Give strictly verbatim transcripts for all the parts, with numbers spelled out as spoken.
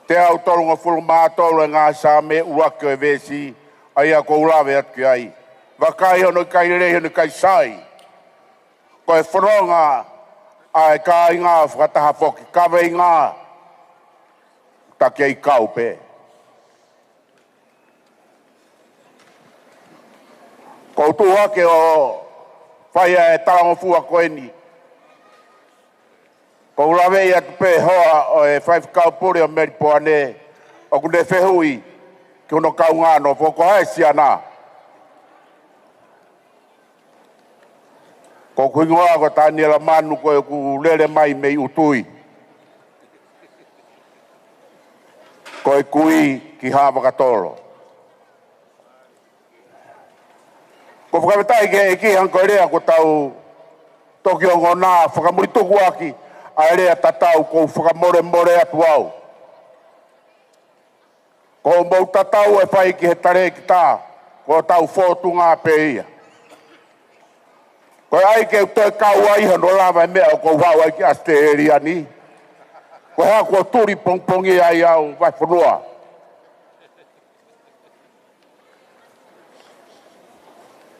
teau tolungofulu mā tolu e ngaahi Saame, ʻuluaki ʻo e veesi, ʻa ia ʻoku ou lave atu ki ai. Vakai hono ʻikai lelei, hono ʻikai sai. Ko e fononga ʻa e kāinga ʻo fakataha foki, kaveinga, ta kei kau pē. ʻOku ou tuʻu hake ʻo fai ʻa e talangofua ko eni. ʻOku ou laveʻi atu pē hoa ʻo e faifekau pule ʻo Melipoane, ʻoku ne fehuʻi ki hono kaungā nofo ko hai e siana. Ko hoku hingoa ko Taniela Manu, ko ʻeku lele mai mei ʻUtui. Ko e kui ki Haʻavakatolo. ʻOku ou fakafetaʻi ki he ʻEiki he ko e lea kuo tau toki ongona, fakamulituku ʻaki ʻa e lea tatau, ʻoku ou fakamolemole atu au. Ko hoʻomou tatau ʻe fai ki he talēkita, ko hotau fōtunga pē ia. Ko e ʻai ke u toe kau ai hono lava e meʻa ʻoku ou haʻu ai ki ʻAositelēlia ni. Ko e hā kuo tuli pongipongi ai au, vahefonua.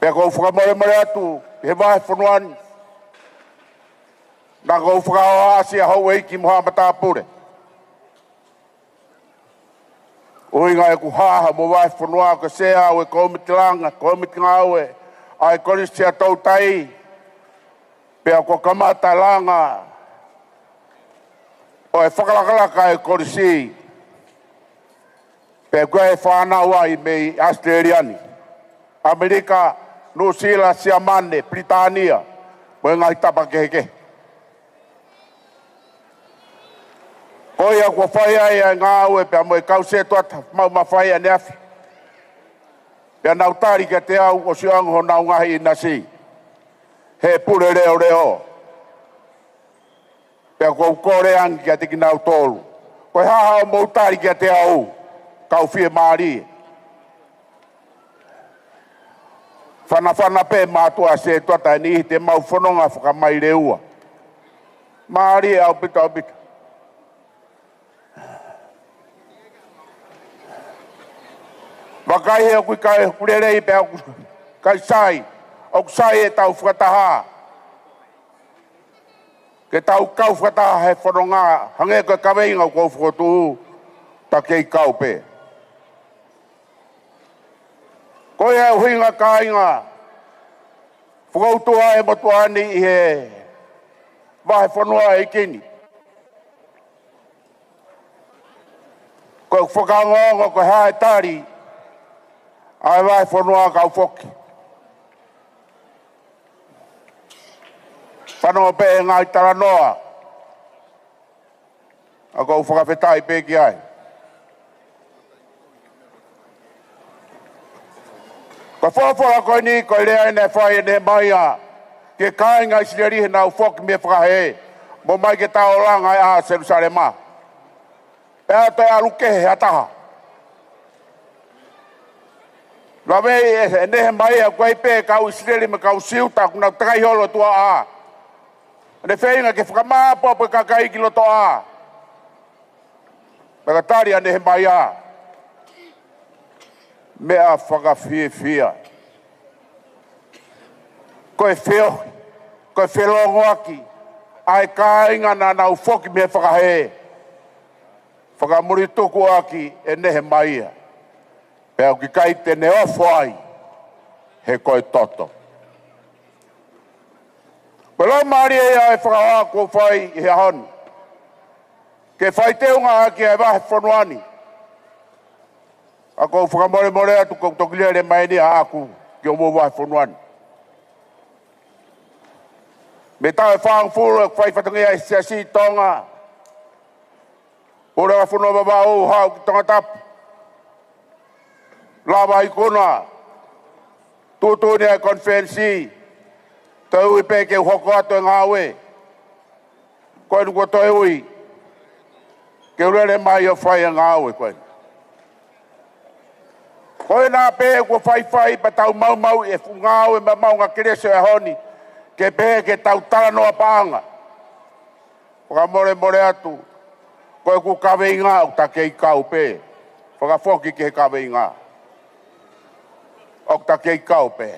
Pea ʻoku ou fakamolemole atu he vahefonua ni. Naʻa ʻoku ou fakahohaʻasi ʻa houʻeiki mo haʻa matāpule. ʻUhinga ʻeku hā mo vahefonua, ko e sea ʻo e kōmiti langa, kōmiti ngāue ʻa e Kolisi ʻa Toutai. Pea kuo kamata langa ʻo e fakalakalaka e kolisi. Pea ʻoku ʻi ai e fānau ai mei ʻAositelēlia ni, ʻAmelika, Nuʻusila, Siamane, Pilitānia, mo e ngaahi tapa kehekehe. Ko ia kuo fai ai ʻa e ngāue pea mo e kau sētuata maʻu mafai ʻaneafi. Pea nau tali kiate au ʻosi ʻoange honau ngaahi ʻinasi he pule leʻoleʻo. Pea ʻoku ou kole ange kiate kinautolu, ko e hā haʻamou tali kiate au, kau fiemālie. Fanafana pē mātuʻa sētuata ʻe niʻihi te mau fononga fakamaileua. Mālie ʻaupito, ʻaupito. Vakai he ʻoku ʻikai, ʻoku lelei pea ʻoku ʻikai sai, ʻoku sai ʻetau fakataha. Ke tau kau fakataha he fononga, hangē ko e kaveinga ʻoku ou fokotuʻu, ta kei kau pē. Ko ia e ʻuhinga kāinga, fokoutua e motuʻa ni ʻi he vahefonua ʻeiki ni. Ko e fakaongoongo ko e hā e tali ʻa e vahefonua kau foki. Fanongo pē he ngaahi talanoa. ʻOku ou fakafetaʻi pē ki ai. Ko e folofola ko eni, ko e lea eni naʻe fai ʻe Nehemaia ki he kāinga ʻIsileli heʻenau foki mei he fakahē, mo mai ke tau langa ʻa Selusalema. Pea toe ʻalu kehe ha taha. Laveʻi ʻe, ʻe Nehemaia, ʻoku ʻi ai pē kau ʻIsileli mo e kau Siuta, ʻoku nau takai holo tuaʻā. ʻOku ne feinga ke fakamāʻopoʻopo e kakai ki lotoʻā. Pea ka tali ʻa Nehemaia, meʻa fakafiefia. Ko e feohi, ko e felongoaki ʻa e kāinga naʻa nau foki mei he fakahē. Fakamulituku ʻaki ʻe Nehemaia, pea ʻoku ʻikai te ne ofo ai, he ko e toto. Ko e laumālie ia e fakahoha kuo fai ʻi he ʻaho ni, ke fai teunga ʻaki ʻa e vahefonua ni. ʻOku ou fakamolemole atu ʻoku ou toki lele mai eni ʻaʻaku ki homou vahefonua ni. Mei he taʻu ʻe fāngofulu ʻeku fai fatongia ʻi he Siasi ʻi Tonga, Puleʻanga Fonua Vavaʻu, haʻu ki Tongatapu, lava ikuna, tuʻutuʻuni ʻa e konifelenisi, toe ui pē ke u hoko atu e ngāue. Ko eni kuo toe ui ke u lele mai ʻo fai e ngāue ko eni. Ko ena pē kuo faifai pea tau maumauʻi e fuʻu ngāue mo e maʻuʻanga kelesi ʻo e ʻaho ni, ke pehē ke tau talanoa paʻanga. Fakamolemole atu, Ko ʻeku kaveinga ʻoku ta kei kau pē. Fakafoki ki he kaveinga ʻoku ta kei kau pē.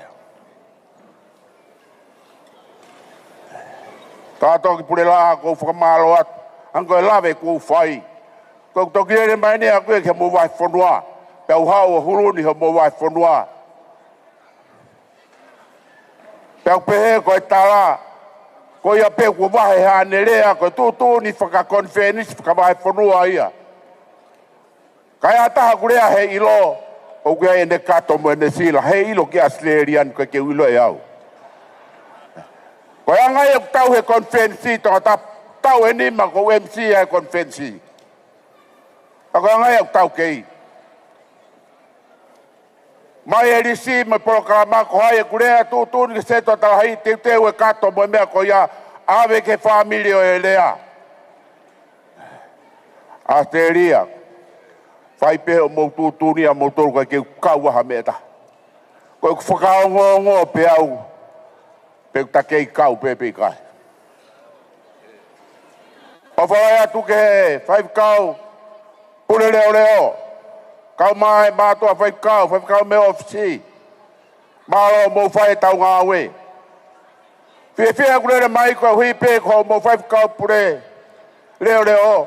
Ka toki pule laʻā ʻoku ou fakamālō atu. Hangē ko e lave kuo u fai. Ko ʻeku toki lele mai ʻeni ʻaʻaku ia ki homou vahefonua. Pea u haʻu ʻo hulu ni homou vahefonua. Pea u pehē ko e tala. Ko ia pē kuo vahe haʻane lea ko e tuʻutuʻuni fakakonifelenisi fakavahefonua ia. Ka ʻi ai ha taha ʻoku lea he ʻilo, ʻoku ʻi ai ʻene kato mo ʻene sila, he ʻilo ki ʻAositelēlia ni ʻoku ʻikai ke u ʻilo ʻe au. Ko e anga ia ʻeku tau he konifelenisi, Tongatapu, tau ʻe nima ʻoku ou M C ʻa e konifelenisi. Ka ko e anga ia ʻeku tau kei. Mai e lisi mo e polokalama ko hai ʻeku lea tuʻutuʻuni ki he setuata lahi, teuteu e kato mo e meʻa ko ia, ʻave ki he fāmili ʻo e lea. ʻAositelēlia, fai pē hoʻomou tuʻutuʻuni ʻa moutolu ʻikai ke u kau ai ha meʻa ʻe taha. Ko ʻeku fakaongoongo pē au, pe ʻoku ta kei kau pē pe ʻikai. ʻOfa lahi atu ki he faifekau pule leʻoleʻo, kau mai mātuʻa faifekau, faifekau mei ʻōfisi. Mālō hoʻomou fai ʻetau ngāue. Fiefia ʻeku lele mai koeʻuhi pē ko hoʻomou faifekau pule leʻoleʻo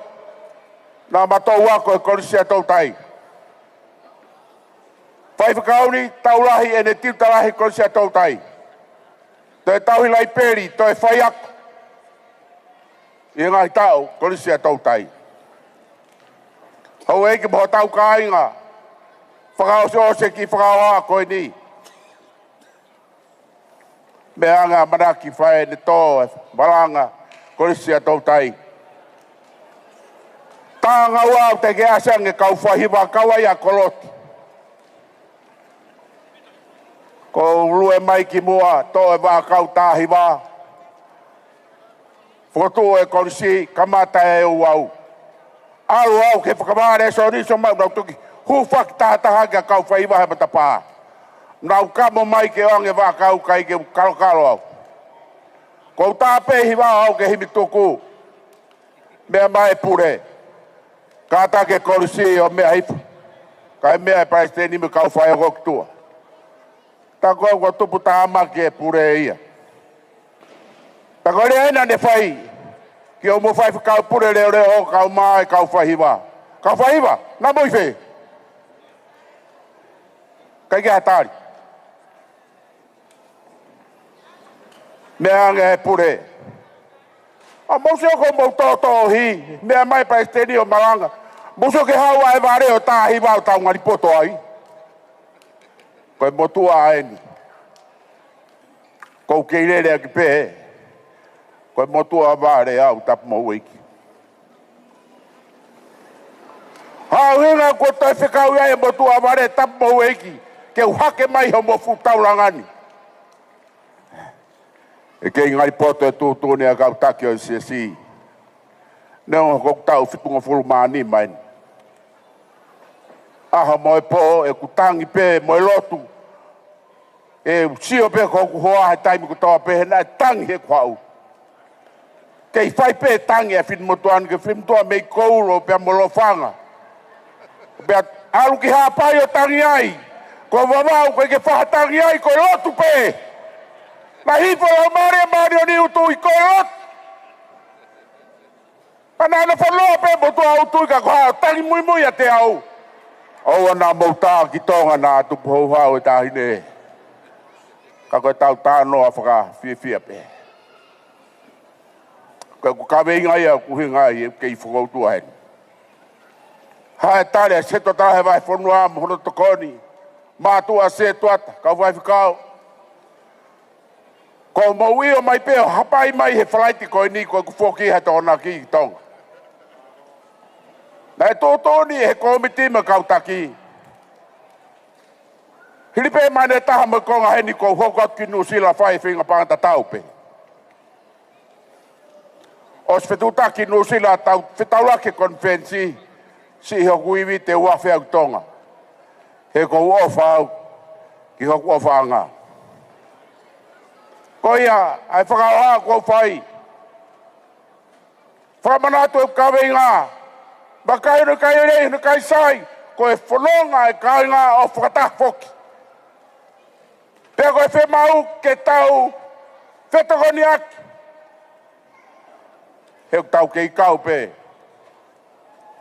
naʻa ma toʻu ako he Kolisi ʻa Toutai. Faifekau ni, tau lahi ʻene tiuta lahi Kolisi ʻa Toutai. Toe tauhi laipeli, toe faiako ʻi he ngaahi taʻu Kolisi ʻa Toutai. Houʻeiki mo hotau kāinga, fakaʻosiʻosi ki he fakahohaʻa ko eni. Meʻa ange ʻamanaki fai ʻene tō e malanga Kolisi ʻa Toutai. Tāngaua ʻoku teʻeki ʻasi ange kau faihiva, kau ai ʻa Koloti. Ko e lue mai ki muʻa, toʻo e vaʻakau tahahiva. Fokotuʻu e Kolisi, kamata e ouau. ʻAlu au ke fakavale e sōniso mai, nau toki hūfaki tahataha ki he kau faihiva he matapā. Nau kamo mai ke ʻoange vaʻakau, ʻikai ke u kalokalo au. Ko u tā pē hiva au ke himi tuku. Meʻa mai e pule. Kātaki e Kolisi ʻo meʻa hifo. Kae meʻa e palesiteni mo e kau faiako ki tuʻa. Tā ko ē kuo tupu tāmaki e pule ia. Tā ko e lea ena ne fai ki hoʻomou faifekau pule leʻoleʻo, kau mai kau faihiva. Kau faihiva, naʻa mou ʻi fē? ʻIkai ke ʻi ai ha tali. Meʻa ange e pule. ʻA mou sio ko mou tōtōhi, meʻa mai palesiteni ʻo malanga. Mou sio ki he haʻu ʻa e vale ʻo tahahiva ʻo tau ngali poto ai. Ko e motuʻa eni. Ko u kei lele ʻaki pē. Ko e motuʻa vale au, Tapu mo houʻeiki. Hā ʻuhinga kuo toe fekau ai e motuʻa vale, Tapu mo houʻeiki, ke u hake mai hoʻomou fuʻu taulanga ni. ʻE kei ngali poto e tuʻutuʻuni ʻa e kau taki ʻo e siasi. Neongo ko ʻeku taʻu fitungofulu mā nima eni. ʻAho mo e pō ʻeku tangi pē mo e lotu. ʻE u sio pē ko hoku hoa he taimi kotoa pē he naʻe tangi heʻeku haʻu. Kei fai pē tangi e finemotuʻa ni, ko e finemotuʻa mei Koulo pea mo Lofanga. Pea ʻalu ki Haʻapai ʻo tangi ai. Ko Vavaʻu ʻoku ʻikai ke faʻa tangi ai, ko e lotu pē. Naʻe hifo e laumālie ʻa Malioni ʻo tui ko e lotu. Pea naʻa na fanongo pē motuʻa ʻo tui ka ko e hā ʻoku tangi muimui ʻiate au. ʻOua naʻa mou tā ki Tonga naʻa tupu houhau e taʻahine. Ka ko e tau talanoa fakafiefia pē. Ko ʻeku kaveinga ia ʻoku ʻuhinga ai ʻeku kei fokoutua heni. Haʻu e tali ʻa e setuata lahi ʻa e vahefonua mo hono tokoni. Mātuʻa setuata, kau faifekau. Ko mou ʻio mai pē ʻo hapai mai he falaite ko eni ko ʻeku foki he Tokonaki ki Tonga. Naʻe tuʻutuʻuni he kōmiti mo e kau taki. Hili pē māhina ʻe taha mo e konga heni ko u hoko atu ki Nuʻusila fai e feinga paʻanga tatau pē. ʻOsi fetuʻutaki Nuʻusila tau fetaulaki e konifelenisi, siʻi hoku ivi te u afe au ki Tonga. He ko u ʻofa au ki hoku ʻofaʻanga. Ko ia, ʻa e fakahohaʻa kuo u fai. Fakamanatu e kaveinga. Vakai hono kai lelei, hono kai sai, ko e fononga e kāinga ʻo fakataha foki. Pea ko e fiemaʻu ke tau fetokoniʻaki. He ʻoku tau kei kau pē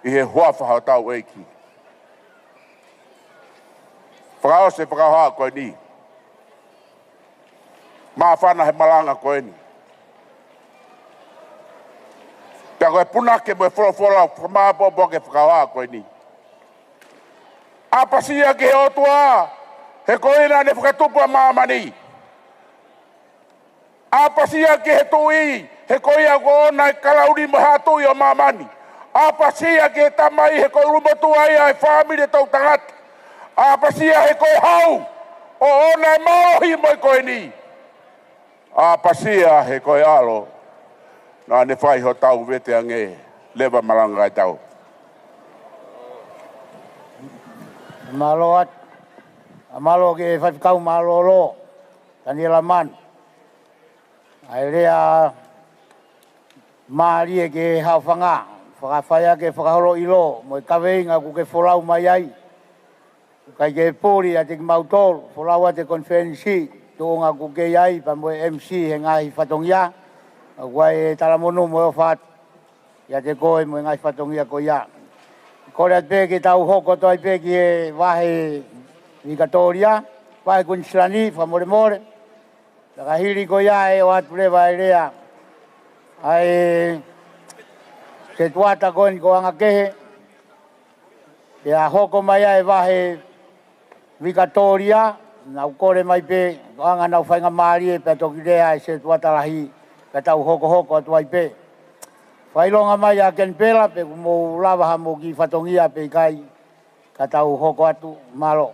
ʻi he huafa hotau ʻEiki. Fakaʻosi e fakahoha ko eni. Māfana he malanga ko eni. Pea ko e punake mo e folofola fakamāpopo ke fakahoha ko eni. ʻApasia ki he ʻOtua, he ko ia naʻa ne fakatupu ʻa māmani. ʻApasia ki he Tuʻi, he ko ia ʻoku ʻoʻona e kalauni mo e haʻa tuʻi ʻo māmani. ʻApasia ki he Tamai, he ko e ʻulumotuʻa ia e fāmili ʻo e toʻutangata. ʻApasia he ko e Hau, ʻoʻona e mālohi mo e ko eni. ʻApasia he ko e ʻAlo, naʻa ne fai hotau veteange. Leva malanga kaitau. Mālō atu. Mālō ki he faifekau mālōlō, Taniela Manu. ʻA e lea mālie ki he haʻofanga, fakafai ʻa e fakaholo ʻilo, mo e kaveinga ʻoku ke folau mai ai. ʻIkai ke puli ʻiate kimautolu, folau ʻa e konifelenisi, tuʻunga ʻoku ke ʻi ai, pea mo e M C he ngaahi fatongia, ʻoku ʻi ai e talamonū mo e ʻofa atu ʻiate koe mo e ngaahi fatongia ko ia. Kole atu pē ke tau hoko atu ai pē ki he vahe Vikatōlia, vahe Kuinisilani, fakamolemole. Ka hili ko ia ʻe ʻoatu leva e lea ʻa e setuata ko eni ko Angakehe. Pea hoko mai ʻa e vahe Vikatōlia, nau kole mai pē, ko ʻAnga nau faingamālie pea toki lea e setuata lahi, ka tau hokohoko atu ai pē. Fakaʻilonga mai ʻa Kenipela, pe kuo mou lava ha mou kiʻi fatongia pe ʻikai, ka tau hoko atu, mālō.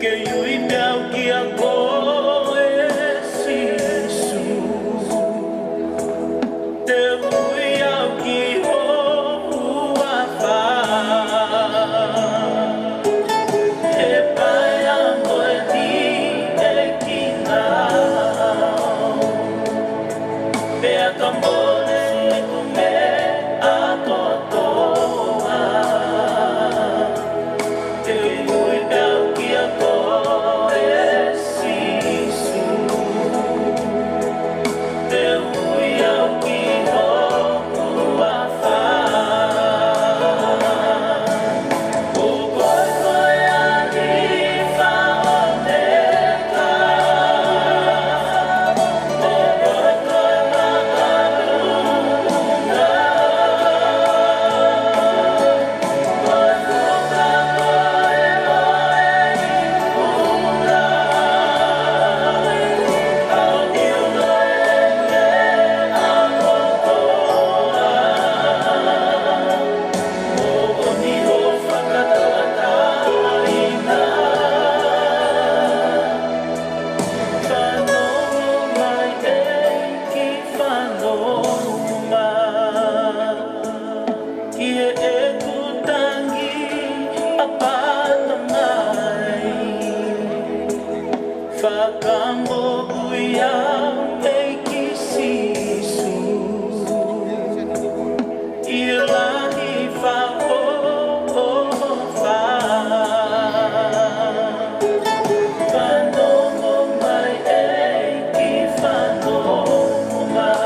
Ke ui pē au kia koe, Sīsū. Te u ui au ki ho huafa. He paea mo e liʻekina. Pea ka mole ʻeku meʻa kotoa. Te u ui pē au kia koe, Sīsū. Te u ui au ki ho huafa. Ko koe ko e ʻAlifa ʻo e ka. Ko koe ko e Māʻolunga. Fanongo mai ʻEiki, fanongo mai. Ki heʻeku tangi ʻapata mai. Fakamoʻui au ʻEiki Sīsū. ʻI he lahi fakaʻofa. Fanongo mai ʻEiki, fanongo mai.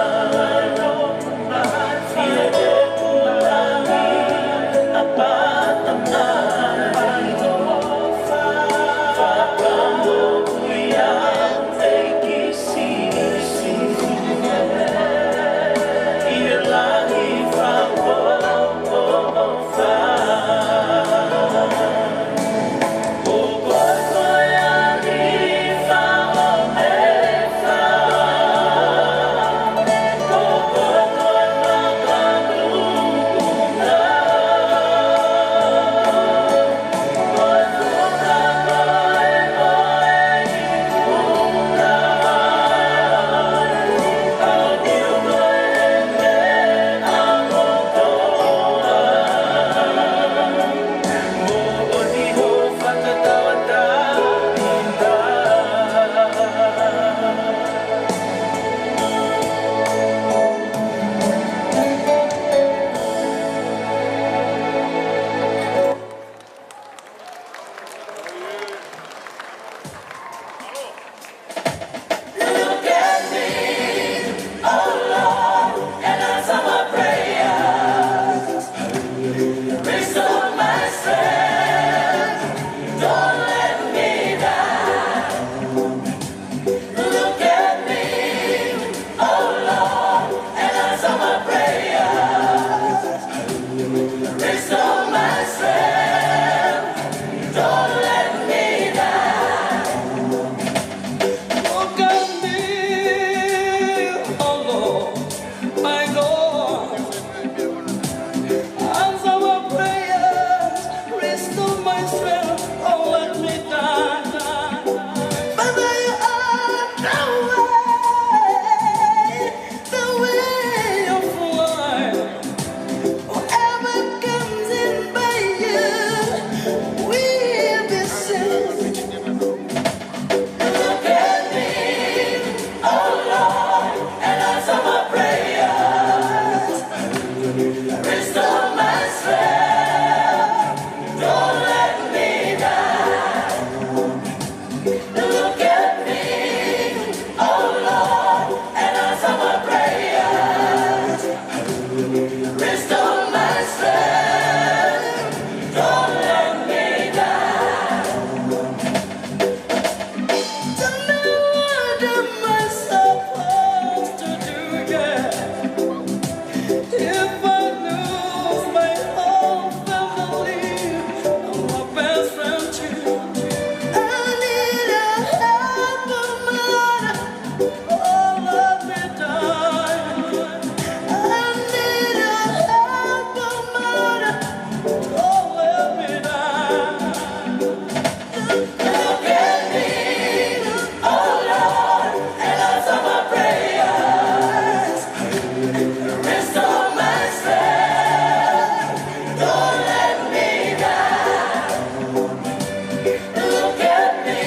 Look at me,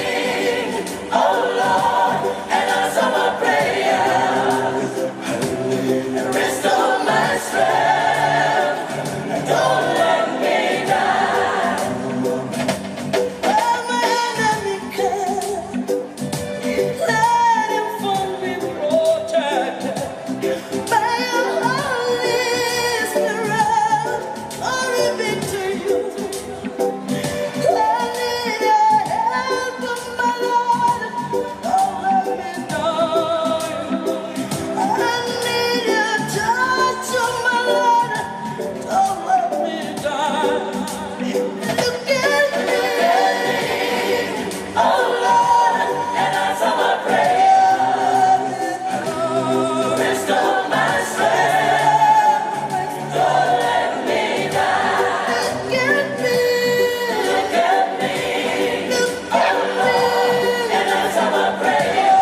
oh Lord, and answer my prayer. Restore my strength. Don't let me down. When my enemy comes, let him fall, be protected by your Holy Spirit. Glory be to you. I need your help, oh my Lord. Don't let me down. I need your touch, oh my Lord. Don't let me down. Look at me, oh Lord, and answer my prayer. Restore my strength. Don't let me down. Look at me. Look at me. Look at me. And answer my prayer.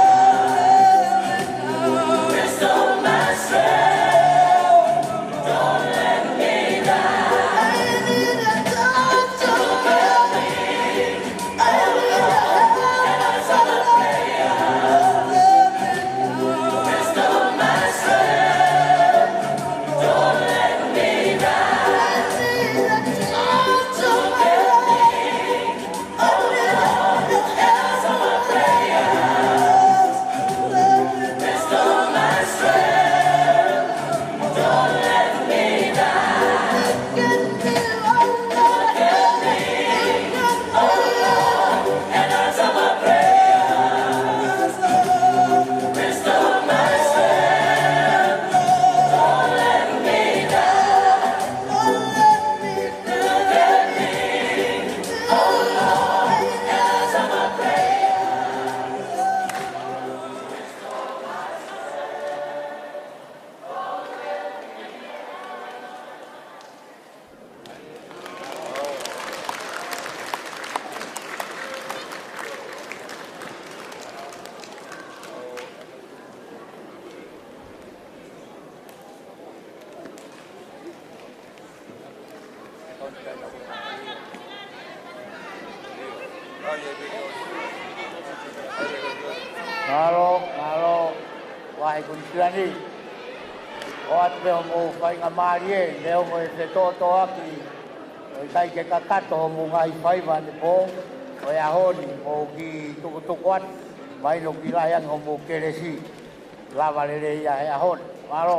Restore my strength. Don't let me down. I need a touch of your hand. I need a help. Restore my strength. Don't let me down. I need a touch of your hand. Mālō, mālō, Vahe Kuinisilani. ʻOatu pē hoʻomou faingamālie, neongo e fetōtōaki, ʻo ʻikai ke kakato hoʻomou ngaahi faiva ʻanepō, ʻo e ʻaho ni, mou kiʻi tukutuku atu, mahino ʻoku lahi ange hoʻomou kelesi, lava lelei ia he ʻaho ni. Mālō.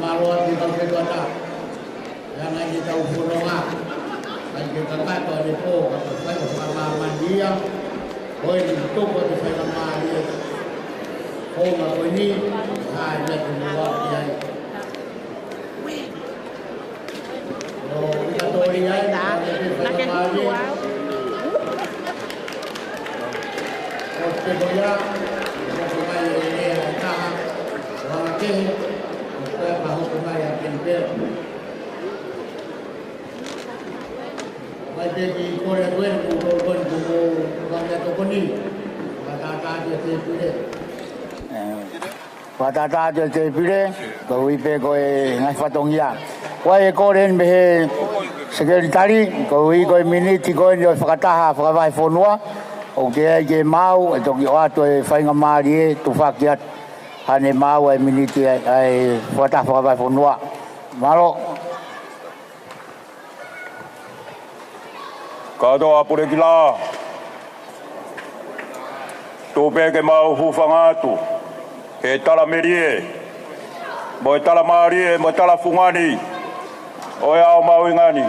Mālō atu ki he kau ketuata. Ia ngai ki he kau fononga. Kai ke kakato ʻanepō, ka ko e fai ʻo fakamāmani ia. Ko e ni tuku atu faingamālie. Ko ma ko ni, hai me te mua ki ai. ʻO, ika tō ia, ʻo, te faingamālie. ʻO te ko ia, ʻo ko mai e lea e taha, ʻo anga kehe, ʻo ko e ka hoko mai a Kenipela. Mai pē ki kole atu eni, ko, ko, ko, ko, ko, ko, ko, tokoni. Fakatātā atu e tēpile. Fakatātā atu e tēpile, koeʻuhi pē ko e ngaahi fatongia. Ko e kole eni mei he sekelitali, koeʻuhi ko e miniti ko eni ʻo e fakataha fakavahefonua, ʻoku teʻeki ai ke maʻu, ʻe toki ʻoatu e faingamālie, tufaki atu. Hane maʻu e miniti ʻa e, ʻa e fakataha fakavahefonua. Mālō. Kātoa pule ki lā. Tuku pē ke mau hūfanga atu he tala melie, mo e tala mālie, mo e tala fungani ʻo e ʻaho mahuʻinga ni.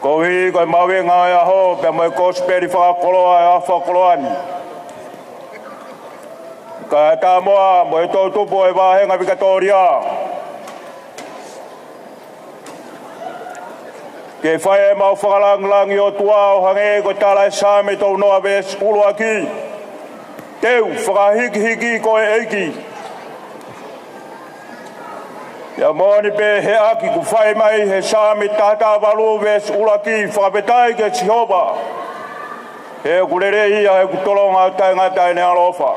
Koeʻuhi ko e mahuʻinga ʻo e ʻaho, pea mo e kosipeli fakakoloa ʻo e ʻaho fakakoloa ni. Kae ʻatā muʻa mo e toʻutupu ʻo e Vāhenga Vikatōlia, ke fai ʻemau fakalāngilangi ʻOtua ʻo hangē ko e tala ʻe Saame tolunoa veesi ʻuluaki: Te u fakahikihiki koe ʻEiki. Pea moʻoni pē he ʻaki kuo fai mai he Saame taha taha valu veesi ʻuluaki: Fakafetaʻi kia Sihova, he ʻoku lelei ia, he ʻoku tolonga ʻo taʻengata ʻene ʻaloʻofa.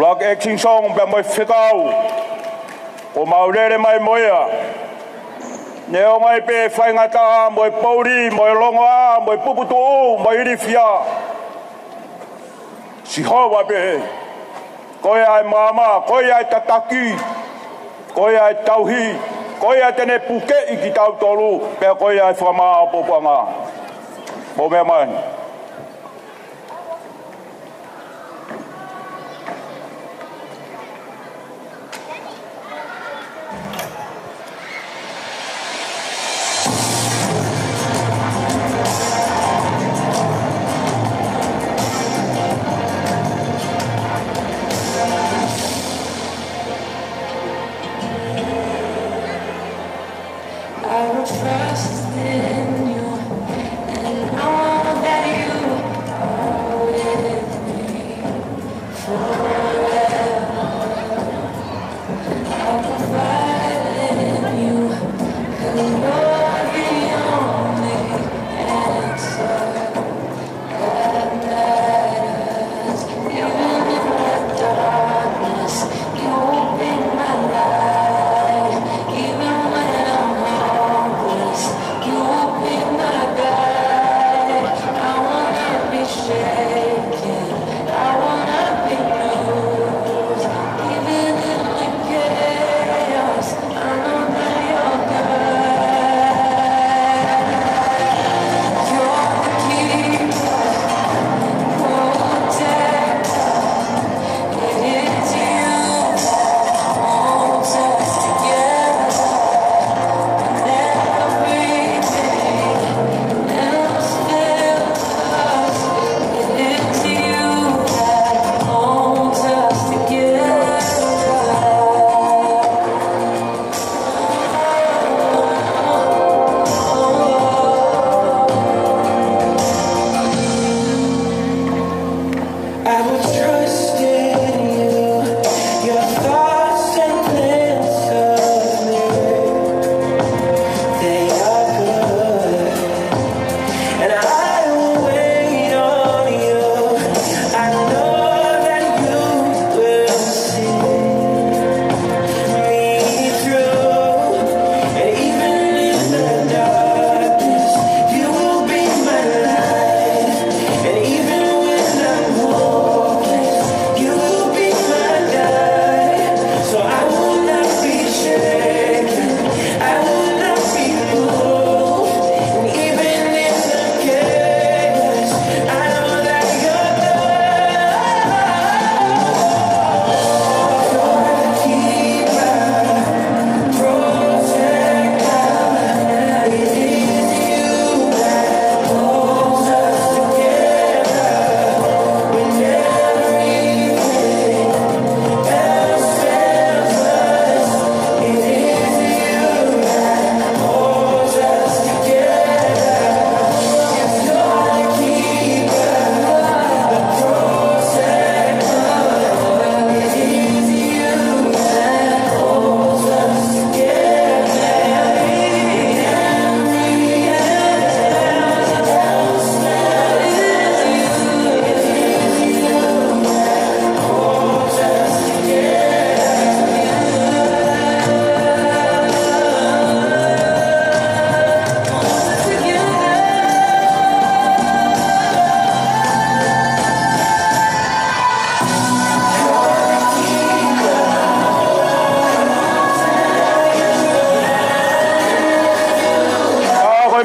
Luck Exington pea mo e fekau kuo mau lele mai mo ia. Neongo ai pē faingataʻa mo e pouli, mo e longoaʻa, mo e puputuʻu, mo e ilifia, Sihova pē, ko ia e maama, ko ia e tataki, ko ia e tauhi, ko ia te ne pukeʻi kitautolu, pea ko ia e fakamāʻopoʻopoʻanga. Mou meʻa mai. I will trust in you and all that you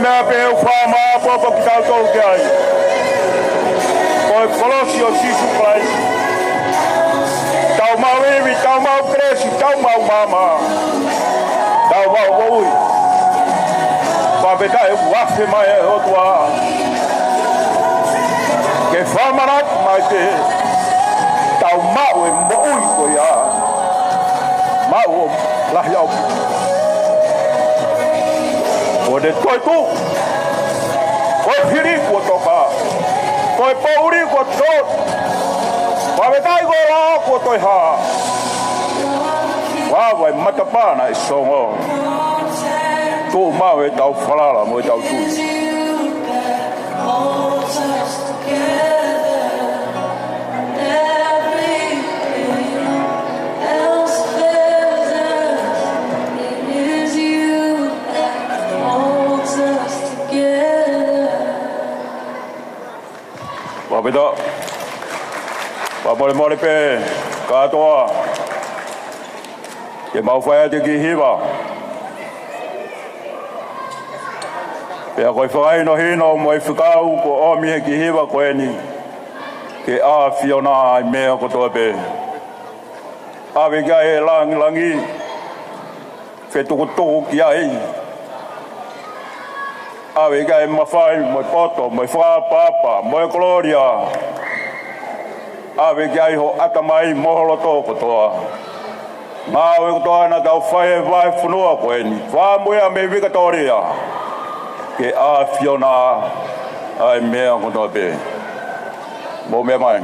Pea pē ʻoku fakamāʻopoʻopo kitautolu ki ai. Ko e kolosi ʻo Sīsū Kalaisi. Tau maʻu ivi, tau maʻu kelesi, tau maʻu maama. Tau maʻu moʻui. Fakafetaʻi ʻoku afe mai e ʻOtua ke fakamanatu mai pē. Tau maʻu e moʻui ko ia. Maʻu ʻo lahi ʻaupito. Ko e toetuʻu. Ko e fili kuo toka. Ko e poʻuli kuo toʻo. Fakafetaʻi ko e lao kuo toe hā. Vave e matapā naʻe songo. Tuʻu maʻu ʻetau falala mo ʻetau tui. Fakafetaʻi. Fakamolemole pē kātoa. Ke mau fai atu e kiʻi hiva. Pea ko e fakahinohino mo e fekau kuo ʻomi he kiʻi hiva ko eni. Ke ʻAfiona ʻa e meʻa kotoa pē. ʻAve ki ai e langilangi. Fetukutuku ki ai. ʻAve ki ai e mafai, mo e poto, mo e fakaʻapaʻapa, mo e kolōlia. ʻAve ki ai ho ʻatamai mo ho loto kotoa. Ngāue kotoa naʻa tau fai he vahefonua ko eni. Fakamoʻui mei Vikatōlia. Ke ʻAfiona ʻa e meʻa kotoa pē. Mou meʻa mai.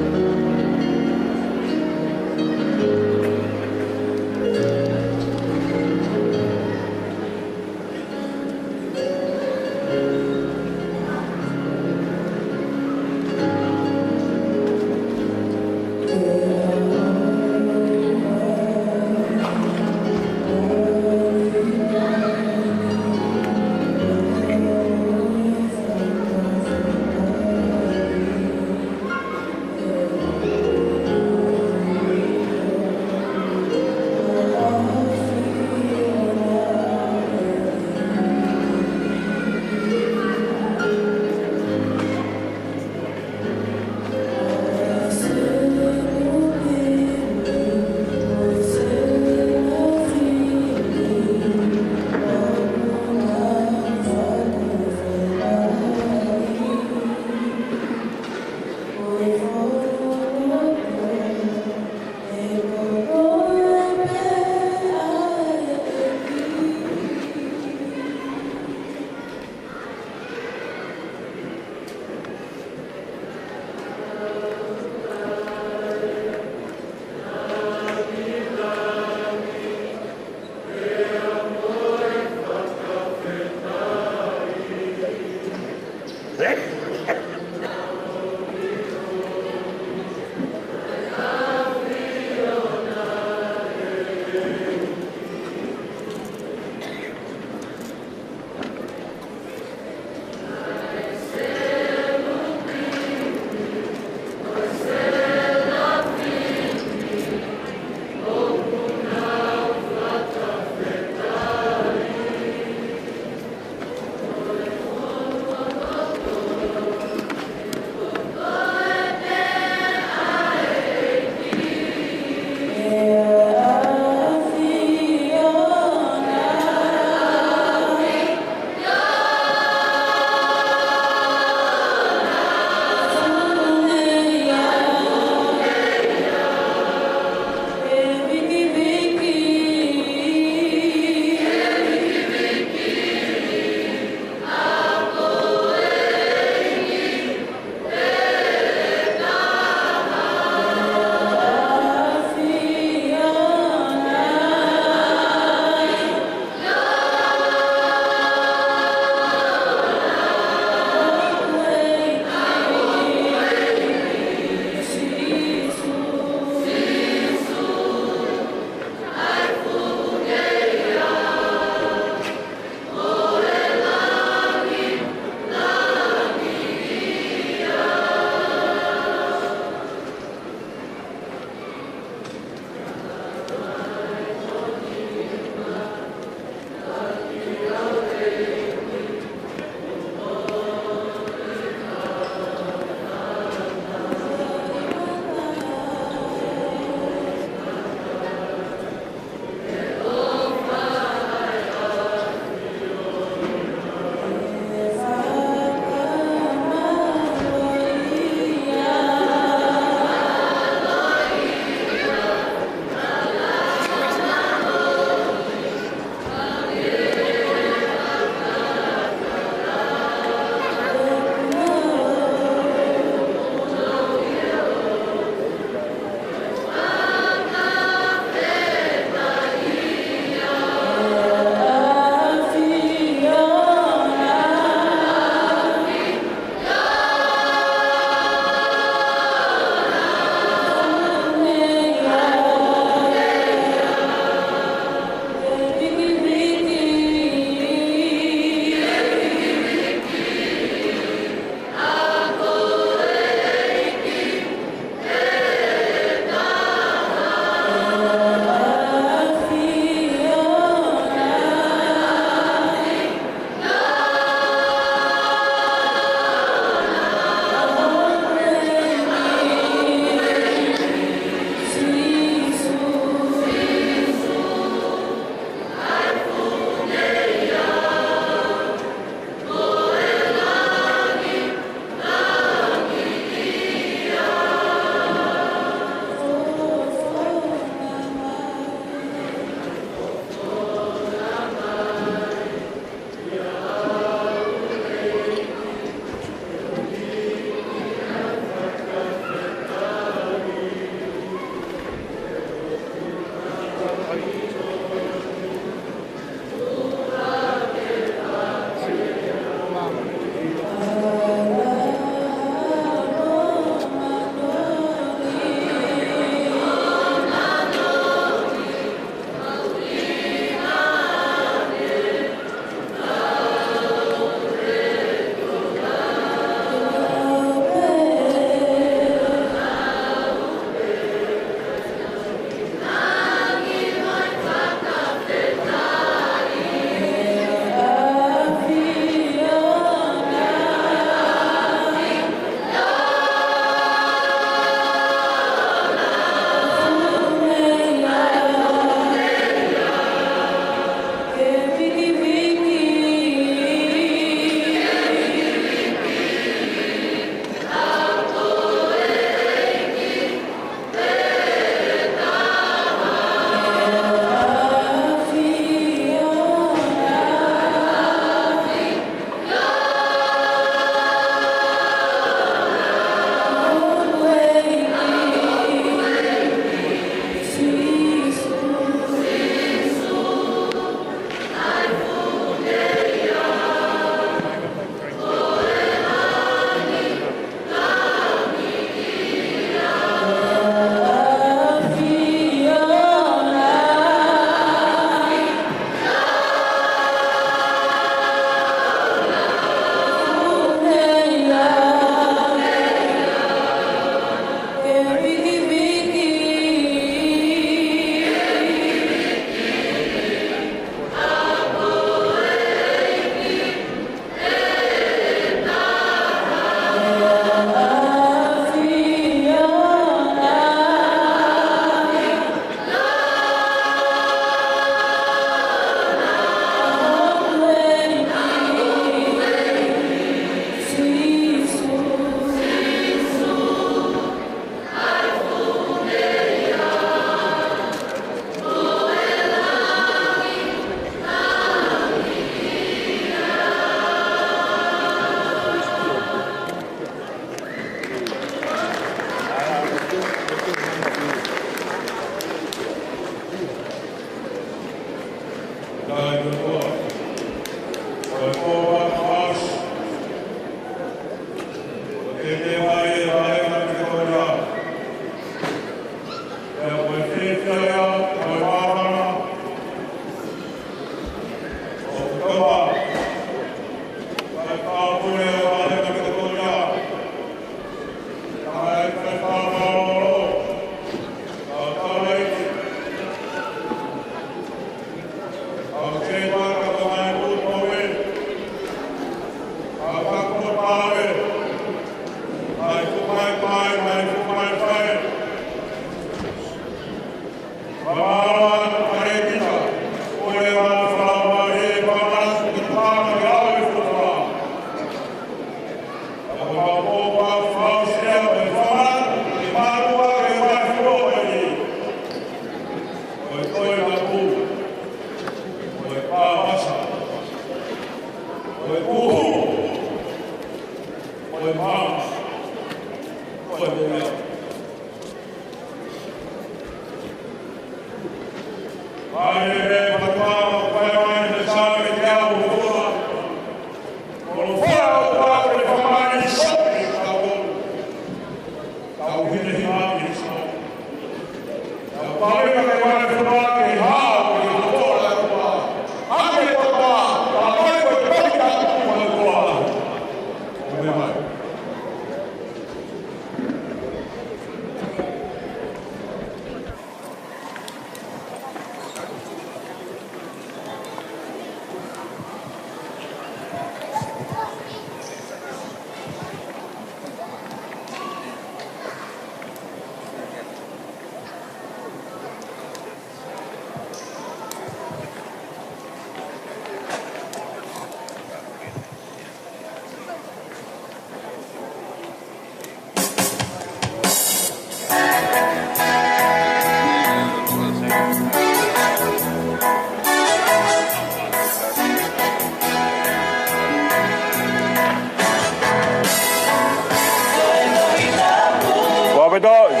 Fakafetaʻi.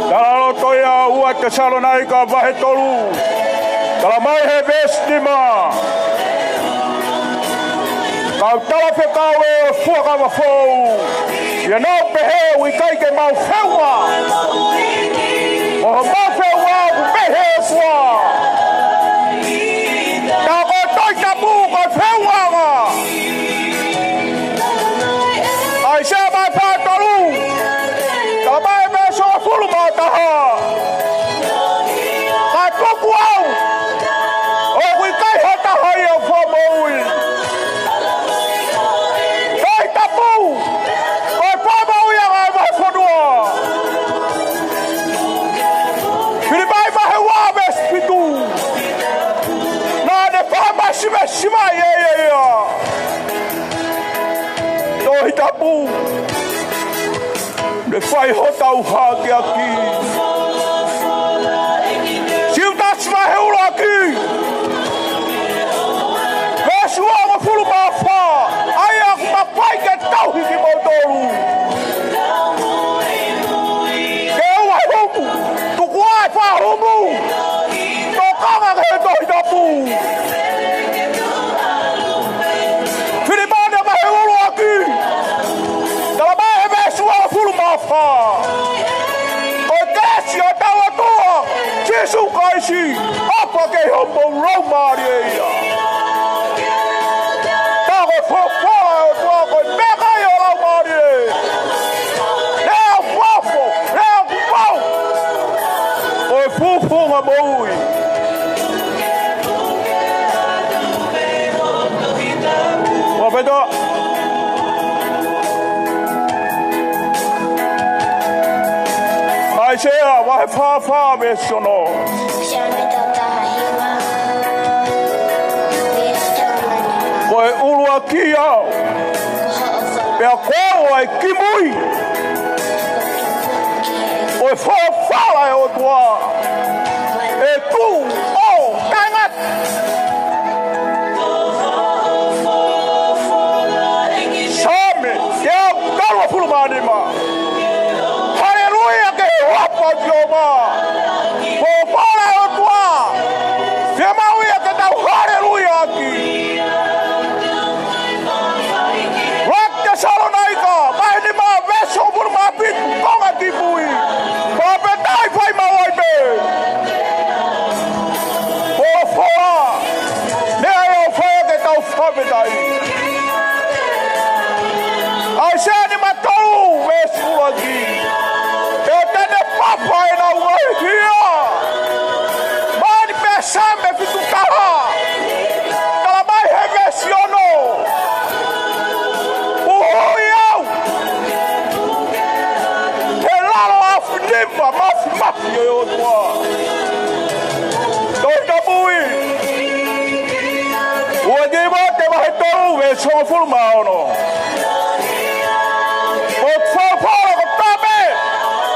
Talaloto ia ua Tesalonaika vahe tolu. Talamai he veesi nima: Kau talafekau ʻo e fuakava foʻou, ʻi heʻenau pehē ʻoku ʻikai ke mau feua, ko homau feua ʻoku pehē ʻe he ʻOtua. Tā ko e Tohi Tapu ko e feua. ʻAisea vahe fā tolu, talamai veesi hongofulu mā taha: Ka tuku au, ʻoku ʻikai ha taha ia ʻoku fakamoʻui. Tohi Tapu, ko e fakamoʻui ʻa e vahefonua. Filipai vahe ua veesi fitu. Naʻa ne fakamāsimasima ʻe ia ia. Tohi Tapu, ne fai hotau hakeakiʻi. Siutasi vahe ʻuluaki, veesi uofulu mā fā: ʻA ia ʻoku mafai ke tauhi kimoutolu, ke ʻoua ʻe humu, tuku ā e fakahumu. Tokanga ki he Tohi Tapu. Filimone vahe ʻuluaki, talamai he veesi uofulu mā fā: Ko e kelesi ʻa hotau ʻOtua ko Sīsū Kalaisi, ʻofa ki homou laumālie ia. Tā ko e folofola ʻa e ʻOtua ko e meʻakai ʻo e laumālie. Lea ʻoku fofo, lea ʻoku fou, ko e fakamoʻui. Fakafetaʻi. ʻAisea vahe fā fā veesi ono. Ko e ʻuluaki au, pea ko au ʻa e kimui. Ko e folofola ʻa e ʻOtua ʻe tuʻu ʻo taʻengata. Saame teau tolungofulu mā nima. Haleluia ki he huafa ʻo Sihova. Folofola ʻa e ʻOtua, fiemaʻu ia ke tau haleluia ʻaki. Ua Tesalonaika vahe nima veesi hongofulu mā fitu, konga kimui. Fakafetaʻi, fai maʻu ai pē. Fakafetaʻi. ʻAisea nimatolu veesi ʻuluaki. Pea te ne papa ʻenau ngaahi hia. Maheni pē Saame fitu taha. Talamai he veesi ono. Uhuʻi au ki he lalo afu nima mafimafi ʻo e ʻOtua. Tohi Tapu ʻi Ua Tīmote vahe tolu veesi hongofulu mā ono. Ko e folofola ko Taame,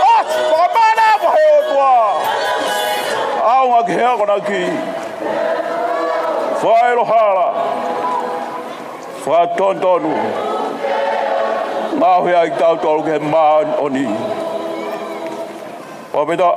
ʻosi fakamānava he ʻOtua. ʻAonga ki he akonaki. Fakaʻilo hala. Fakatonutonu. Ngaohi ai kitautolu ki he māʻoniʻoni. ʻOpeta.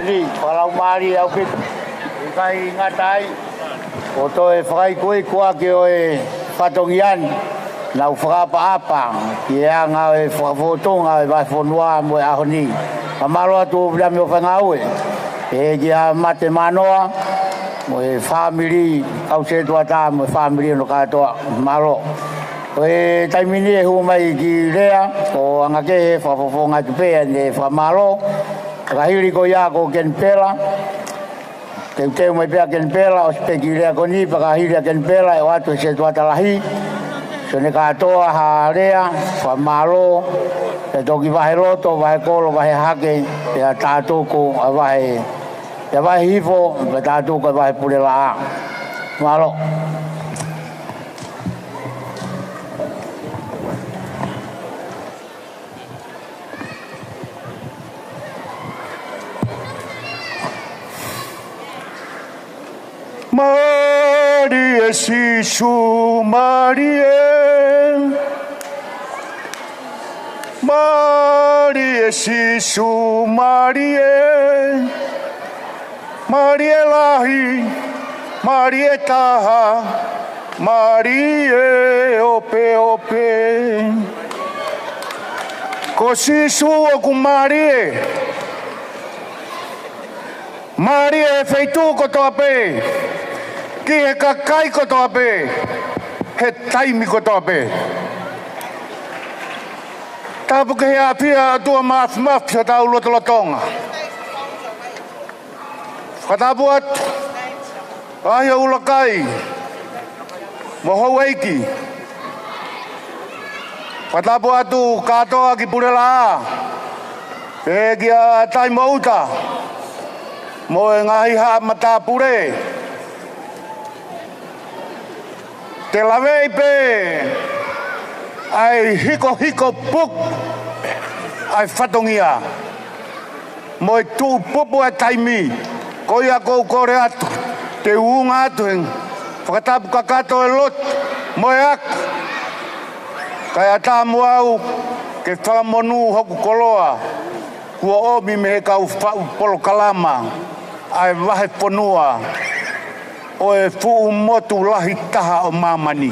Ni, fakalaumālie ʻaupito. ʻIkai ngata ai, ʻo toe fakaikuiku ʻaki ʻo e fatongia ni, ʻenau fakaʻapaʻapa ki he anga ʻo e fakafofonga ʻo e vahefonua mo e ʻaho ni. Fakamālō atu ʻo Viliami ʻo Faingāue, ē kia Mate Manoa, mo e fāmili, kau sētuata mo e fāmili hono kātoa. Mālō. Ko e taimi ni ʻe hū mai ki Lea, ko e anga kehe fakafofonga atu pē ʻene fakamālō. Fakahili ko ia ko Kenipela. Teuteu mai pē ʻa Kenipela, ʻosi pē ki Lea ko eni, fakahili ʻa Kenipela, ʻe ʻoatu he sētuata lahi. Sione kātoa ha lea, fakamālō, pea toki vahe loto, vahe kolo, vahe hake, pea tātuku ʻa e vahe, pea vahe hifo, pea tātuku ʻa e vahe pulelaʻā. Mālō. Mālie Sīsū, mālie. Mālie Sīsū, mālie. Mālie lahi, mālie taha, mālie ʻopeʻope. Ko Sīsū ʻoku mālie. Mālie he feituʻu kotoa pē, ki he kakai kotoa pē, he taimi kotoa pē. Tapu ki he ʻafio ʻa e ʻOtua Māfimafi ʻi hotau lotolotonga. Fakatapu atu, ʻa e ʻuluaki mo houʻeiki. Fakatapu atu kātoa ki Pulelaʻā, pea kia Taimoʻuta, mo e ngaahi haʻa matāpule. Te laveʻi pē ʻa e hikohiko puku ʻa e fatongia mo e tuʻupupu ʻa e taimi. Ko ia ʻoku ou kole atu, te u unga atu he fakatapu kakato e lotu mo e ako, kae ʻatā mo au ke fakamonū hoku koloa kuo ʻomi mei he kau faʻu polokalama ʻa e vahefonua ʻo e fuʻu motu lahi taha ʻo māmani.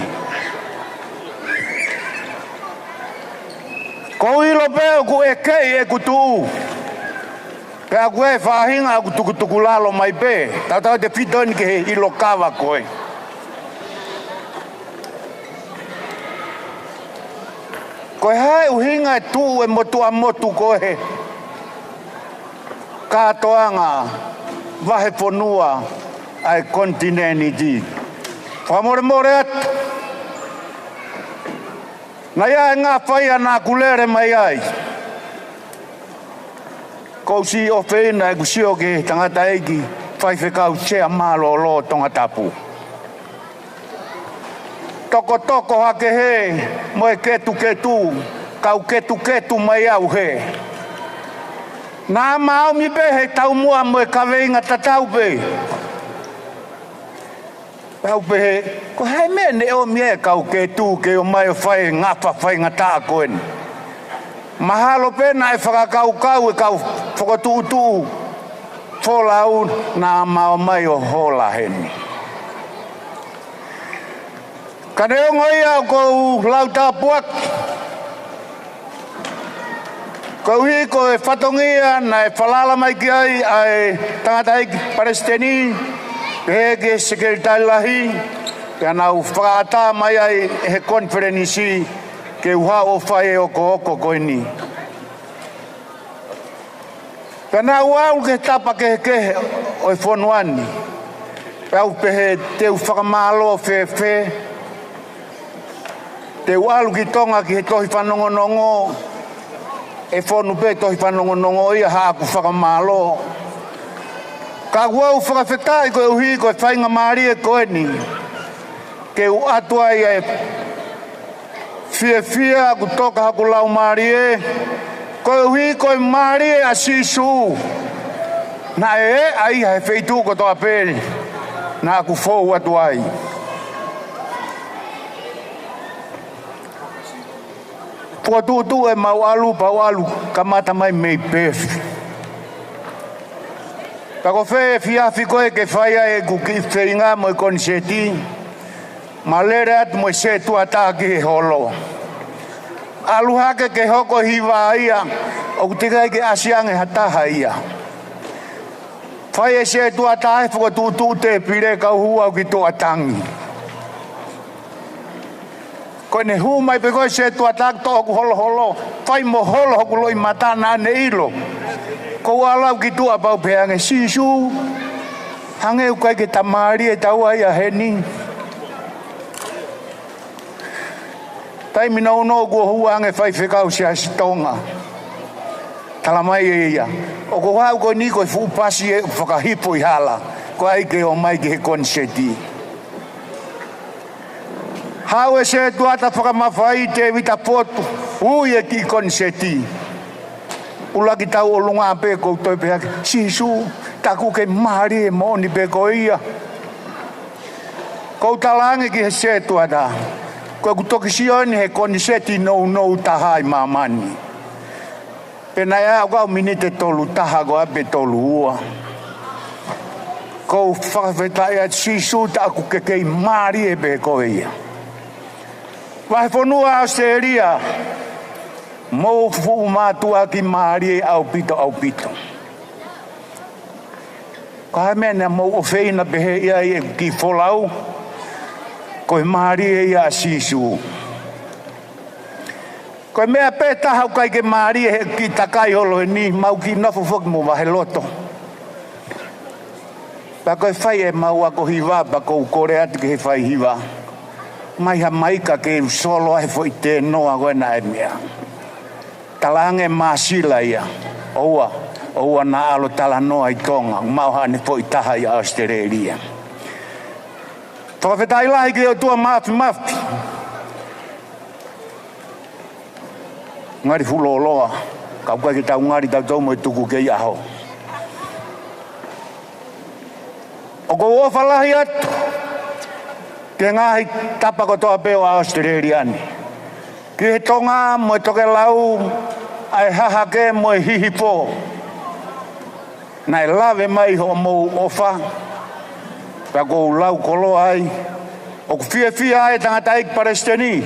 Ko u ʻilo pē ʻoku ʻekeʻi ʻeku tuʻu, pea ʻoku ʻi ai e faʻahinga ʻoku tukutuku lalo mai pē, tautautefito eni ki he ʻilo kava ko ē. Ko e hā e ʻuhinga e tuʻu e motuʻa motu ko ē? kātoanga vahefonua ʻa e konitinēniti. Fakamolemole atu. Naʻe ʻi ai e ngaahi fai ʻa naʻa ku lele mai ai. Kou siʻi ʻofeina ʻeku sio ki he tangataʻeiki faifekau sea mālōlō Tongatapu. Tokotoko hake he mo e ketuketu, kau ketuketu mai au he. Naʻa ma ʻomi pē he taumuʻa mo e kaveinga tatau pē. Pea u pehē, ko hai meʻa ne ʻomi e kau ketu ke ō mai ʻo fai e ngafa faingataʻa ko eni. Mahalo pē naʻe fakakaukau e kau fokotuʻutuʻu folau naʻa ma ō mai ʻo hola heni. Ka neongo ia ʻoku ou lau tāpuaki. Koeʻuhi ko e fatongia naʻe falala mai ki ai ʻa e tangataʻeiki palesiteni, pehē ki he sekelitali lahi, pea naʻa ku fakaʻatā mai ai he konifelenisi ke u haʻu ʻo fai e okooko ko eni. Pea naʻa ku ʻalu ki he tapa kehekehe ʻo e fonua ni. Pea u pehē te u fakamālō fēfē. Te u ʻalu ki Tonga ki he tohi fanongonongo. ʻE fonu pē tohi fanongonongo ia haʻaku fakamālō. Ka ʻoku ou fakafetaʻi koeʻuhi ko e faingamālie ko eni. Ke u ʻatu ai e fiefia ʻoku toka hoku laumālie, koeʻuhi ko e mālie ʻa Sīsū. Naʻe ʻi ai he feituʻu kotoa pē naʻa ku fou atu ai. Fokotuʻutuʻu ʻemau ʻalu, pea u ʻalu kamata mai mei Perth. Pea ko fē efiafi ko ē ke fai ai ʻeku kiʻi feinga mo e koniseti. Ma lele atu mo e setuata ki he holo. ʻAlu hake ke hoko hiva ia, ʻoku teʻeki ai ke ʻasi ange ha taha ia. Fai e setuata he fokotuʻutuʻu tēpile kau hū au ki tuʻa tangi. Ko ʻene hū mai pē ko e setuata ʻoku toʻo hoku holoholo, fai mo holo hoku loʻimata naʻa ne ʻilo. Ko u ʻalu au ki tuʻa pea u pehē ange Sīsū, hangē ʻoku ʻikai ke ta mālie taua ia heni. Taimi nounou kuo hū ange faifekau Siasi Tonga. Tala mai ʻe ia, ʻoku ou haʻu ko eni ko e fuʻu pasi ʻeku fakahifo ʻi hala, ko e ʻai ke ō mai ki he koniseti. Haʻu e setuata fakamafai Tēvita Potu, ui e kiʻi koniseti. ʻUluaki tau ʻolunga pē kou toe pehē ange, Sīsū, tā ʻoku ke mālie moʻoni pē koe ia. Kou tala ange ki he setuata, ko ʻeku toki sio eni he koniseti nounou taha ʻi māmani. Pea naʻe aʻu kau miniti ʻe tolu taha ko ē pe tolu ua. Kou fakafetaʻi atu Sīsū tā ʻoku ke kei mālie pē koe ia. Vahefonua ʻAositelēlia, mou fuʻu mātuʻaki mālie ʻaupito, ʻaupito. Ko e hā e meʻa naʻa mou ʻofeina pehē ai ʻeku kiʻi folau, ko e mālie ia ʻa Sīsū. Ko e meʻa pē taha ʻoku ʻikai ke mālie he kiʻi takai holo eni, mau kiʻi nofo foki mo vaheloto. Pea ko e fai ʻemau ako hiva pea kou kole atu ki he faihiva. ʻOmai ha maika ke u solo ai e foʻi tēnoa ko ē naʻe meʻa. Tala ange ʻe Māsila ia, ʻoua, ʻoua naʻa ʻalu ʻo talanoa ʻi Tonga, maʻu haʻane foʻi taha ʻi ʻAositelēlia. Fakafetaʻi lahi ki he ʻOtua Māfimafi. Ngali fuʻu lōloa, ka ʻoku ʻikai ke tau ngali tautolu mo e tuku kei ʻaho. ʻOku ou ʻofa lahi atu ki he ngaahi tapa kotoa pē ʻo ʻAositelēlia ni. Ki he Tonga mo e tokelau, ʻa e hahake mo e hihifo. Naʻe lave mai hoʻomou ʻofa, pea ʻoku ou lau koloa ai, ʻoku fiefia ai e tangataʻeiki palesiteni,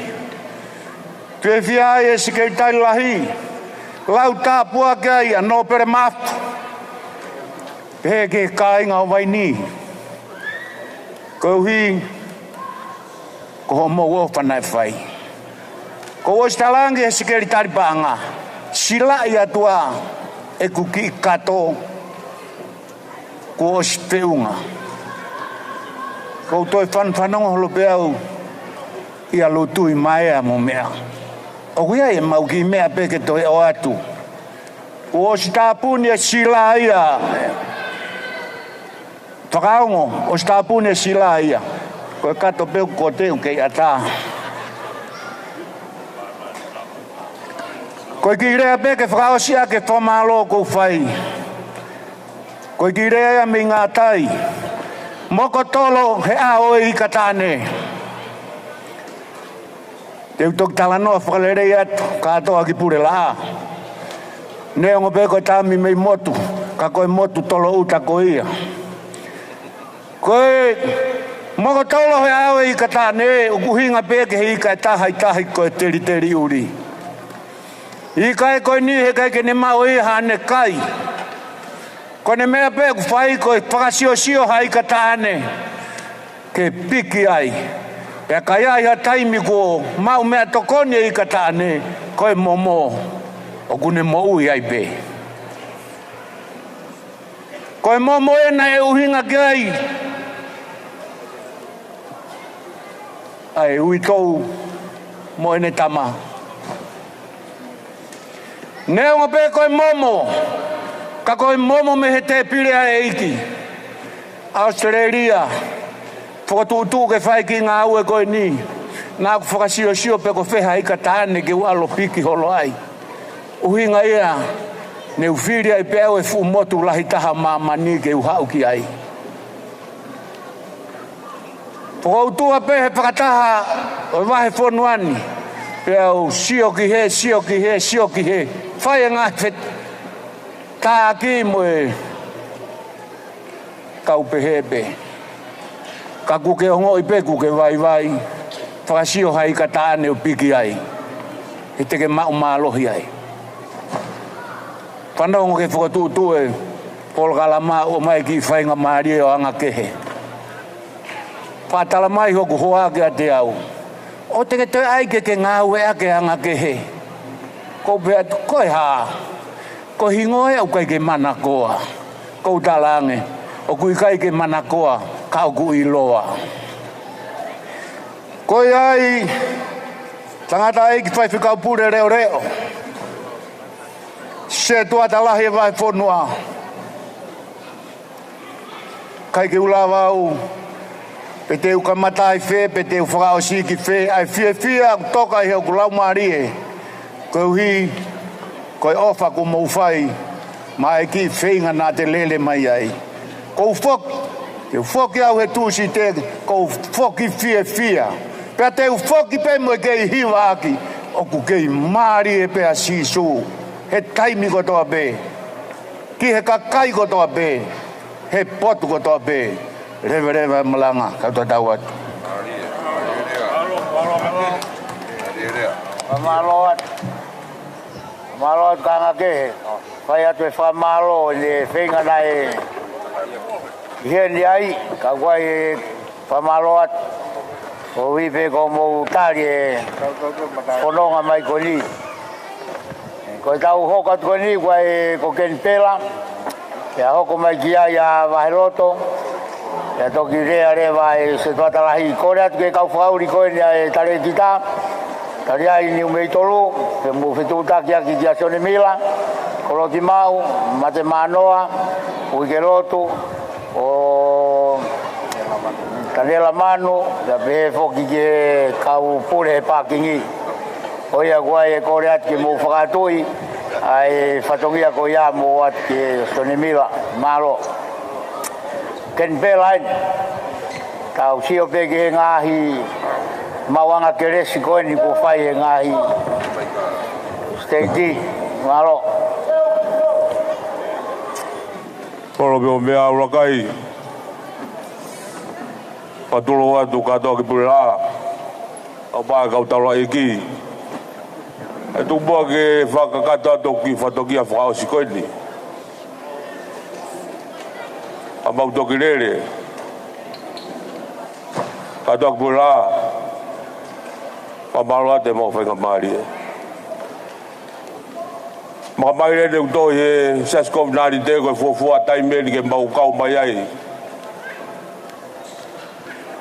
fiefia ai e sekelitali lahi, lau tāpuaki ai ʻa Nōpele Maʻafu, pehē ki he kāinga ʻo Vainī. Koeʻuhi ko hoʻomou ʻofa naʻe fai. Kou ʻosi tala ange he sekelitali paʻanga, silaʻi atu ā ʻeku kiʻi kato, Kuo ʻosi feʻunga. Kou toe fanongo holo pē au ia Lutui Maea mo meʻa. ʻOku ʻi ai ʻemau kiʻi meʻa pē ke toe ʻoatu. Kuo ʻosi tāpuni e sila ia. Fakaongo, ʻosi tāpuni e sila ia. Ko e kato pē ko te u kei ʻatā. Ko e kiʻi lea pē ke fakaʻosi ʻaki e fakamālō kou fai. Ko e kiʻi lea ia mei Ngātai. Mokotolo he ʻao e ika taʻane. Te u toki talanoa fakalelei atu, kātoa ki Pulelaʻā. Neongo pē ko e tami mei motu, ka ko e motu tolo ʻuta ko ia. Ko e mokotolo he ʻao e ika taʻane, ʻoku ʻuhinga pē ki he ika ʻe taha ʻi tahi ko e teliteli ʻuli. ʻIkai ko eni he ʻikai ke ne maʻu ia haʻane kai. Ko ʻene meʻa pē ʻoku fai ko e fakasiosio ha ika taʻane ke piki ai. Pea ka ʻi ai ha taimi kuo maʻu meʻatokoni e ika taʻane, ko e momo ʻoku ne moʻui ai pē. Ko e momo ē naʻe ʻuhinga ki ai ʻa e uitou mo ʻene tama. Neongo pē ko e momo, ka ko e momo mei he tēpile ʻa e ʻEiki. ʻAositelēlia, fokotuʻutuʻu ke fai e kiʻi ngāue ko eni, naʻa ku fakasiosio pe ko fē ha ika taʻane ke u ʻalu ʻo piki holo ai. ʻUhinga ia, ne u fili ai pē au e fuʻu motu lahi taha ʻo māmani ke u haʻu ki ai. Fokoutua pē he fakataha ʻo e vahefonua ni, pea u sio ki hē, sio ki hē, sio ki hē. Fai e ngaahi fetāki mo e kau pehē pē. Ka kuo ke ongoʻi pē kuo ke vaivai, fakasio ha ika taʻane ʻo piki ai. He te ke maʻu mālohi ai. Fanongo ki he fokotuʻutuʻu e polokalama ʻo ʻomai e kiʻi faingamālie ʻo anga kehe. Faʻa tala mai hoku hoa kiate au, ʻoua te ke toe ʻai ke ke ngāueʻaki e anga kehe. Kou pehē atu, ko e hā? Ko e hingoa ē ʻoku ʻikai ke manakoa. Kou talaange, ʻoku ʻikai ke manakoa, ka ʻoku ʻiloa. Ko ia ai, tangataʻeiki faifekau pule leʻoleʻo, setuata lahi e vahefonua. ʻIkai ke u lava au pe te u kamata ʻi fē, pe te u fakaʻosi ki fē, ʻa e fiefia ʻoku toka ʻi hoku laumālie, koeʻuhi ko e ʻofa kuo mou fai maʻa e kiʻi feinga naʻa te lele mai ai. Kou foki, te u foki au he Tūsite, kou foki fiefia. Pea te u foki pē mo e kei hivaʻaki, ʻoku kei mālie pē ʻa Sīsū he taimi kotoa pē, ki he kakai kotoa pē, he potu kotoa pē. Leveleva e malanga, kau tatau atu. Mālō atu. Mālō atu kāinga kehe. Fai atu e fakamālō ʻi he feinga naʻe ʻi heni ai, ka ʻoku ʻi ai e fakamālō atu. Koeʻuhi pē ko hoʻomou tali e fononga mai ko eni. Ko ʻetau hoko atu ko eni, ko e ko Kenipela, pea hoko mai ki ai ʻa Vaheloto, pea toki lea leva e setuata lahi. Kole atu ki he kau fakaʻuli ko eni ʻa e talēkita, Taliai Niumeitolu, pea mou fetuʻutaki ʻaki kia Sione Mila, Kolotimau, Mate Manoa, Uike Lotu, ʻo Tanela Manu, pea pehē foki ki he kau pule he pākingi. Ko ia ʻoku ʻi ai e kole atu ke mou fakaatuʻi ʻa e fatongia ko ia mo ʻoatu kia Sione Mila. Mālō. Kenipela eni. Tau sio pē ki he ngaahi maʻuʻanga kelesi ko eni kuo fai he ngaahi siteiti. Mālō. Kolo pē ʻo meʻa ʻuluaki. Fakatulou atu kātoa ki Pulelaʻā. ʻA e pā kau taulaʻeiki. ʻE tuku muʻa ke fakakakato atu ki he fatongia fakaʻosi ko eni. ʻA mau toki lele. Kātoa ki Pulelaʻā. Fakamālō atu e mau faingamālie. Makamaile ʻeku tohi he Siasi Kovinānite, ko e fuofua taimi eni ke mau kau mai ai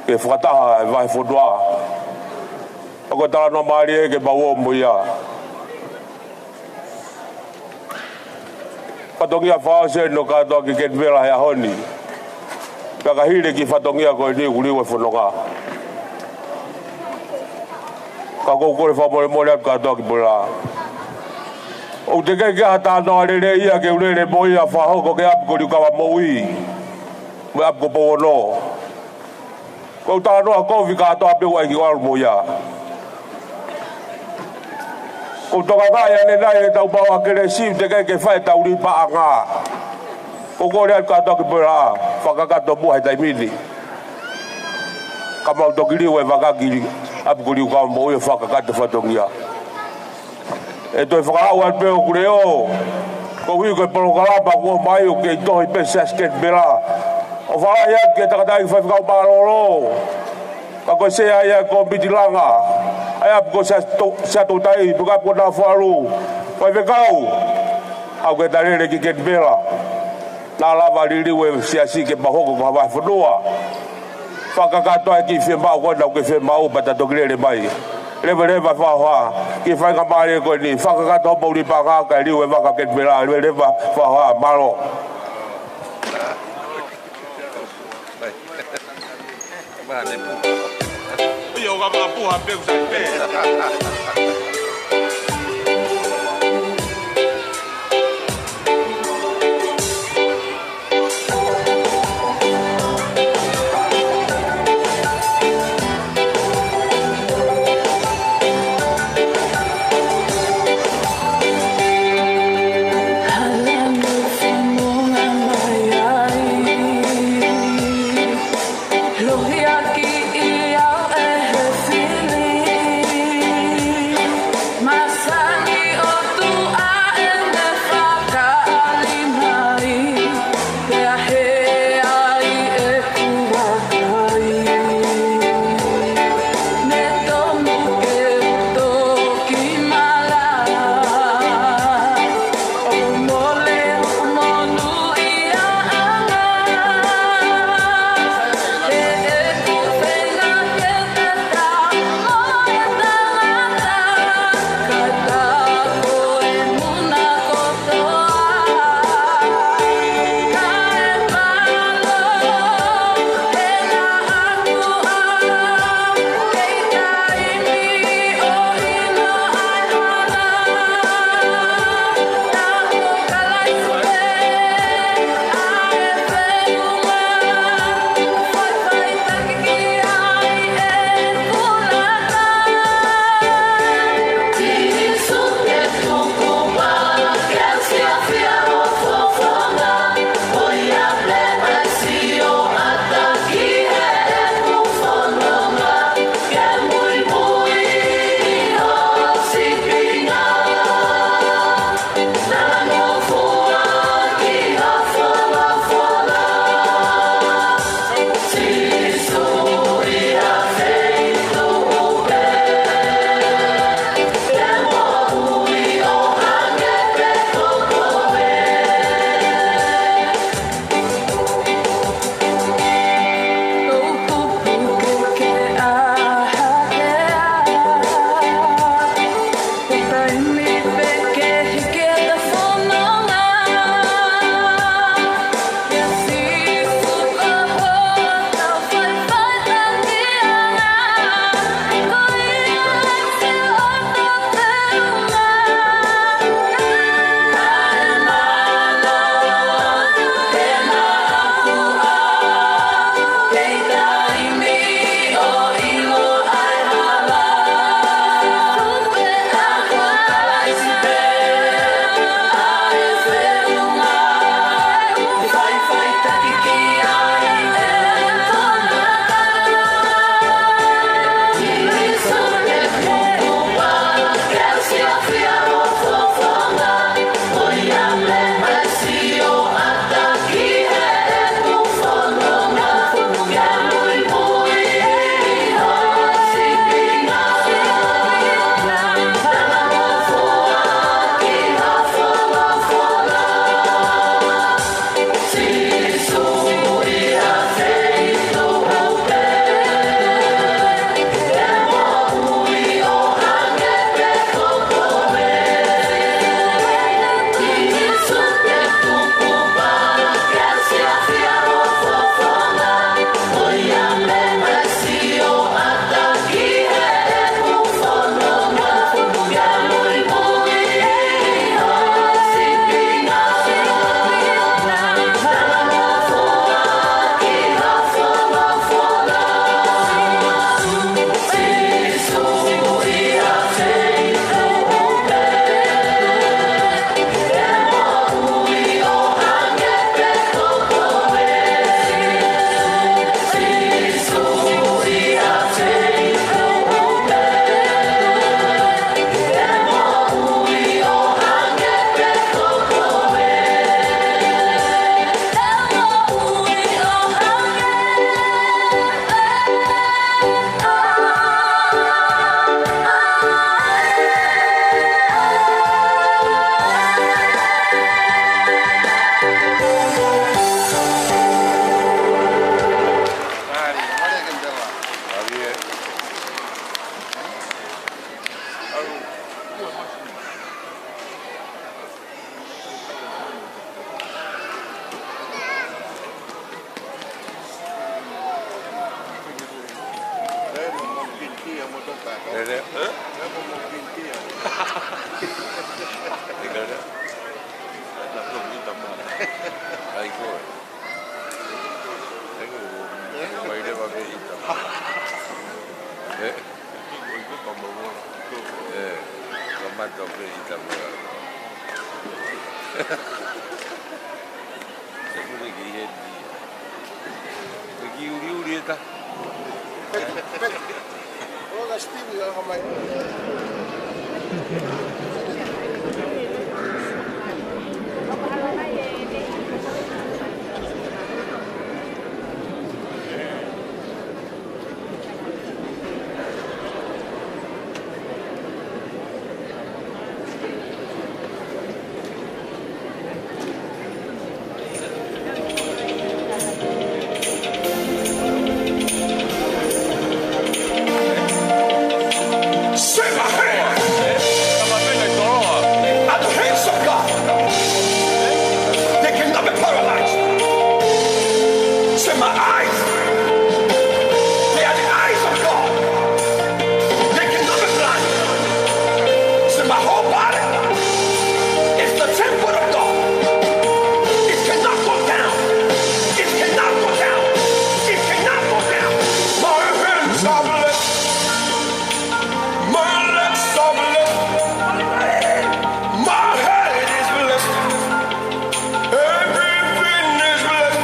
ke fakataha e vahefonua. ʻA ko e talanoa mālie ke mau ō mo ia. Fatongia fakaʻosi eni ʻo kātoa ki Kenipela he ʻaho ni. Pea ka hili e kiʻi fatongia ko eni kuo liu e fononga. Ka ʻoku ou kole fakamolemole atu kātoa ki Pulela. ʻOku teʻeki ke ʻi ai ha talanoa lelei ia ke u lele mo ia fakahoko ki he ʻapi ko Liukava Moʻui mo e ʻapi ko Pouono. Ko ʻeku talanoa kovi kātoa pē ʻoku ʻai ke u ʻalu mo ia. ʻOku ou tokangaʻi ʻanenai ʻetau maʻu ʻa Kelesi, teʻeki ke fai ʻetau lī paʻanga. ʻOku ou kole atu kātoa ki Pulela, fakakakato muʻa he taimi ni. Ka mau toki liu e vaka ki ʻapi ko Liukava Moʻui ʻo fakakakato fatongia. ʻE toe fakaaʻu atu pē ʻoku leʻo, koeʻuhi ko e polokalama kuo ʻomai ʻoku kei tohi pē Siasi Kenipela. ʻO fakahā atu ki he tangataʻeiki faifekau mālōlō, ka ko e sea ia e kōmiti langa ʻa e ʻapi ko Siato-, Siaʻatoutai, pe ko e ʻapi ko Nafoalu. Faifekau, ʻoua te ta lele ki Kenipela. Naʻa lava liliu e Siasi ke mau hoko ko ha vahefonua. Fakakakato e kiʻi fiemaʻu ko ena ʻoku ke fiemaʻu pea ta toki lele mai. Leveleva fakahoha ki he faingamālie ko eni, fakakakato hoʻomou lī paʻanga kae liu e vaka Kenipela, leveleva fakahoha, mālō. ʻIo, ka makapuha pē ʻoku sai pē. Lele. Ē? Ē, ko mo pintia. Ika le. Ai ko e. Ai ko e. Mai le ma pe ita. Ē? Ē, kamata pe ita mo. Ē, ko e ki he ni. Ē, ki uli uli e ta. Ola Steve, ʻoua mai. Set my hands are the hands of God. They cannot be paralyzed. Set my eyes. They are the eyes of God. They cannot be blind. Set my whole body. It's the temple of God. It cannot go down. It cannot go down. It cannot go down. My hands are blessed. My legs are blessed. My head is blessed. Everything is blessed.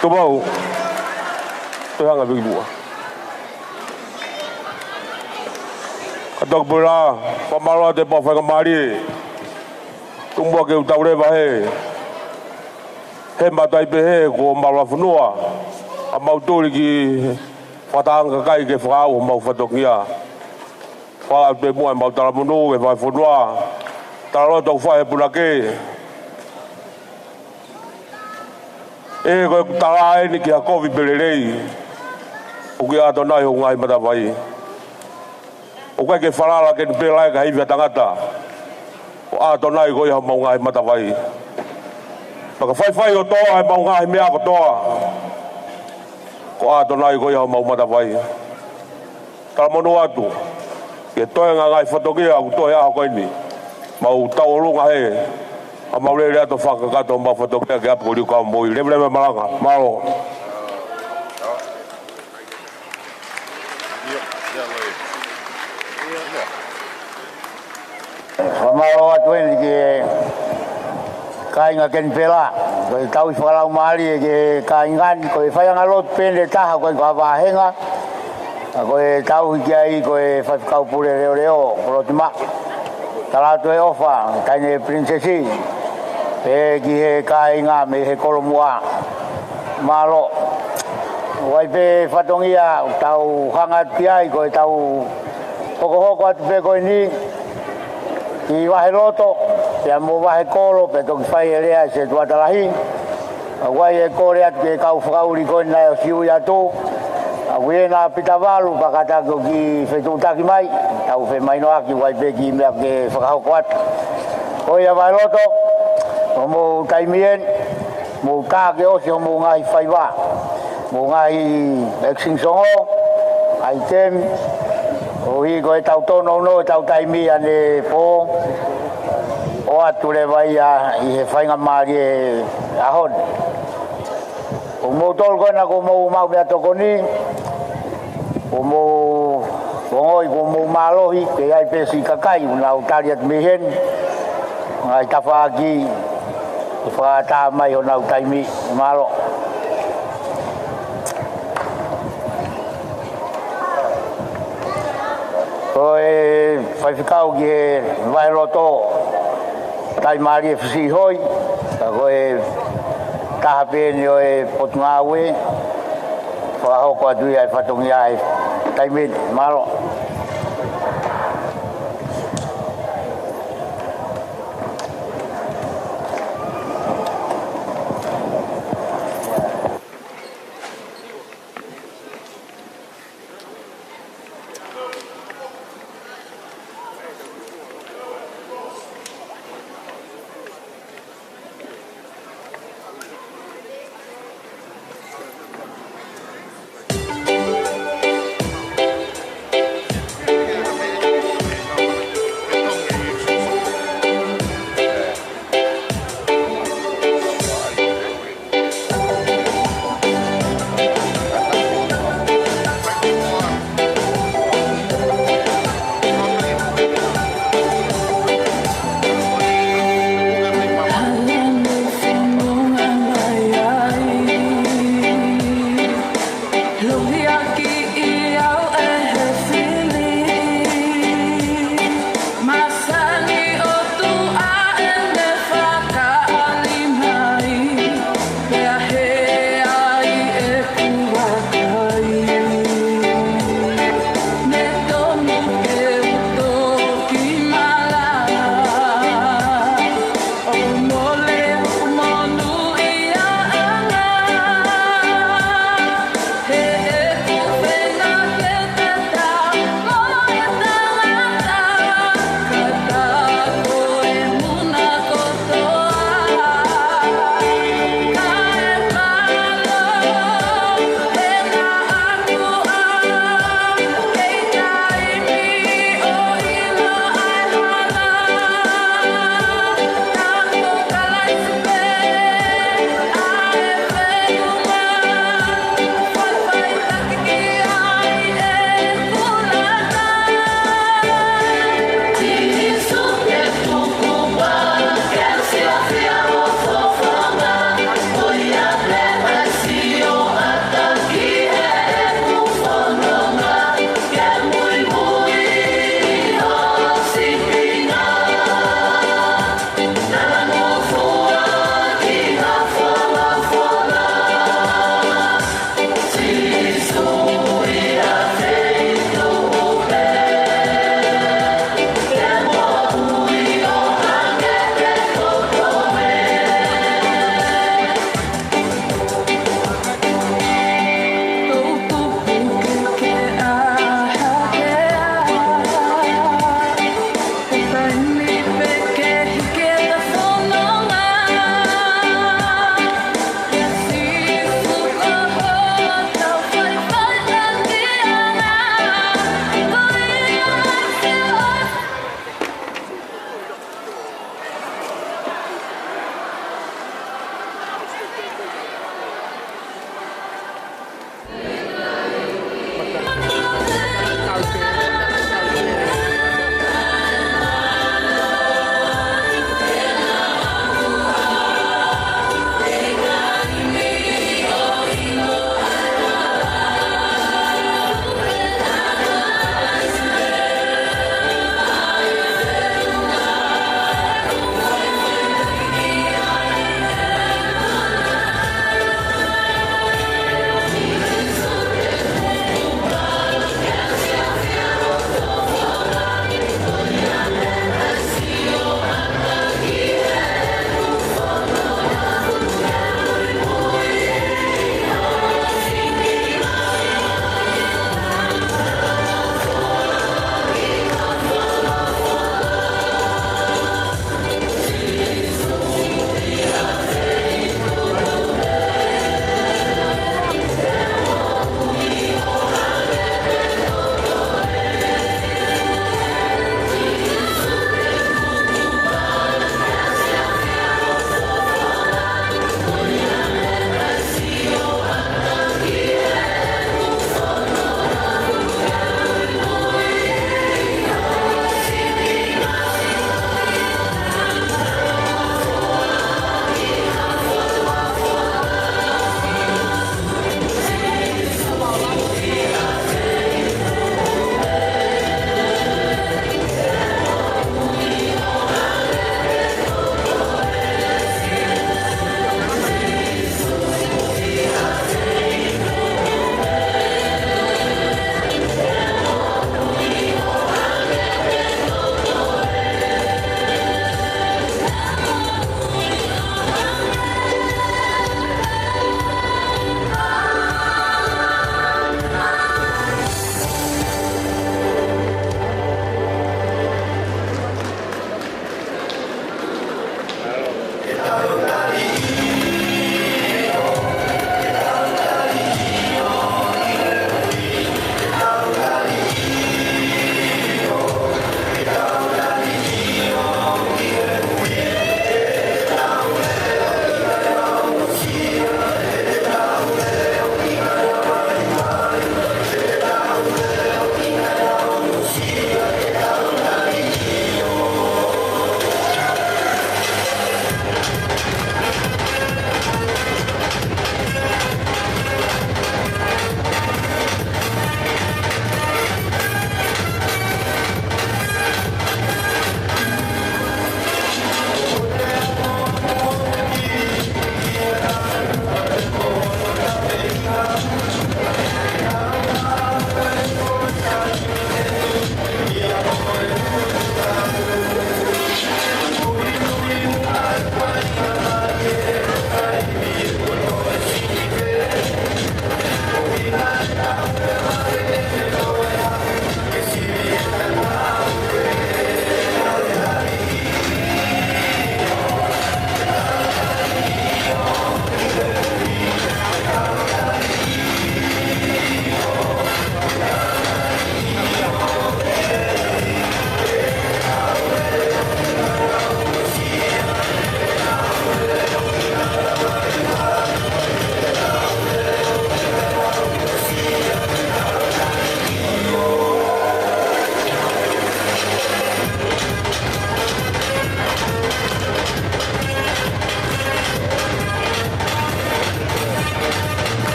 Tau mau. Toe hanga viki mua. Kātaki pē ʻa e fakamālō atu he pau faingamālie. Tuku muʻa ke u tau leva he, he matai pē he ko Malu ʻa Fonua. ʻA mau tuli ki he fakatahaʻanga kakai ke fakaʻau homau fatongia. Fakaʻau pē muʻa ʻemau talamonū, ʻe fai fonua. Talaloto ʻoku fai he punake. ʻE, ko e tala eni ki ha kovi pē lelei. ʻOku ʻi ʻAtonai hoku ngaahi matavai. ʻOku ʻikai ke falala ʻa Kenipela ia ki ha ivi ʻa tangata. Ko ʻAtonai ko ia homau ngaahi matavai. Pea ka faifai ʻo toʻa ʻemau ngaahi meʻa kotoa, ko ʻAtonai ko ia homau matavai. Talamonū atu ki he toenga ngaahi fatongia ʻoku toe ʻaho ko eni. Mau tauʻolunga he ʻa mau lele atu fakakakato homau fatongia ki ʻapi ko Liukau mo e leveleva malanga. Mālō. Fakamālō atu eni ki he kāinga Kenipela. Ko e tauhi fakalaumālie ki he kāinga ni, ko e faiʻanga lotu pē eni ʻe taha, ʻoku ʻikai ko ha vāhenga. ʻA ko e tauhi ki ai ko e Faifekau Pule Leoleo, Polotima. Tala atu e ʻofa, Taʻahine Pilinisesi, pea ki he kāinga mei he Kolomuʻa. Mālō. ʻOku ʻi ai pē fatongia ʻoku tau hanga atu ki ai, ko e tau hokohoko atu pē ko eni ki Vaheloto, pea mo Vahekolo, pea toki fai e lea ʻa e setuata lahi. ʻOku ʻi ai e kole atu ki he kau fakaʻuli ko eni naʻe ʻosi ui atu. ʻOku ʻi ai ʻena Pita Valu, ka kātaki ʻo kiʻi fetuʻutaki mai, tau femahinoʻaki, ʻoku ʻi ai pē kiʻi meʻa ke fakahoko atu. Ko ia Vaheloto, ko hoʻomou taimi eni, mou tā ke ʻosi hoʻomou ngaahi faiva, mou ngaahi extinguisher, item, ʻo hiki ko e tau tōnounou e tau taimi ʻanepō, ʻoatu leva ia ʻi he faingamālie he ʻaho ni. Ko moutolu ko ena kuo mou maʻu meʻatokoni, kuo mou ongoʻi kuo mou mālohi, pea ʻi ai pē siʻi kakai ʻoku nau tali atu mei heni, ngaahi tafaʻaki, ʻe fakaʻatā mai honau taimi. Mālō. Ko e faifekau ki he Vaheloto, Taimālie Fisiʻihoi, ka ko e taha pē eni ʻo e Potungāue, fakahoko atu ia e fatongia he taimi ni. Mālō.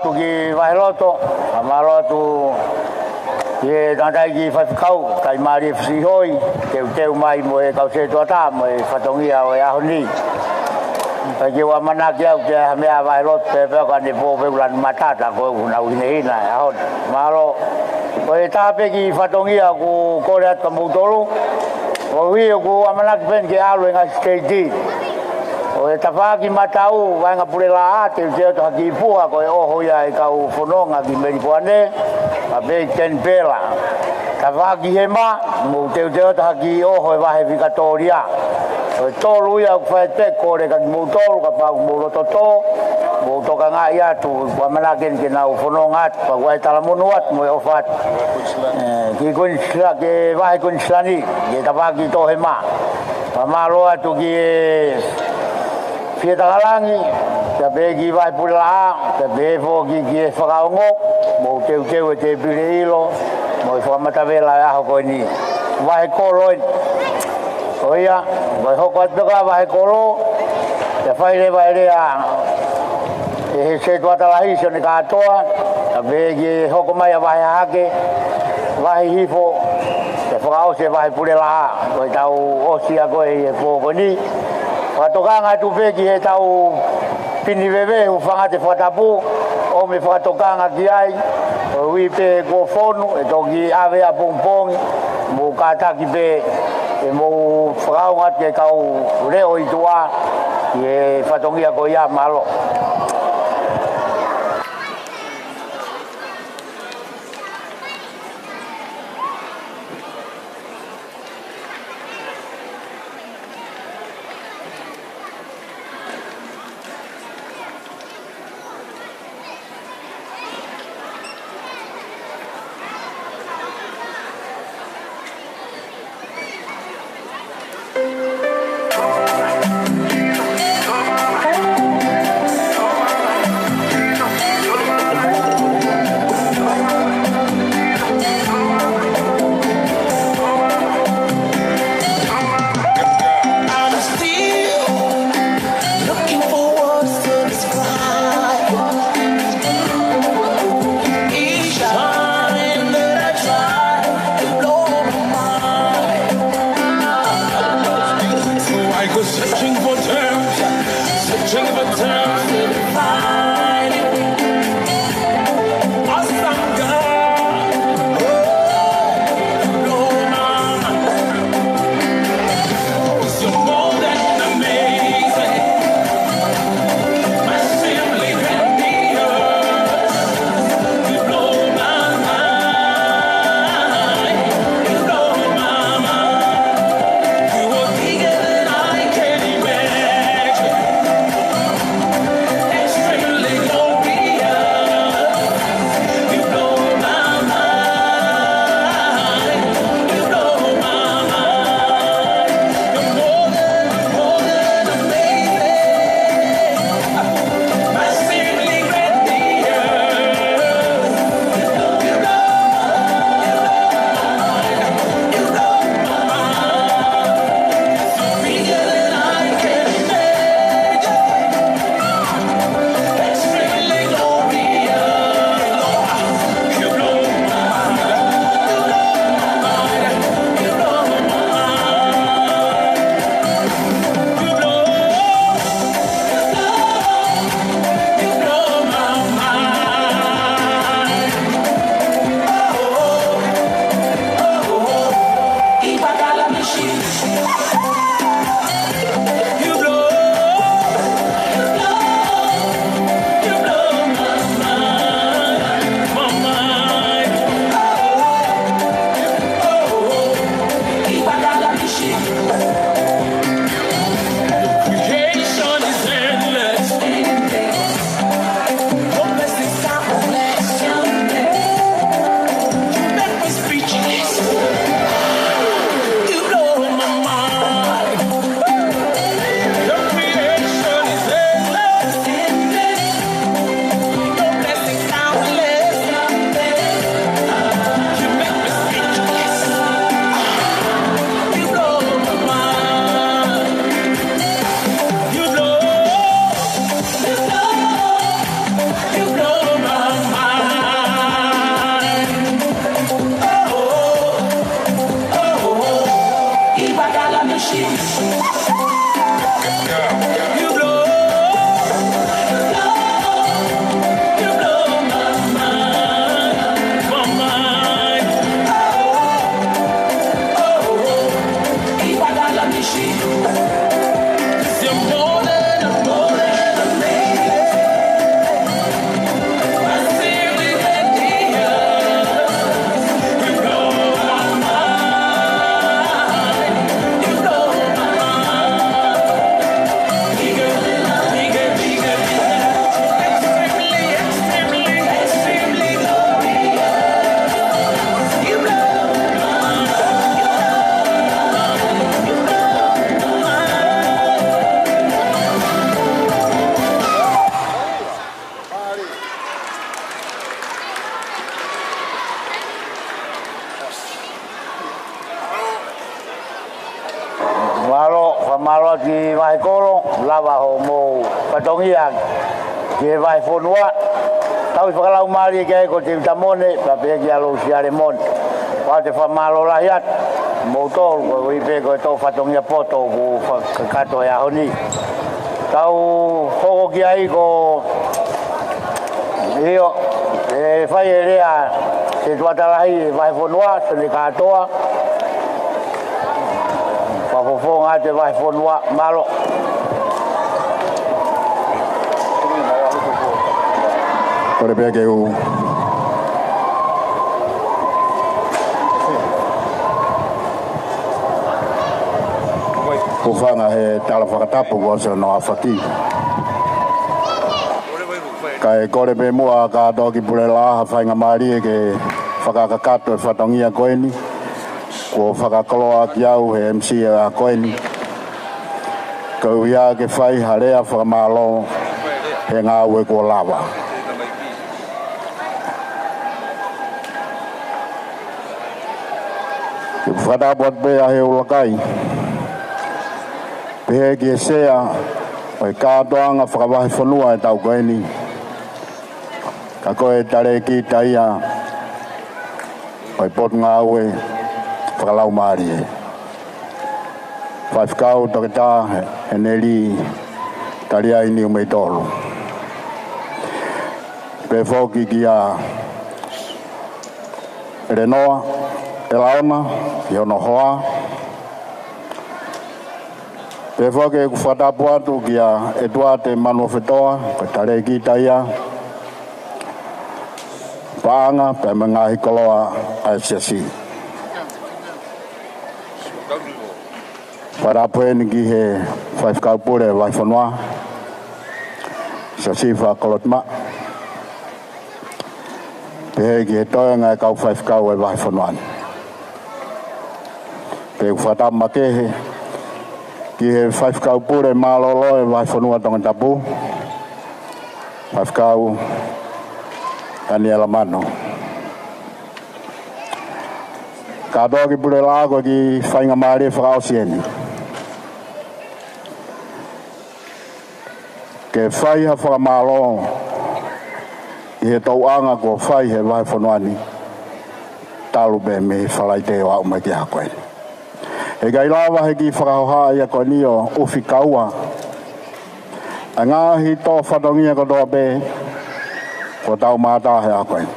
Ki Vaheloto, fakamālō atu ki he tangataʻeiki faifekau, Taimālie Fisihoi, teuteu mai mo e kau sētuata mo e fatongia ʻo e ʻaho ni. Pea ke u ʻamanaki au ke ʻi ai ha meʻa ʻa Vaheloto pē pea ka ne pō pē ʻoku lanu matata ko ʻoku nau hinehina he ʻaho ni. Mālō. Ko e taha pē kiʻi fatongia ʻoku kole atu kia moutolu. Koeʻuhi ʻoku ʻamanaki pē eni ke ʻalu e ngaahi siteiti. ʻO e tafaʻaki Matau, vaenga Pulelaʻā, teuteu atu ha kiʻi puha ko e ʻoho ia e kau fononga ki Melipoane, pea pehē ki Kenipela. Tafaʻaki Hema, mou teuteu atu ha kiʻi ʻoho e vahe Vikatōlia. Ko e tolu ia ʻoku fai pē kole kia kimoutolu, kapau ʻoku mou loto tō, mou tokangaʻi atu, ʻoku ʻamanaki eni ke nau fononga atu, pea ʻoku ʻi ai e talamonū atu mo e ʻofa atu. ʻE, ki Kuinisilani, ki he vahe Kuinisilani, ki he tafaʻaki Tohema. Fakamālō atu ki he Fietakalangi, pea pehē ki Vahe Pulelaʻā, pea pehē foki ki he fakaongo, mou teuteu e tēpile ʻilo mo e fakamatavela e ʻaho ko eni. Vahe Kolo eni. Ko ia, ko e hoko atu pē ko ē Vahe Kolo, pea fai leva e lea ʻe he sētuata lahi Sione Kātoa, pea pehē ki he hoko mai ʻa Vahe Hahake, Vahe Hihifo, pea fakaʻosi e Vahe Pulelaʻā. Ko e tau ʻosi ia ko ē ʻi he pō ko eni. Fakatokanga atu pē ki he tau pini veve, hūfanga he fakatapu, ʻomi e fakatokanga ki ai, koeʻuhi pē kuo fonu, ʻe toki ʻave ʻapongipongi, mou kātaki pē, ʻe mou fakaongo atu ki he kau leʻo ʻi tuʻa, ʻi he fatongia ko ia, mālō. I'm still looking for words to describe each time that I try to blow my mind. So I go searching for terms, searching for terms to define it. Awesome God, oh, blow my mind. You're more than amazing. My simply can't be yours. You blow my mind. You blow my mind. You are bigger than I can imagine. Mālō atu ki Vahekolo, lava hoʻomou fatongia ki he vahefonua. Tauhi fakalaumālie ki ai ko Tevita Mone, pea pehē kia Lousiale Mone. Pea te fakamālō lahi atu kimoutolu, koeʻuhi pē ko e tō fatongia poto kuo fakakakato he ʻaho ni. Tau hoko ki ai ko ʻIo, ʻe fai e lea ʻe he tuatalahi vahefonua, Sione Kātoa. Fakafofonga atu e vahefonua, mālō. Kole pē ke u hūfanga he tala fakatapu kuo ʻosi hono ʻaofaki. Kae kole pē muʻa ʻa Kātoa ki Pulelaʻā ha faingamālie ke fakakakato e fatongia ko eni, kuo fakakoloa ʻaki au he M C ʻo e ʻaho ko eni, koeʻuhi ke fai ha lea fakamālō he ngāue kuo lava. Ke fakatapu atu pē ʻa e ʻuluaki, pehē ki he sea ʻo e kātoanga fakavahefonua e taʻu ko eni, ka ko e talēkita ia ʻo e Potungāue Fakalaumālie, Faifekau Toketā Heneli Taliai Niumeitolu. Pehē foki kia ʻElenoa ʻElaona ʻi hono hoa. Pehē foki ʻeku fakatapu atu kia ʻEtuate Manuofetoa, ko e talēkita ia, paʻanga pea mo e ngaahi koloa ʻa e siasi. Fakatapu heni ki he Faifekau Pule Vahefonua, Siosifa Kolotimaʻa. Pehē ki he toenga e kau faifekau e vahefonua ni. Pea ʻoku fakatapu makehe ki he Faifekau Pule Mālōlō e Vahefonua Tongatapu, Faifekau Taniela Manu. Kātoa ki Pulelaʻā, ko e kiʻi faingamālie fakaʻosi eni ke fai ha fakamālō ʻi he tauʻanga kuo fai he vahefonua ni talu pē mei Falaite ʻo aʻu mai ki he ʻaho ko eni. He ʻikai lava he kiʻi fakahohaʻa ia ko eni ʻo ʻufi kaua ʻa e ngaahi tō fatongia kotoa pē kuo tau mātā he ʻaho ko eni.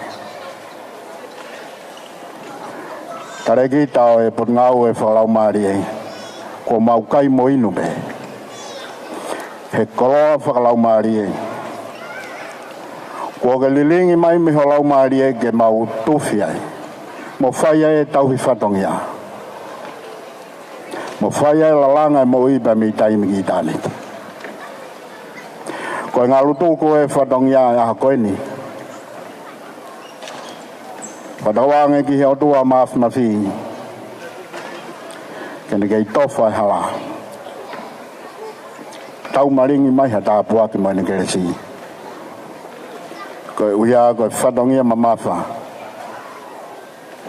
Talēkita ʻo e Potungāue Fakalaumālie, kuo mau kai mo inu pē he koloa fakalaumālie kuo ke lilingi mai mei ho laumālie ke mau tufi ai mo fai ai e tauhi fatongia, mo fai ai e lalanga e moʻui pea mei taimi ki ʻitāniti. Ko e ngalutuku e fatongia e ʻaho ko eni. Fakatauange ki he ʻOtua Māfimafi ke ne kei tofa e hala, tau malingi mai ha tāpuaki mo ʻene kelesi. Koeʻuhi ko e fatongia mamafa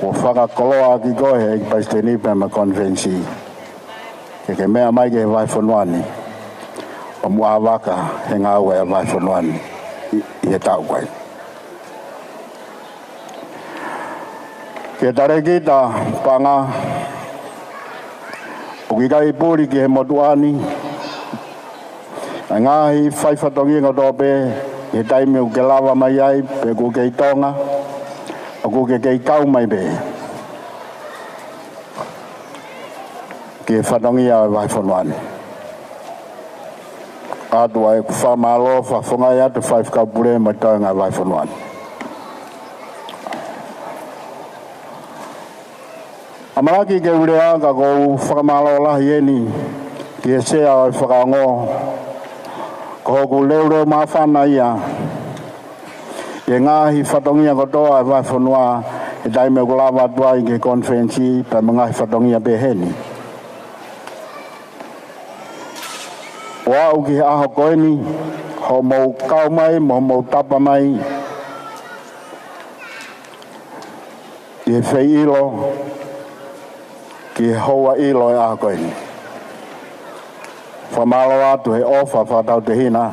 kuo fakakoloa ʻaki koe ʻe he ʻEiki Palesiteni pea mo e konifelenisi ke ke meʻa mai ki he vahefonua ni ʻo muʻa vaka he ngāue ʻa e vahefonua ni ʻi, ʻi he taʻu ko eni. Ki he talēkita paʻanga ʻoku ʻikai puli ki he motuʻa ni, ʻa e ngaahi fai fatongia kotoa pē ʻi he taimi ʻoku ke lava mai ai pe ʻoku ke ʻi Tonga, ʻoku ke kei kau mai pē ki he fatongia ʻo e vahefonua ni. ʻOatu ʻa ʻeku fakamālō fakafofongaʻi atu Faifekau Pule mo e toenga e vahefonua ni. ʻAmanaki ke u lea ka ʻoku ou fakamālō lahi eni ki he sea ʻo e fakaongo, ko hoku leuleu māfana ia ʻi he ngaahi fatongia kotoa e vahefonua he taimi ʻoku lava atu ai ki he konifelenisi pea mo e ngaahi fatongia pehē ni. ʻO aʻu ki he ʻaho ko eni, hoʻomou kau mai mo hoʻomou tapa mai ʻi he feiʻilo ki he houa ʻilo e ʻaho ko eni. Fakamālō atu he ʻofa fakatautehina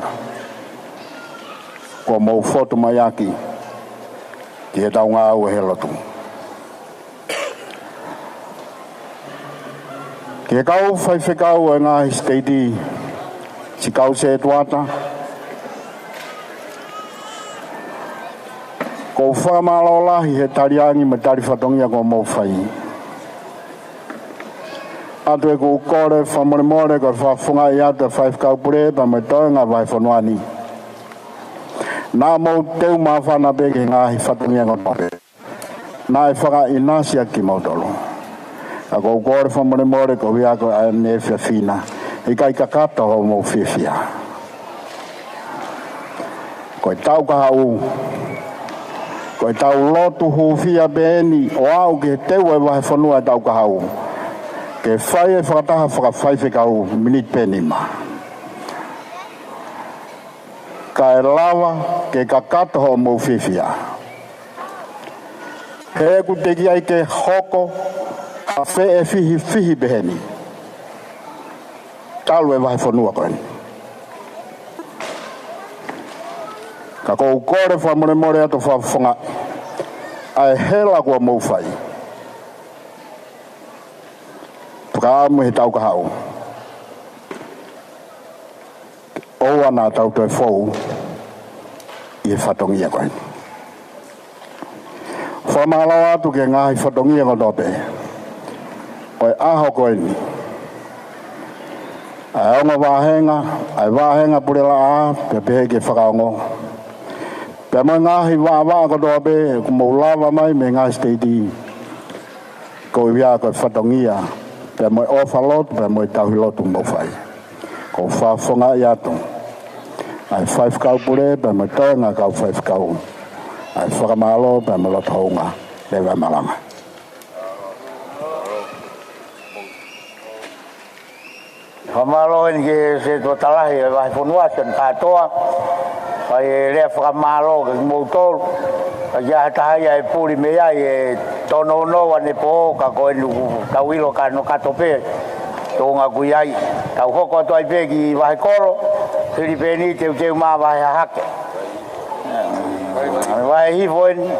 kuo mou fotu mai ʻaki ki heʻetau ngāue he lotu. Ki he kau faifekau ʻo e ngaahi siteiti, siʻi kau sētuata, ʻoku ou fakamālō lahi he tali angi mo e tali fatongia kuo mou fai. ʻOatu ʻeku kole fakamolemole ko e fakafofongaʻi atu ʻa e faifekau pule pea mo e toenga vahefonua ni. Naʻa mou teu māfana pē ki he ngaahi fatongia kotoa pē. Naʻe fakaʻinasi ʻaki kimoutolu. Ka ʻoku ou kole fakamolemole koeʻuhi ko e ʻaho ni, efiafi na, ʻikai kakato hoʻomou fiefia. Ko e tau kahaʻu, ko e tau lotu hūfia pē eni ʻo aʻu ki he teu ʻa e vahefonua ʻi he tau kahaʻu, ke fai e fakataha fakafaifekau miniti pē nima. Kae lava ke kakato hoʻomou fiefia. He ʻoku teʻeki ai ke hoko ʻa e feʻifihi peheni talu e vahefonua ko eni. Ka ʻoku ou kole fakamolemole atu fakafofongaʻi ʻa e hela kuo mou fai. Pea ka aʻu mai he tau kahaʻu, ʻoua naʻa tau toe fou ʻi he fatongia ko eni. Fakamālō atu ki he ngaahi fatongia kotoa pē ʻo e ʻaho ko eni. ʻA e ongo vāhenga, ʻa e vāhenga pule laʻā, pea pehē ki he fakaongo, pea mo e ngaahi vaʻavaʻa kotoa pē kuo mou lava mai mei he ngaahi siteiti, koeʻuhi ko e fatongia, pea mo e ʻofa lotu, pea mo e tauhi lotu ʻoku mou fai. ʻOku ou fakafofongaʻi atu ʻa e faifekau pule pea mo e toenga kau faifekau ʻa e fakamālō pea mo e loto houngaʻia. Leva e malanga. Fakamālō eni ki he sētuata lahi ʻo e vahefonua, Sione Kātoa. Fai e lea fakamālō kiate kimoutolu. Ka ʻi ai ha taha ia ʻe puli mei ai, ʻe tōnounou ʻanepō, ka ko eni ʻoku tau ʻilo ka nau kakato pē. Tuʻunga ʻoku ʻi ai, tau hoko atu ai pē ki vahekolo, fili pē eni teuteu mai vahe hahake. Vahe hifo eni.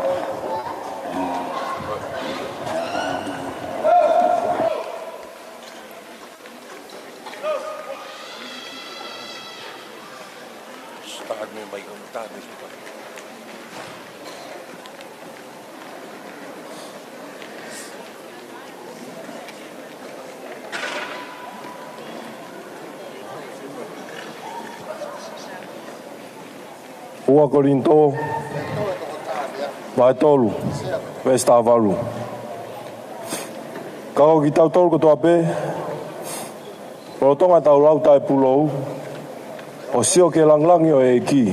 Ua Kolinitō, vahe tolu, veesi taha valu. Ka ko kitautolu kotoa pē, lolotonga ʻetau lau taʻepūlou, ʻo sio ki he langilangi ʻo e ʻEiki,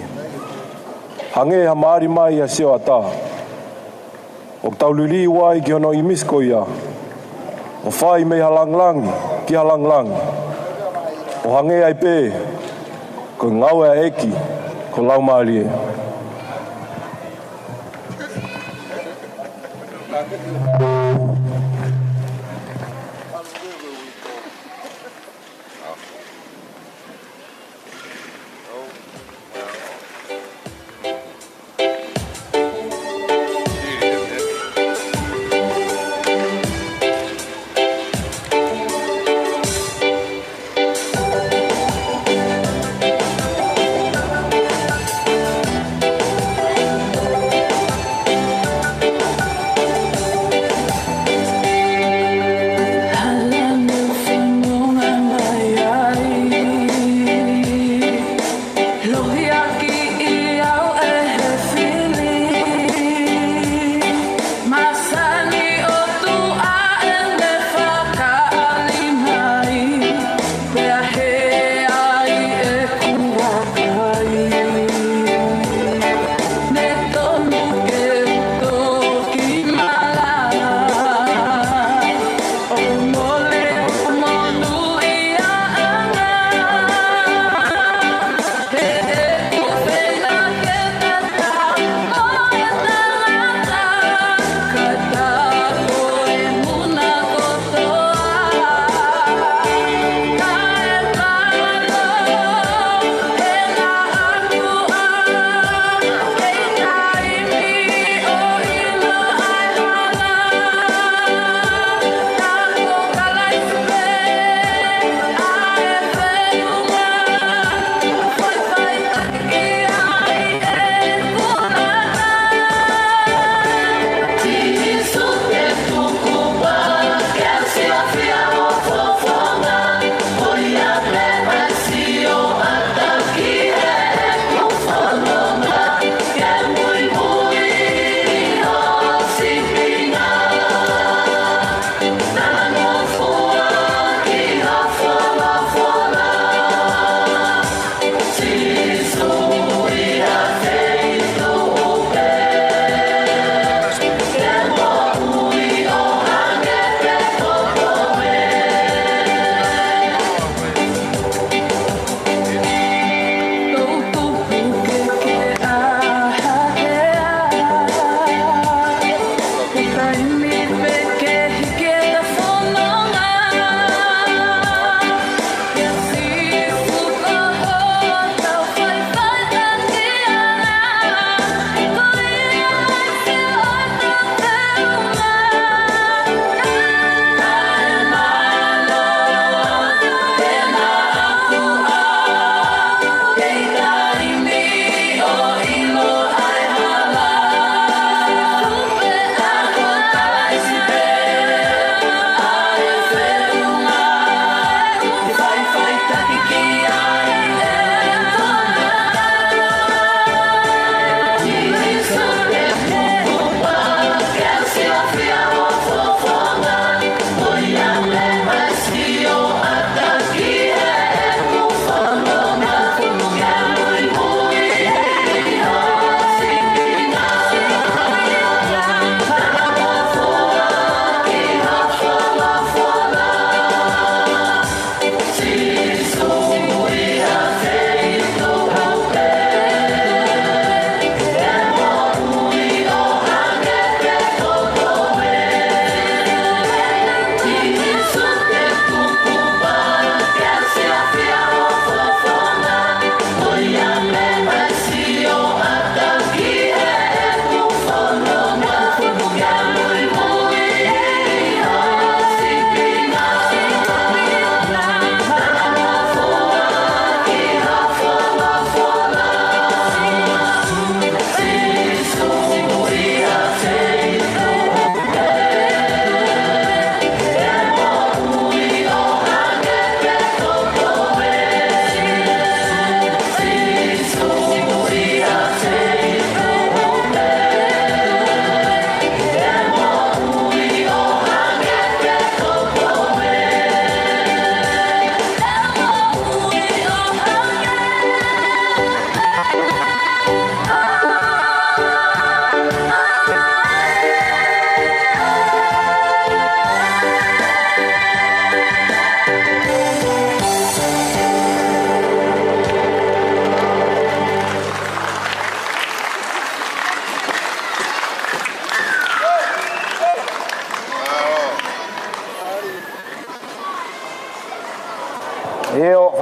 hangē ha maali mai ʻa e sioʻata, ʻoku tau liliu ai ki hono ʻīmisi ko ia, ʻo fai mei ha langilangi ki ha langilangi, ʻo hangē ai pē ko e ngāue ʻa e ʻEiki ko e Laumālie.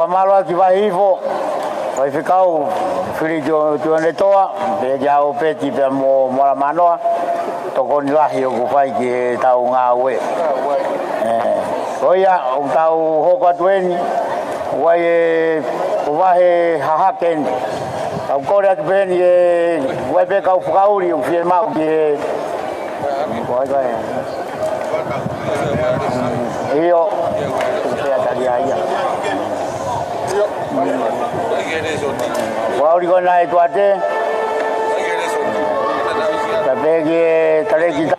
Mālō atu ki Vaihifo, Faifekau Fili Tio-, Tionetoa, pea kia Opeti pea mo Moalamanoa, tokoni lahi ʻoku fai ki heʻetau ngāue. ʻE, ko ia, ʻoku tau hoko atu eni, ʻoku ʻi ai e, ʻoku vahe hahake eni. Tau kole atu pē eni ʻe, ʻoku ʻi ai pē kau fakaʻuli, ʻoku fiemaʻu ki he, ko ai kai. ʻIo, pea tali ai ia. Fakaʻuli ko ena ʻe Tuate. Tapu ki he talēkita.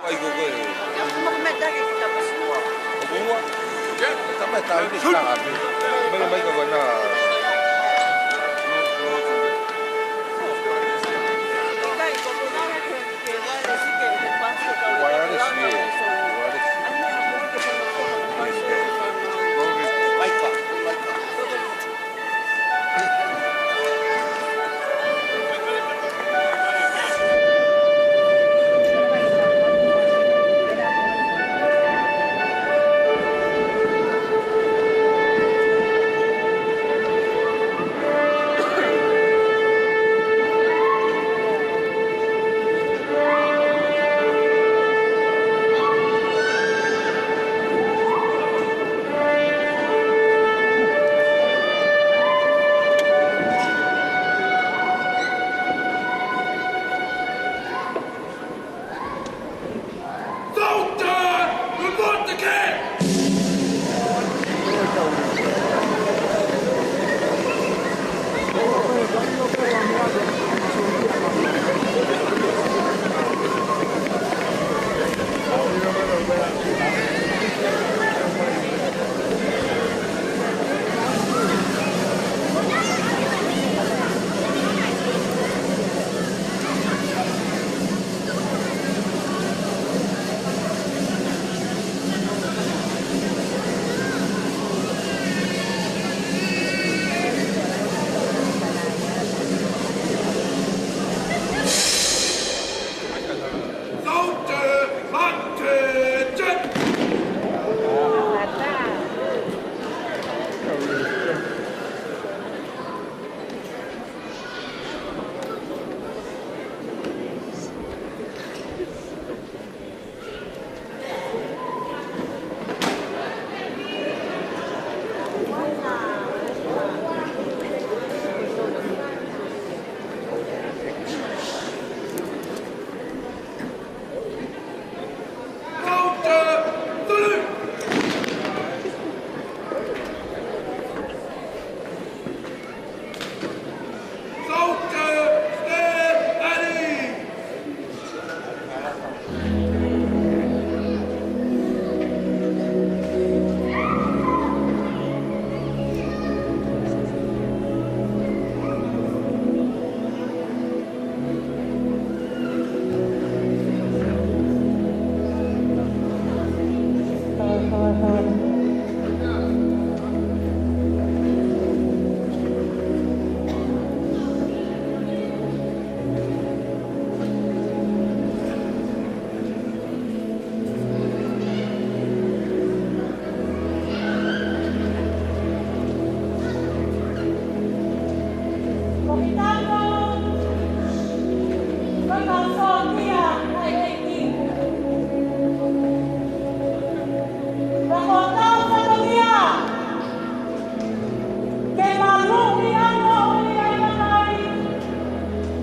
Ke maluʻi ange ʻo ʻi ai ʻa e kai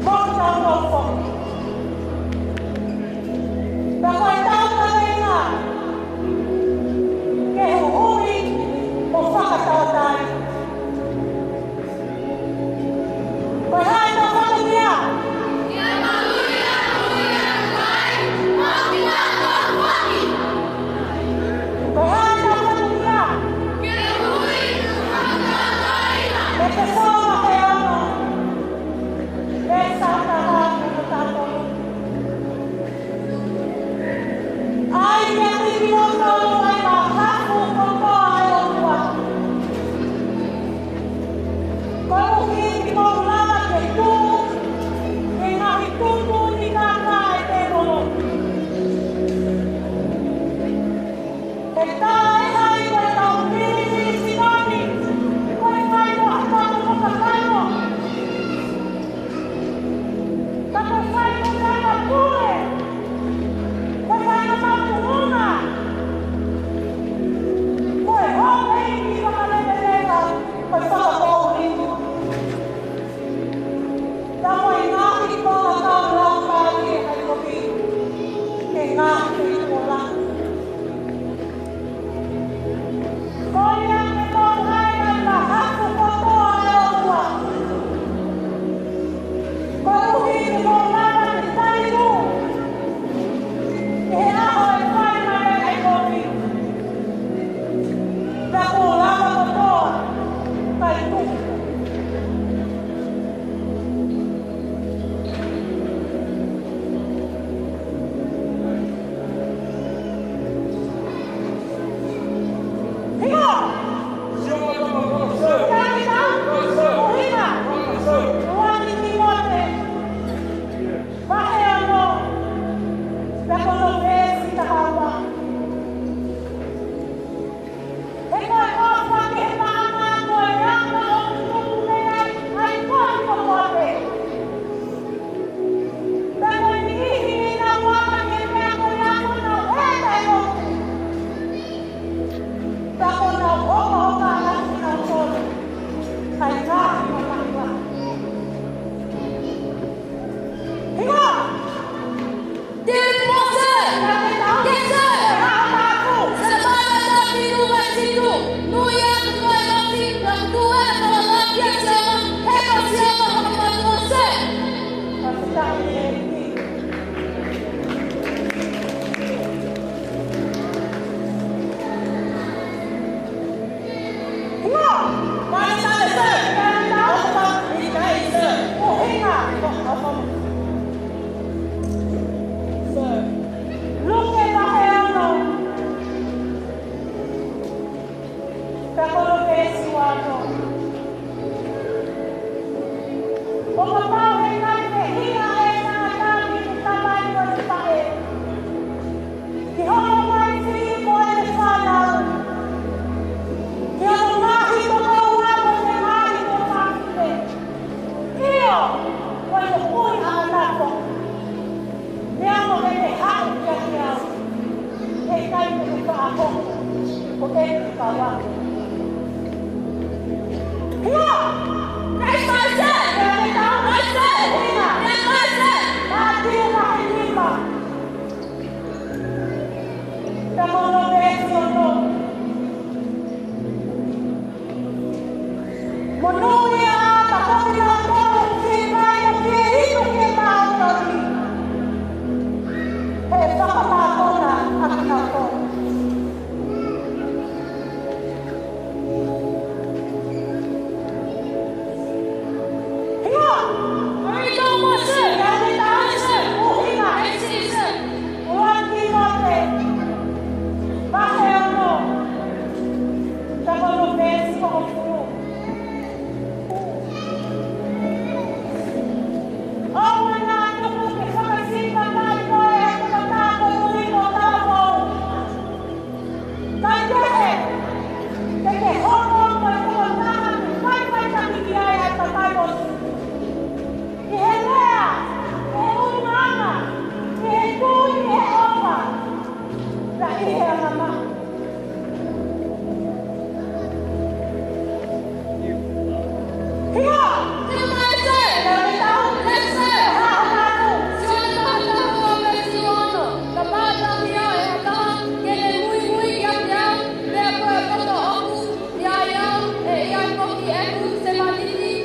mo kitautolu foki. Pea ko ʻetau kaveinga ke huhuʻi mo fakatauʻatāina. Ko e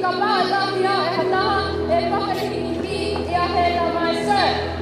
Kapau ʻe lahi ʻe ha taha, ʻe pake ki he ʻEiki ʻi he tamai, sir.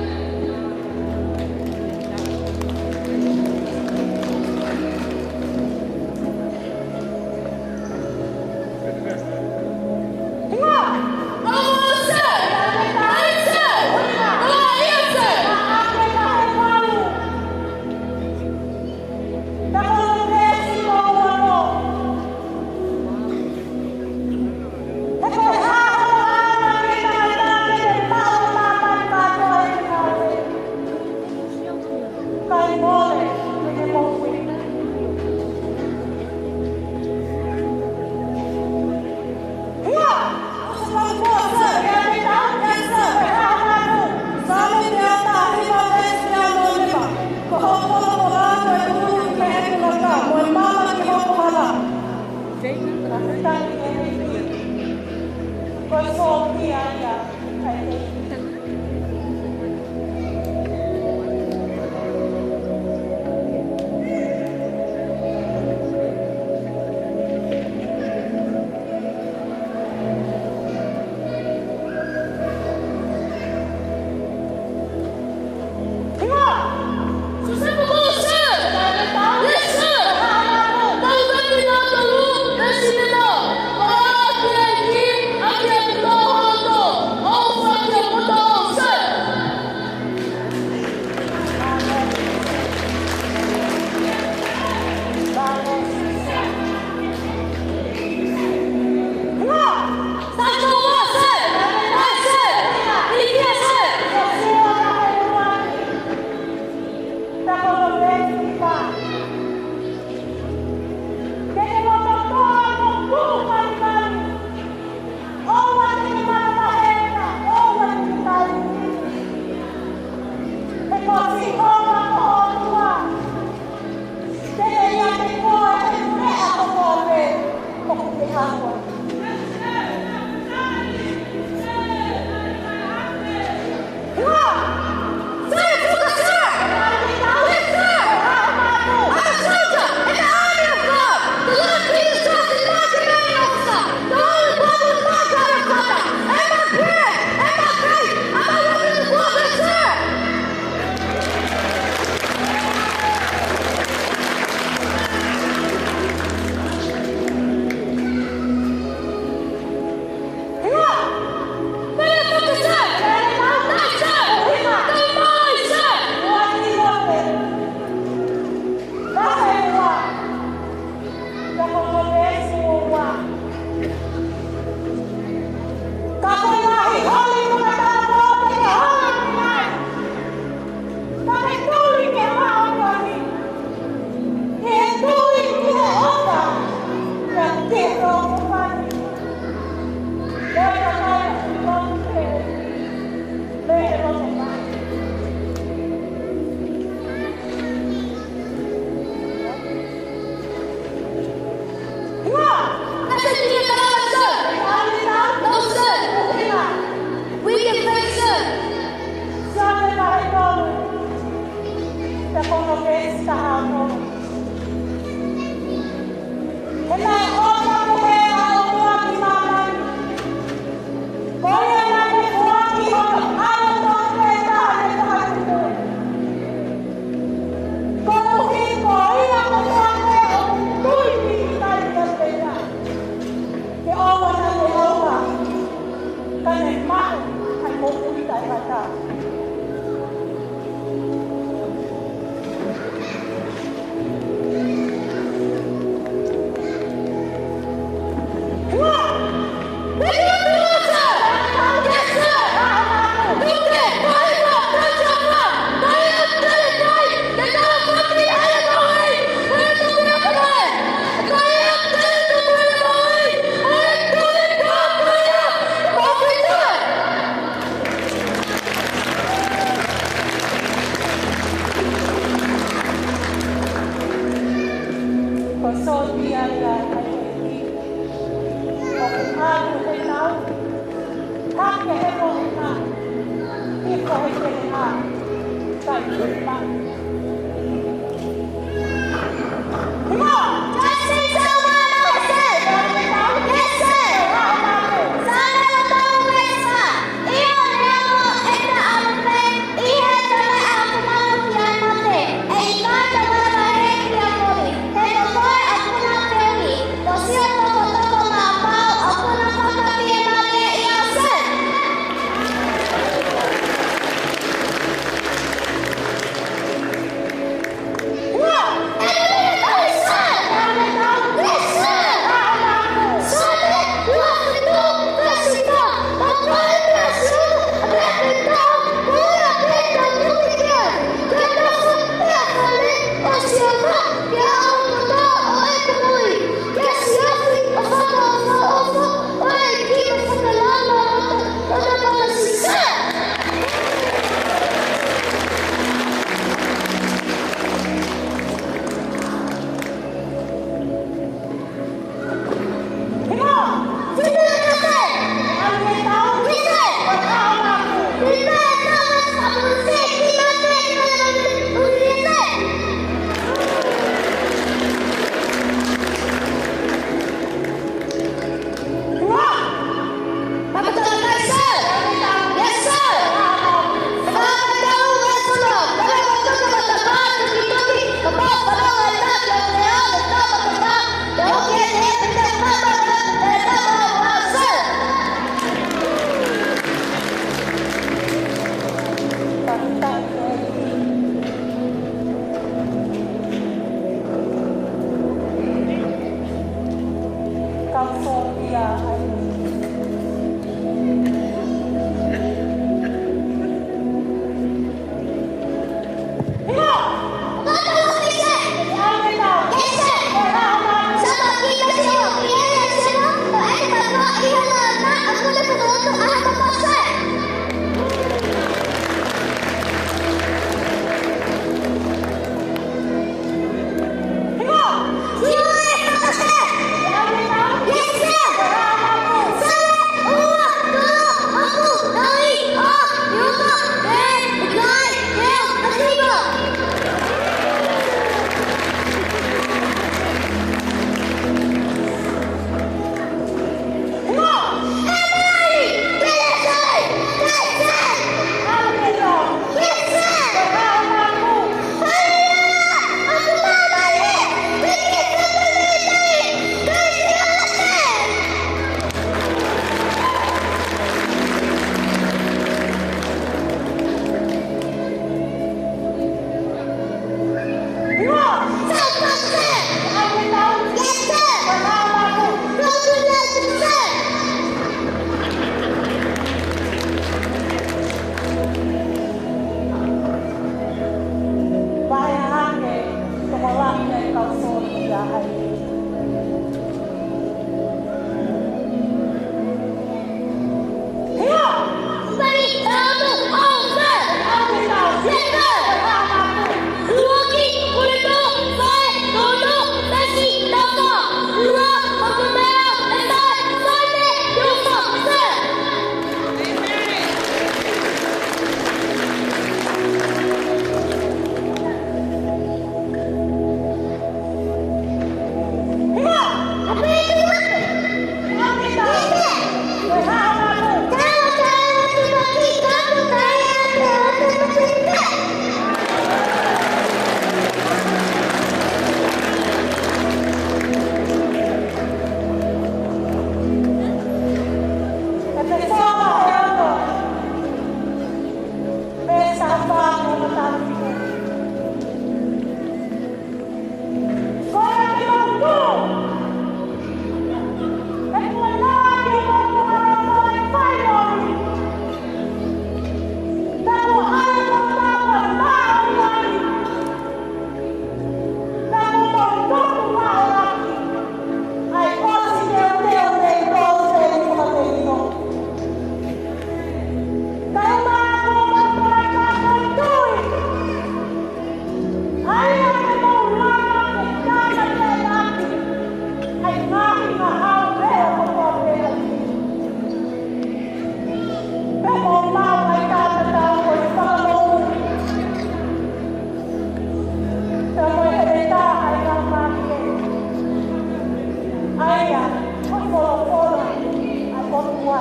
Ko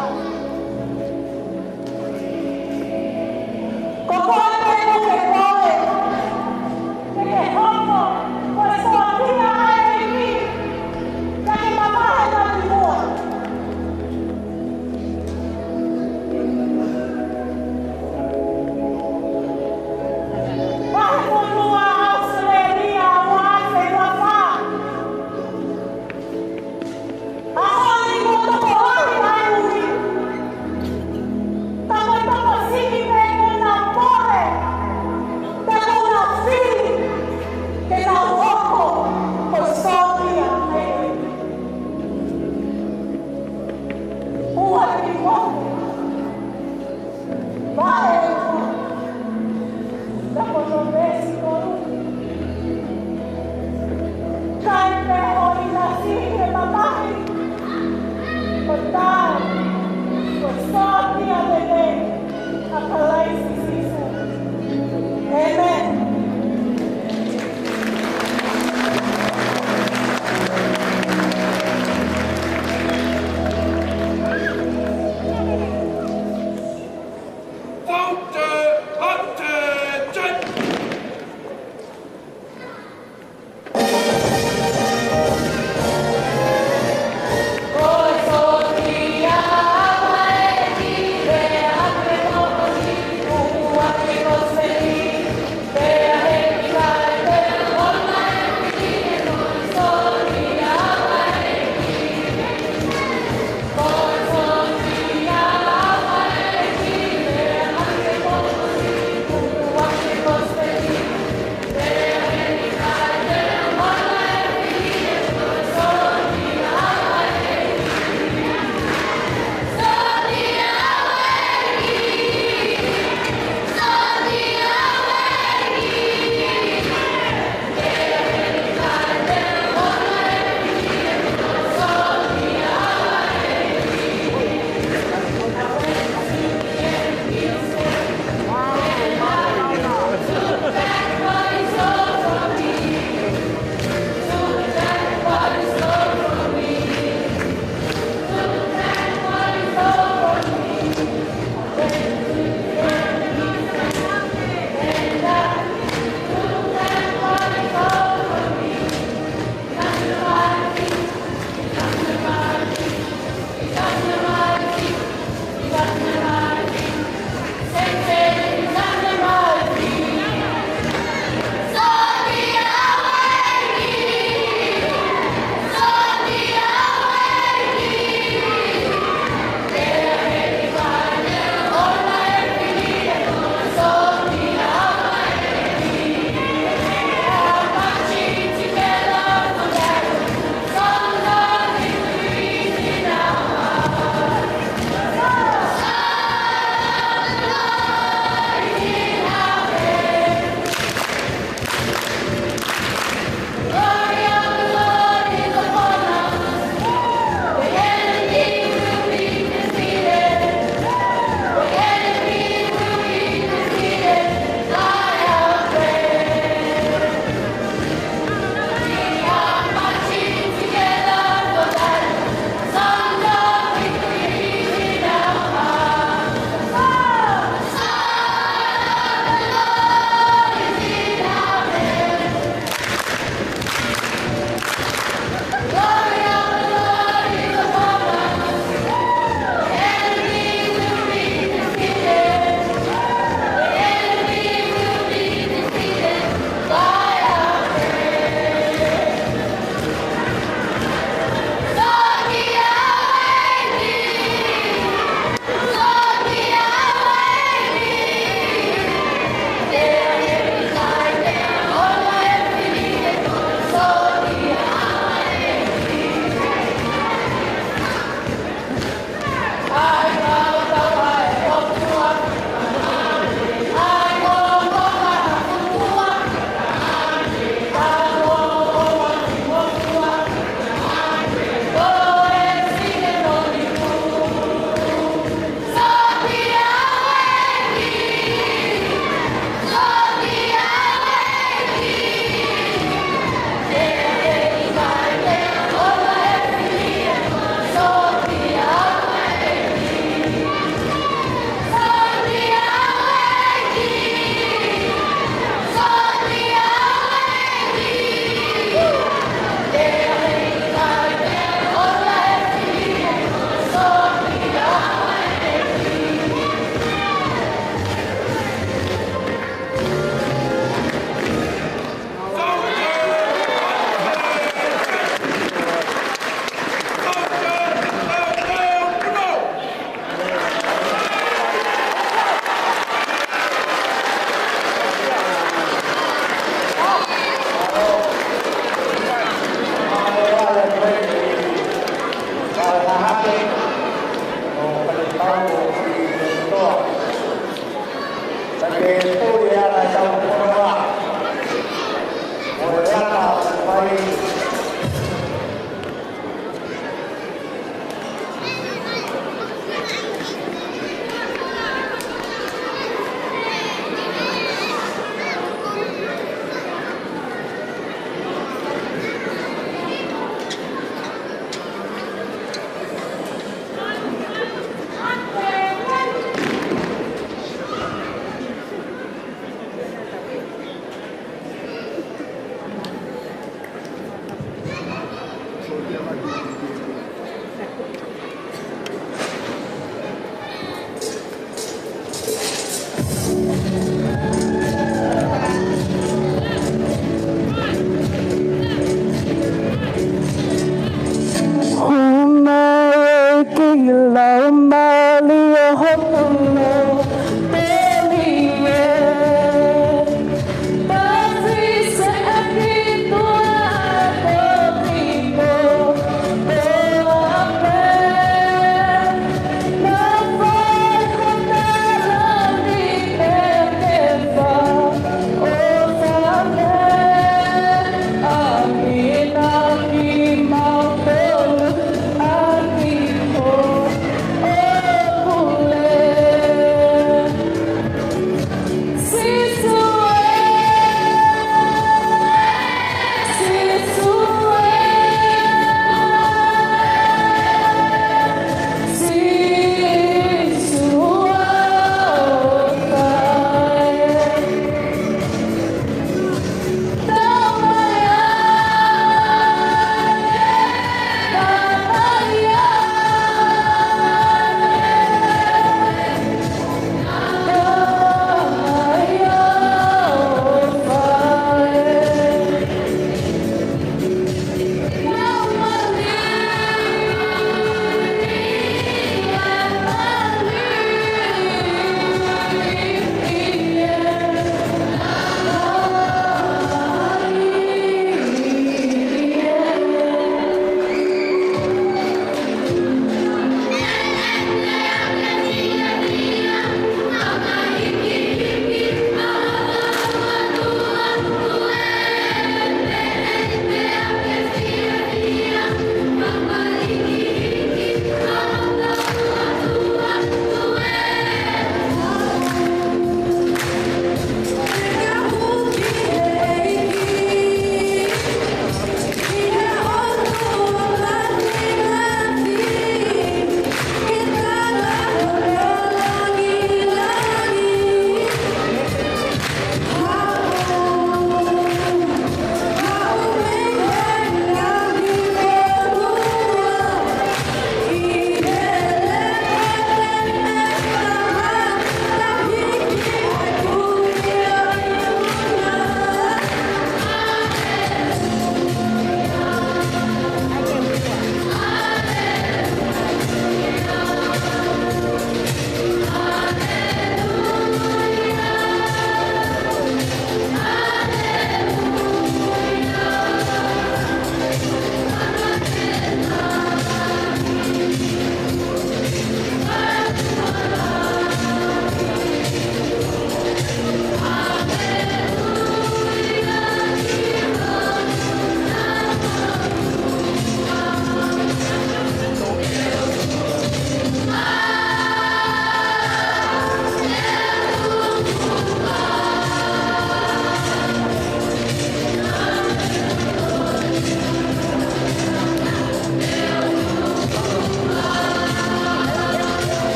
koe pē ʻoku ke kole ke ke hoko ko e fāmili ʻa e ʻEiki, ka ke mavahe atu ki muʻa. Vahefonua ʻAositelēlia ua afe ua fā. ʻAho ni kuo tokolahi ʻa e ʻuhi.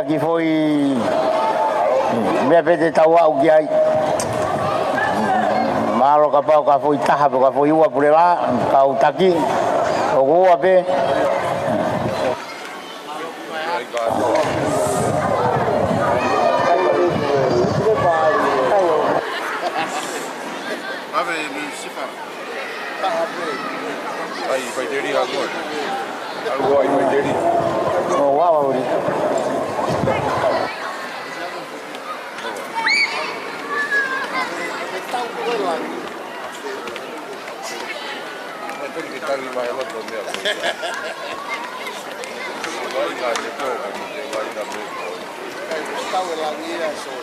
Ki foʻi meʻa pē te tau aʻu ki ai. Mālō kapau ka foʻi taha pe ka foʻi ua pule la, kau taki, ʻoku ua pē. Ave, mi sifa. Ai, fai teri a koe. Au ai, fai teri. ʻO, ua, ua, uri. Ai, teri ke tali mai loto mea koe. Ai, ka te koe, ka te koe, ka te koe. Tau e langi ia, so.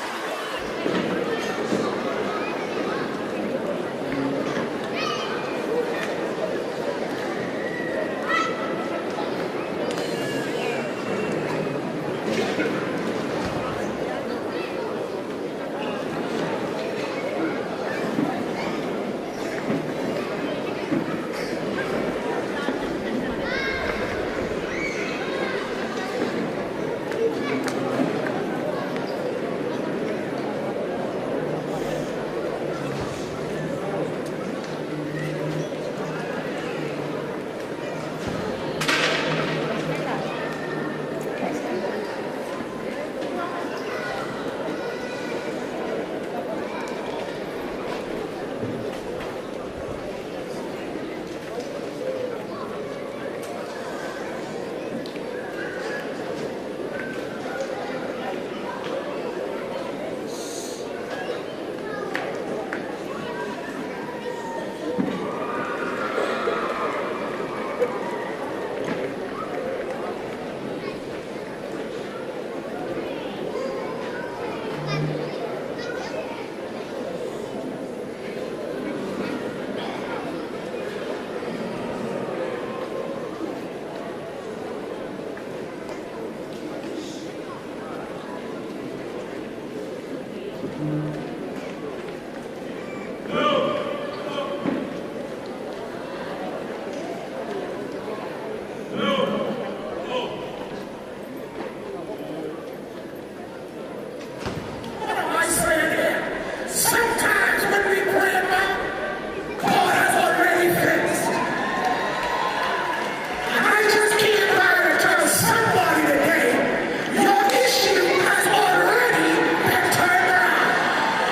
Sometimes when we pray about, God has already fixed. And I just came by to tell somebody today, your issue has already been turned around.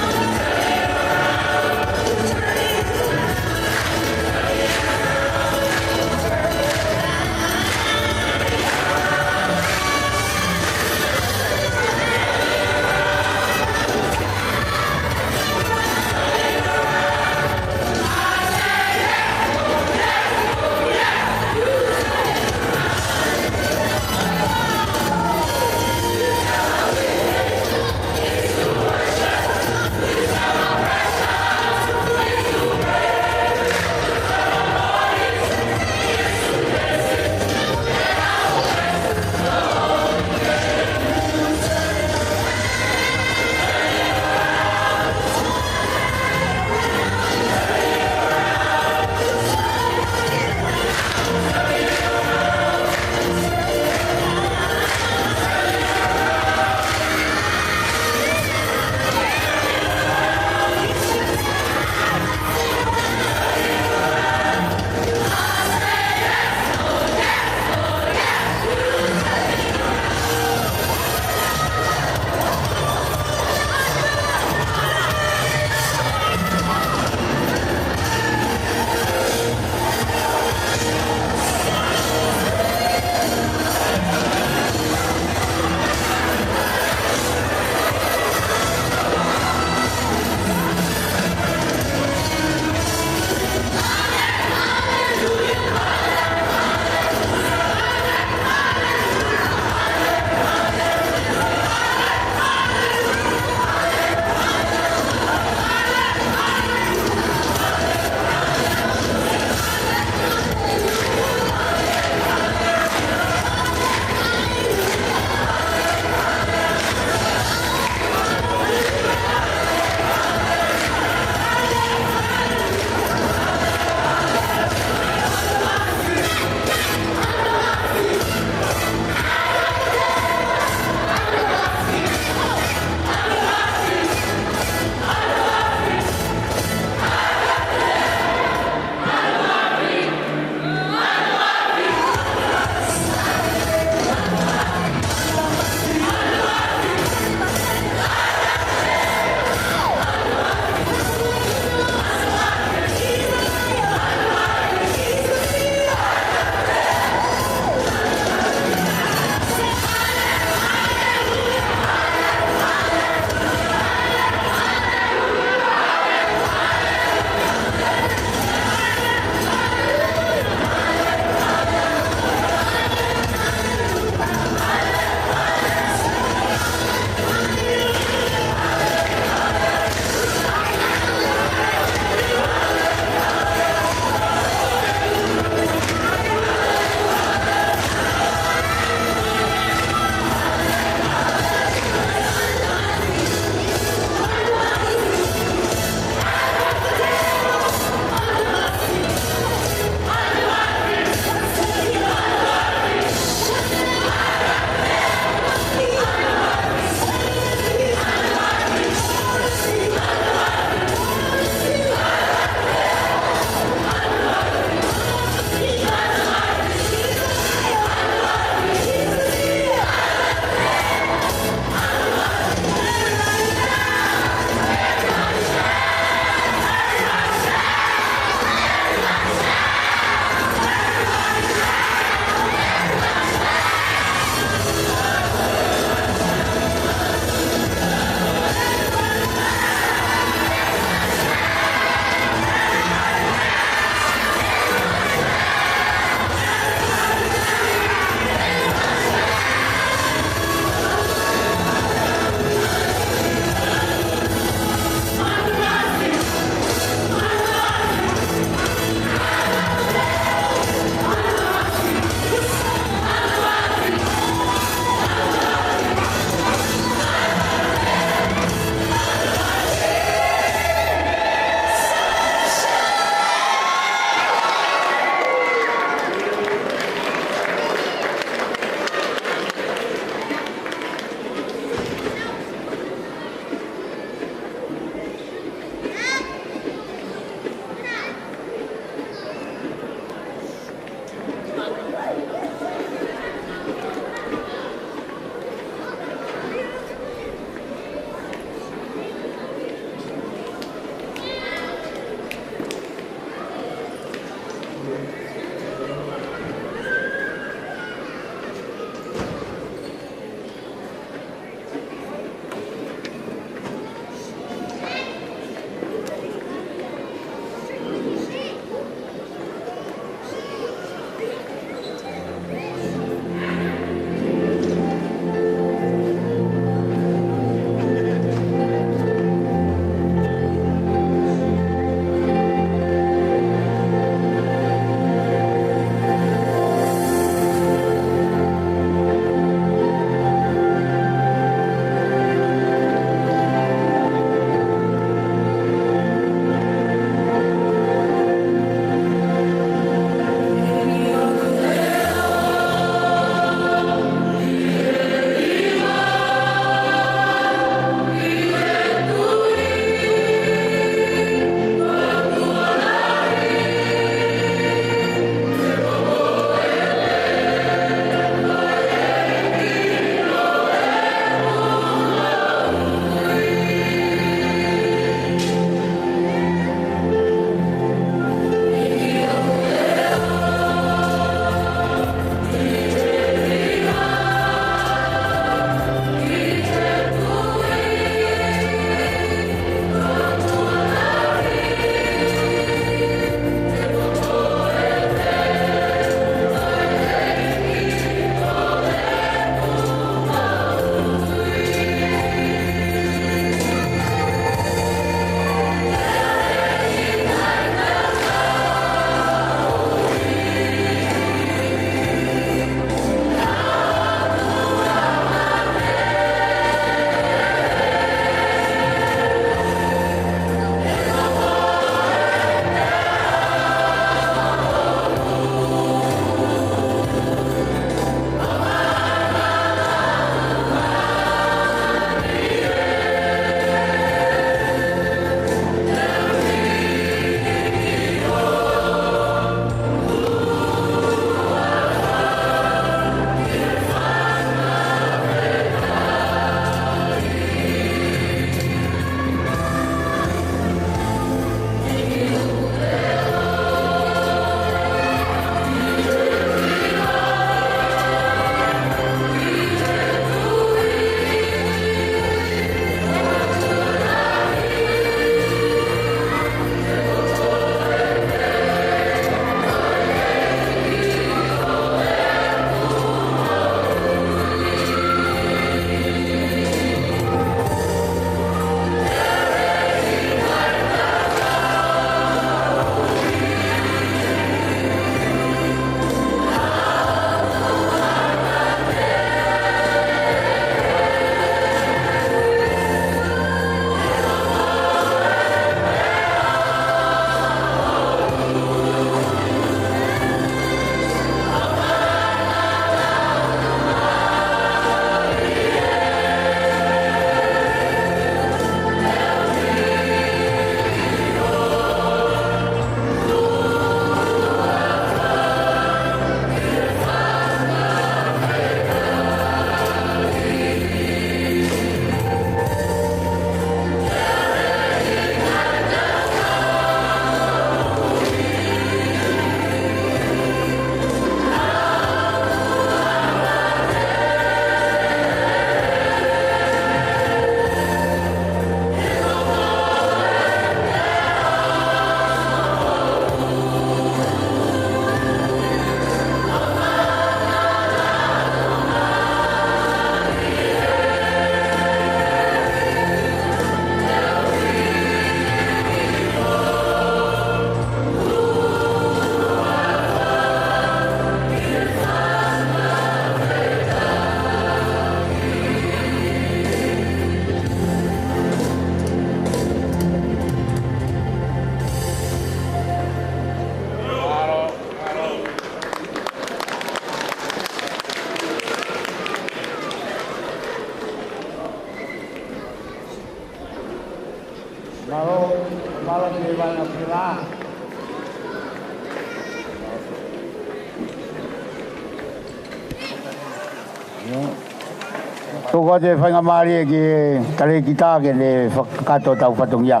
Tuku atu e faingamālie ki he talēkita ke ne fakakakato ʻetau fatongia.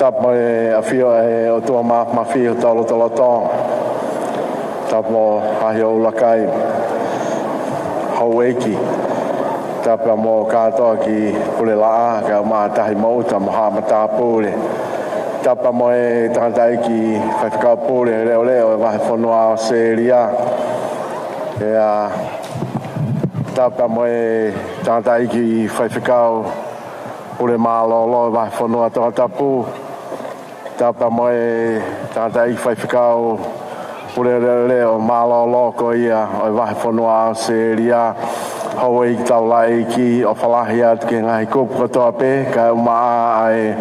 Tapu mo e ʻafio ʻa e ʻOtua Māfimafi ʻi hotau lotolotonga. Tapu mo e ʻaho ʻuluaki, houʻeiki. Tapu mo kātoa kiʻi pule laʻā, kae ʻumaʻā Tahi Moʻuta mo haʻa matāpule. Tapu mo e tangataʻeiki faifekau pule leʻoleʻo ʻo e vahefonua ʻAositelēlia. ʻIo, tapu mo e tangataʻeiki faifekau pule mālōlō ʻo e vahefonua Tongatapu. Tapu mo e tangataʻeiki faifekau pule leʻoleʻo mālōlō ko ia ʻo e vahefonua ʻAositelēlia. Houʻeiki, taulaʻeiki, ʻofa lahi atu ki he ngaahi kupu kotoa pē, kae ʻumaʻā ʻa e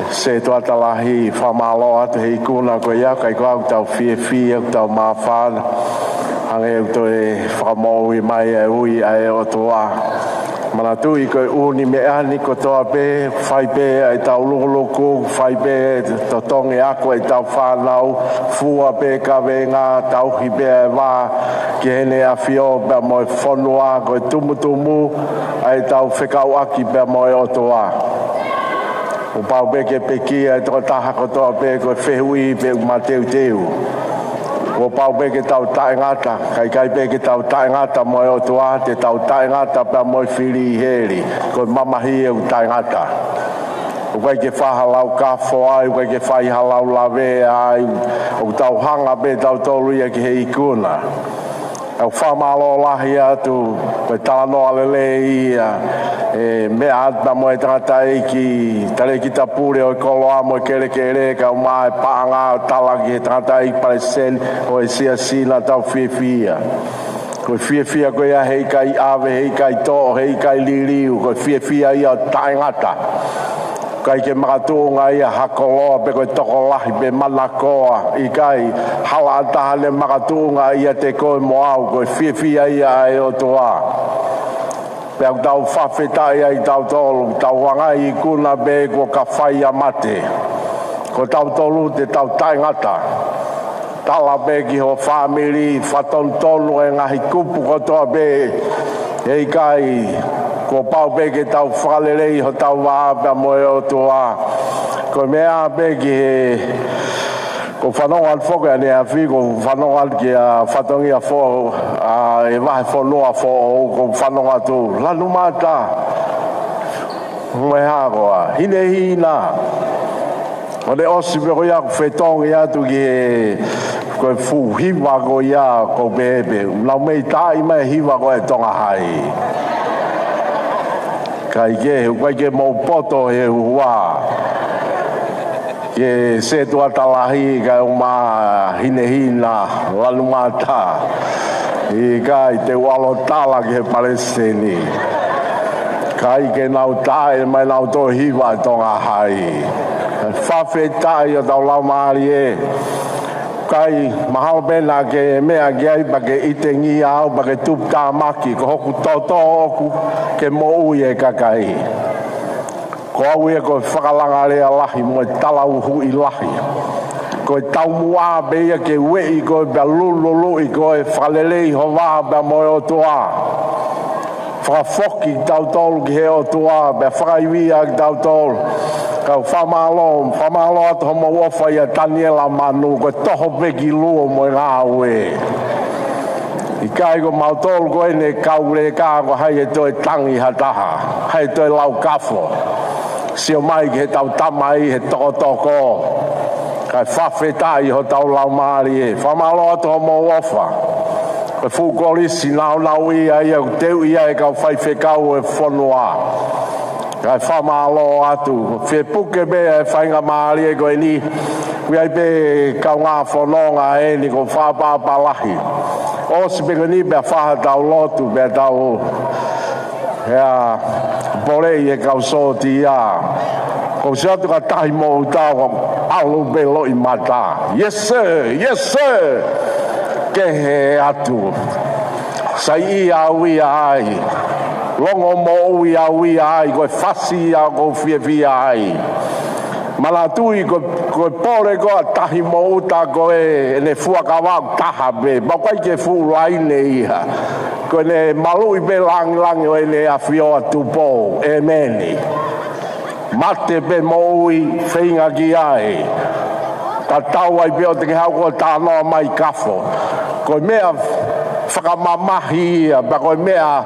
setuata lahi, fakamālō atu he ikuna ko ia, ʻikai ko au ʻoku tau fiefia, ʻoku tau māfana, hangē ʻoku toe fakamoʻui mai ʻa e ui ʻa e ʻOtua. Manatuʻi ko e ʻū meʻa ni kotoa pē, fai pē ʻetau lukuluku, fai pē totongi ako ʻetau fānau, fua pē kavenga, tauhi pē ʻa e vā ki Heʻene ʻAfio pea mo e fonua, ko e tumutumu ʻa ʻetau fekauʻaki pea mo e ʻOtua. Kuo pau pē ke pekia e tokotaha kotoa pē, ko e fehuʻi pe ʻoku mateuteu. Kuo pau pē ke tau taʻengata, ka ʻikai pē ke tau taʻengata mo e ʻOtua, te tau taʻengata pea mo e fili ʻi heli, ko e mamahi ʻoku taʻengata. ʻOku ʻikai ke fai ha lau kafo ai, ʻoku ʻikai ke fai ha lau lavea ai, ʻoku tau hanga pē tautolu ia ki he ikuna. ʻOku fakamālō lahi atu, ko e talanoa lelei ia, ʻe meʻa atu pea mo e tangataʻeiki talēkita pule ʻo e koloa mo e kelekele, kae ʻumaʻā e paʻanga ʻo tala ki he tangataʻeiki palesiteni ʻo e siasi naʻa tau fiefia. Ko e fiefia ko ia heʻikai ʻave, heʻikai toʻo, heʻikai liliu, ko e fiefia ia ʻo taʻengata. ʻIkai ke makatuʻunga ia ha koloa pe ko e tokolahi pe manakoa, ʻikai, hala ʻa taha ne makatuʻunga ʻiate koe mo au, ko e fiefia ia ʻa e ʻOtua. Pea ʻoku tau fakafetaʻi ai tautolu, tau anga ikuna pē kuo ka fai ʻa mate. Ko tautolu te tau taʻengata. Tala pē ki ho fāmili, fakatonutonu e ngaahi kupu kotoa pē, heʻikai, kuo pau pē ke tau fakalelei hotau vā pea mo e ʻOtua. Ko e meʻa pē ki he, ʻoku ou fanongo atu foki ʻaneafi, ʻoku ou fanongo atu ki he fatongia foʻou ʻa e vahefonua foʻou, ʻoku ou fanongo atu, lanu mata. Mo e hā koā, hinehina. ʻO ne ʻosi pē ko ia ʻoku fetongi atu ki he, ko e fuʻu hiva ko ia ʻoku pehē pē, nau mei taaʻi mai hiva ko e Tonga Hai. Kae kehe, ʻoku ʻikai ke mou poto he huhuʻa. Ke setuata lahi kae ʻumaʻā hinehina, lanu mata. ʻIkai, te u ʻalu ʻo tala ki he palesiteni. ʻIkai ke nau taaʻi mai ʻenau toe hiva ʻa e Tonga Hai. Fakafetaʻi hotau laumālie. ʻIkai, mahalo pē naʻa ke meʻa ki ai pea ke ʻitengia au, pea ke tuputāmaki, ko hoku toto ʻoku ke moʻui e kakai. Ko au ia ko e fakalangalea lahi mo e talauhuʻi lahi. Ko e taumuʻa pē ia ke ueʻi koe pea lululuʻi koe, fakalelei ho vā pea mo e ʻOtua. Fakafoki tautolu ki he ʻOtua, pea fakaivia kitautolu. Kau fakamālō, fakamālō atu hoʻomou ʻofa ʻia Taniela Manu, ko e toho pē ki luo mo e ngāue. ʻIkai ko mautolu ko eni kau leka ko hai ʻe toe tangi ha taha, hai ʻe toe lau kafo. Sio mai ki heʻetau tamai he tokotoko. Kae fakafetaʻi hotau laumālie. Fakamālō atu hoʻomou ʻofa. Ko e fuʻu kolisi nāunauʻia ia ʻoku teuʻi ai e kau faifekau ʻo e fonua. Kae fakamālō atu, fie puke pē ʻa e faingamālie ko eni, ʻoku ʻi ai pē kaungā fononga eni ʻoku fakaʻapaʻapa lahi. ʻOsi pē ko eni pea fai haʻatau lotu, pea tau, ʻea, poleʻi e kau sōtia. Ko siatu ka tahi mo utau, ʻalu pē loʻimata. Yes, sir. Yes, sir. Kehe atu. Saiʻia au ia ai. Longomoʻui au ia ai, ko e fasi ia ʻoku ou fiefia ai. Manatuʻi ko, ko e pole ko ē ʻa tahi mo uta ko ē, ʻene fuakava ʻoku taha pē, pea ʻoku ʻikai ke fuʻu laine ia. Ko ʻene maluʻi pē langilangi ʻo ʻEne ʻAfio ʻa Tupou. ʻĒmeni. Mate pe moʻui, feinga ki ai. Tatau ai pē ʻoua te ke haʻu ʻo talanoa mai kafo. Ko e meʻa fakamamahi ia, pea ko e meʻa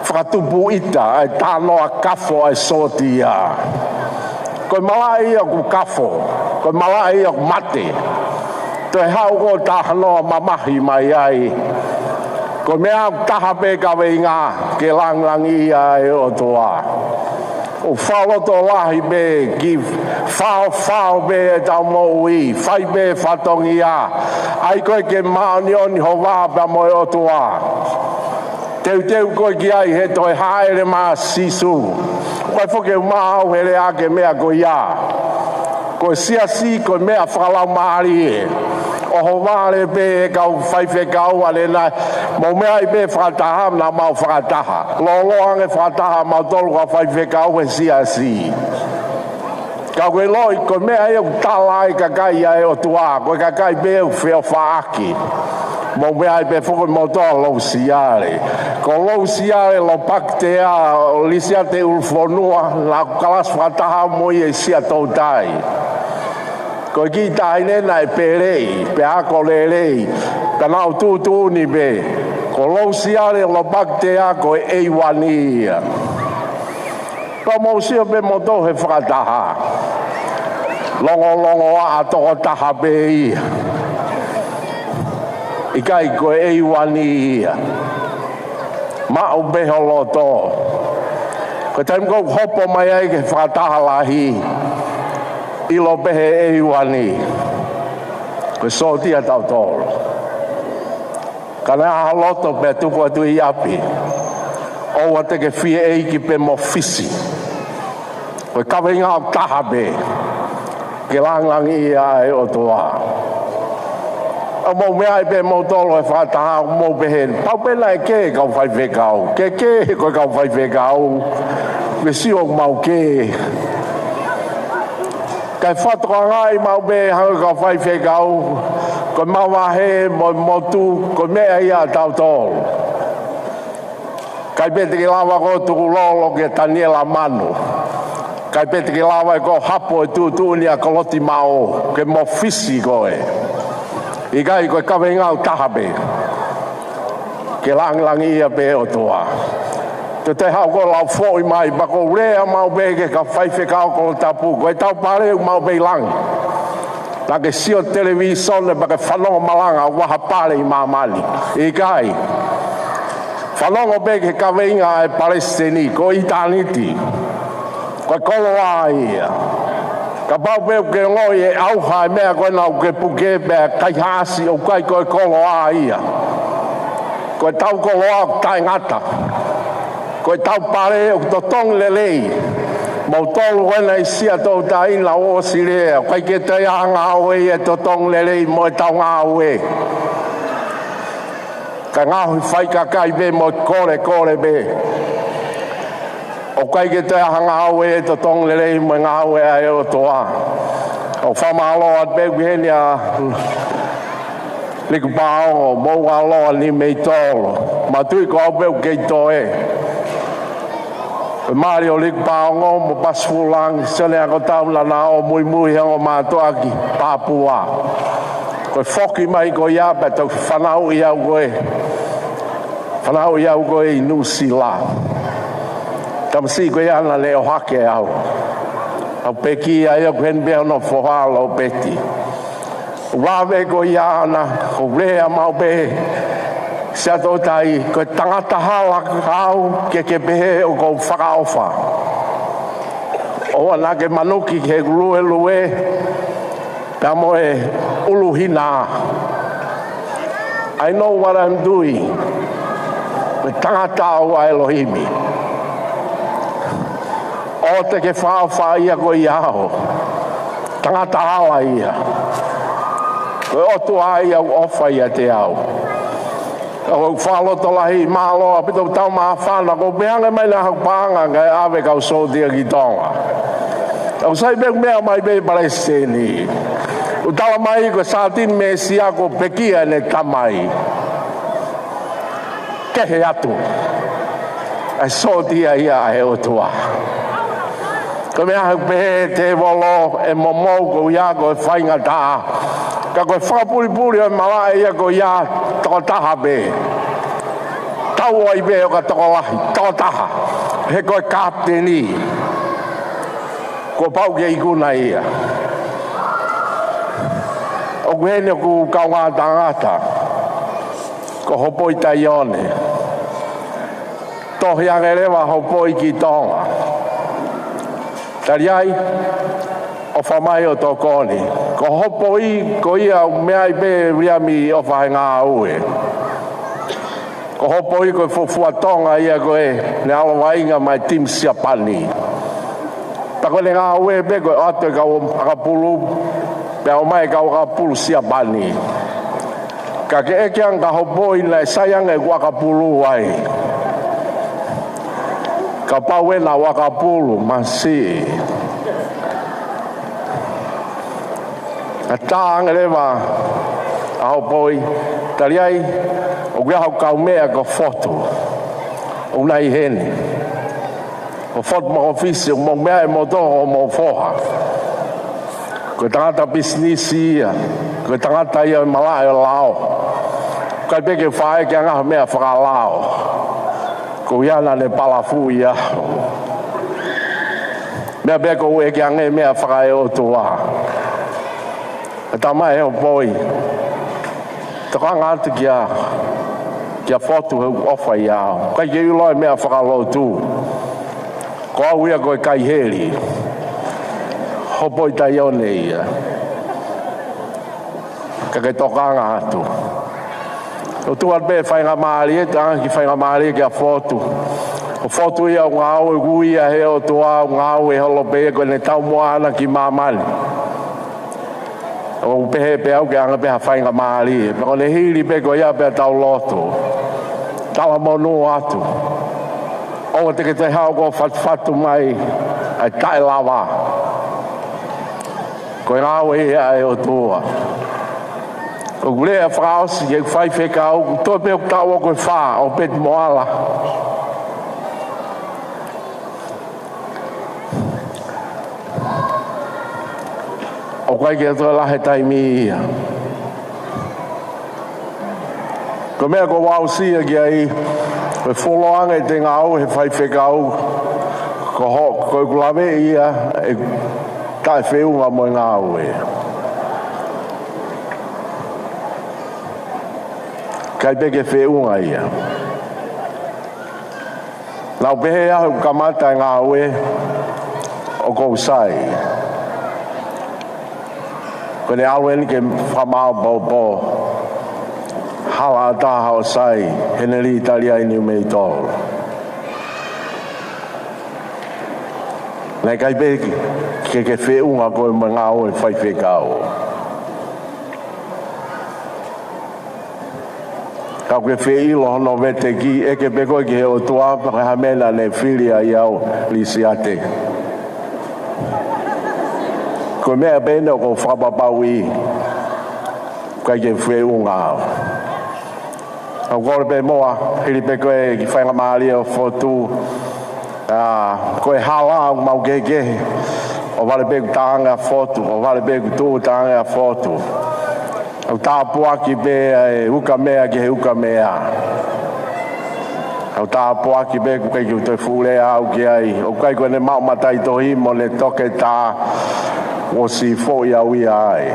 fakatupu ʻita, ʻa e talanoa kafo ʻa e sōtia. Ko e malaʻe ia ʻoku kafo, ko e malaʻe ia ʻoku mate. Toe haʻu ʻo talanoa mamahi mai ai. Ko e meʻa ʻoku taha pē kaveinga, ke langilangiʻia ʻa e ʻOtua. ʻOku fakalotolahi pē, kiʻi faofao pē ʻetau moʻui, fai pē fatongia. ʻAi koe ke māʻoniʻoni ho vā pea mo e ʻOtua. Teuteu koe ki ai he toe hāʻele mai ʻa Sīsū. Ko e foki ʻoku mau he lea ke meʻa ko ia. Ko e siasi, ko e meʻa fakalaumālie. ʻOhovale pē ʻe he kau faifekau ʻanenai, mou meʻa ai pē fakataha, naʻa mau fakataha. Lōloa ange fakataha mautolu kau faifekau he siasi. Ka ʻoku ke ʻiloʻi, ko e meʻa ia ʻoku tala ai e kakai ʻa e ʻOtua, ko e kakai pē ʻoku feʻofaʻaki. Mou meʻa ai pē foki moutolu Lousiale. Ko Lousiale Lopakitea, ʻo Lisiate ʻUlufonua, naʻa ku kalasi fakataha mo ia ʻi Siaʻatoutai. Ko e kiʻi taʻahine naʻe peleʻi, pea ako lelei, pea naʻa ku tuʻutuʻuni pē. Ko Lousiale Lopakitea ko e ʻeiuani ia. Ka mou sio pē moutolu he fakataha. Longolongoaʻa toko taha pē ia. ʻIkai ko e ʻeiuani ia. Maʻu pē ho loto. Ko e taimi ʻoku hopo mai ai ki he fakataha lahi, ʻilo pē he ʻeiuani. Ko e sōtia tautolu. Ka naʻe ʻi ai ha loto pea tuku atu ʻi ʻapi. ʻOua te ke fie ʻeiki pē mo fisi. Ko e kaveinga ʻoku taha pē. Ke langilangiʻia ʻa e ʻOtua. ʻOku mou meʻa ai pē moutolu he fakataha, mou pehē, pau pē naʻe kē kau faifekau. Ke kē ko e kau faifekau. Ke sio ʻoku mau kē. Kae fakatokangaʻi maʻu pē hangē ko e kau faifekau, ko e mavahe mo e motu, ko e meʻa ia ʻatautolu. ʻIkai pē te ke lava koe ʻo tukulolo kia Taniela Manu. ʻIkai pē te ke lava koe ʻo hapo e tuʻutuʻuni ʻa Koloti Maʻo, ke mou fisi koe. ʻIkai, ko e kaveinga ʻoku taha pē. Ke langilangiʻia pē ʻOtua. Te te haʻu koe ʻo lau foʻi mai, pea ʻoku ou lea maʻu pē ki he kau faifekau kolo tapu. Ko ʻetau pale ʻoku maʻu pē ʻi langi. Naʻa ke sio televīsone pea ke fanongo malanga ʻoku ʻi ai ha pale ʻi māmani. ʻIkai. Fanongo pē ki he kaveinga ʻa e palesiteni, ko ʻitāniti. Ko e koloa ia. Kapau pē ʻoku ke ongoʻi ʻe ʻauha e meʻa ko ena ʻoku ke puke pea kaihaʻasi, ʻoku ʻikai ko e koloa ia. Ko ʻetau koloa ʻoku taʻengata. Ko ʻetau pale ʻoku totongi lelei. Moutolu ko ena ʻi Siaʻatoutai, Naua, ʻOsileli, ʻoku ʻikai ke toe ʻi ai ha ngāue ia ʻe totongi lelei mo ʻetau ngāue. Ka ngaohi faʻi kakai pē mo e kolekole pē. ʻOku ʻikai ke toe ʻi ai ha ngāue ʻe totongi lelei mo e ngāue ʻa e ʻOtua. ʻOku fakamālō atu pē ʻoku ʻi heni ʻa Liku Paongo, Moʻungaloa, Nimeitolo. Manatuʻi ko au pē ʻoku kei toe. Ko e mali ʻo Liku Paongo mo Pasi Fulangi, Sione Akotau naʻa na ō muimui he ongo mātuʻaki Papua. Ko e foki mai ko ia pea toki fanauʻi au ko ē. Fanauʻi au ko ē ʻi Nuʻusila. Tamasiʻi ko ia naʻa ne ʻohake au. ʻOku pekia ia, ʻoku ʻi heni pē hono foha, Lopeti. Vave ko ia naʻa ku lea maʻu pē Siaʻatoutai, ko e tangata hala au ke ke pehē ʻoku ou fakaʻofa. ʻOua naʻa ke manuki ki he luelue pea mo e ʻuluhina. I know what I'm doing. Ko e tangata au ʻa ʻElohimi. ʻOua te ke fakaʻofa ia ko ia au. Tangata hala ia. Ko e ʻOtua ia ʻoku ʻofa ʻiate au. ʻOku ou fakalotolahi, mālō ʻaupito tau māfana, ʻoku ou pehē ange mai naʻa haʻaku paʻanga kae ʻave kau sōtia ki Tonga. ʻOku sai pē ʻeku meʻa mai pē Palesiteni. ʻOku tala mai ko Sātini Mēsia kuo pekia ʻene tamai. Kehe atu. ʻA e sōtia ia ʻa e ʻOtua. Ko e meʻa ʻoku pehē ʻe he tēvolo ʻe momou ko ia ko e faingataʻa. Ka ko e fakapulipuli ʻo e malaʻe ia ko ia tokotaha pē. Tau ʻai pē ʻo ka tokolahi, tokotaha. He ko e kapiteni. Kuo pau ke ikuna ia. ʻOku ʻi heni hoku kaungā tangata. Ko Hopoi Taione. Tohi ange leva Hopoi ki Tonga. Tali ai, ʻofa mai ʻo tokoni. Ko Hopoi, ko ia ʻoku meaʻi pē Viliami ʻOfa he ngāue. Ko Hopoi ko e fuofua Tonga ia ko ē naʻe ʻalu vaʻinga mai e timi Siapani. Pea ko ʻene ngāue pē ko e ʻoatu e kau ʻakapulu, pea ʻomai e kau ʻakapulu Siapani. Ka ke ʻeke ange kia Hopoi naʻe sai ange ʻeku ʻakapulu ai. Kapau ʻe naʻa ku ʻakapulu, masiʻi. Ka tā ange leva ʻa Hopoi, tali ai, ʻoku ʻi ai hoku kaumeʻa ko Fotu. ʻOku na ʻi heni. Ko Fotu Makofisi, ʻoku mou meaʻi moutolu hoʻomou foha. Ko e tangata pisinisi ia, ko e tangata ia ʻo e malaʻe ʻo e lao. ʻIkai pē ke u faʻa ʻeke ange ha meʻa fakalao. Ko ia naʻa ne palafuʻi au. Meʻa pē ʻoku ou ʻeke ange meʻa fakaeʻotua. ʻE tama ʻe Hopoi. Tokanga atu kia, kia Fotu he ʻoku ʻofa ʻiate au. ʻIkai ke u ʻilo e meʻa fakalotu. Ko au ia ko e kai heli. Hopoi Taione ia. Ka ke tokanga atu. ʻOku tuʻu atu pē faingamālie, tokanga ki faingamālie kia Fotu. Ko Fotu ia ʻoku ngāue ʻoku ui ia he ʻOtua, ʻoku ngāue holo pē ko ʻene taumuʻa ʻana ki māmani. ʻOku pehē pē au ke ʻange pē ha faingamālie. Pea ko ʻene hili pē ko ia pea tau lotu. Talamonū atu. ʻOua te ke toe haʻu ʻo fatufatu mai ʻa e taʻelava. Ko e ngāue ia ʻa e ʻOtua. ʻOku ou lea fakaʻosi ki heʻeku faifekau, ʻoku toe pē ʻoku taʻu ʻoku fā ʻo Peti Moala. ʻOku ʻikai ke toe lahi e taimi ia. Ko e meʻa ʻoku ou aʻusia ki ai, ko e fuoloa ange ʻete ngāue he faifekau, ko ho-, ko ʻeku laveʻi ia ʻe taʻefeʻunga mo e ngāue. ʻIkai pē ke feʻunga ia. Naʻa ku pehē au he kamata e ngāue ʻoku ou sai. Ko ʻene ʻalu eni ke fakamāʻopoʻopo. Hala ʻatā haʻo sai, Henelī Taliai Niumeitolo. Naʻe ʻikai pē ke, ke feʻunga koe mo e ngāue faifekau. Ka ke fie ʻilo hono veteki, ʻeke pē koe ki he ʻOtua, pe ko e hā e meʻa naʻa ne fili ai au, Lisiate. Ko e meʻa pē eni ʻoku ou fakapapauʻi, ʻikai ke feʻunga au. ʻOku ou kole pē muʻa, hili pē ko e kiʻi faingamālie ʻo Fotu. ʻA, ko e hala ʻoku mau kehekehe. ʻOhovale pē ʻeku tā ange ʻa Fotu, ʻohovale pē ʻeku tuʻu tā ange ʻa Fotu. ʻOku tāpuaki pē ʻa e ukamea ki he ukamea. ʻOku tāpuaki pē ʻoku ʻikai ke u toe fuʻu lea au ki ai. ʻOku ʻikai ko ʻene maʻu mataʻitohi mo ʻene toketā kuo ʻosi foʻi au ia ai.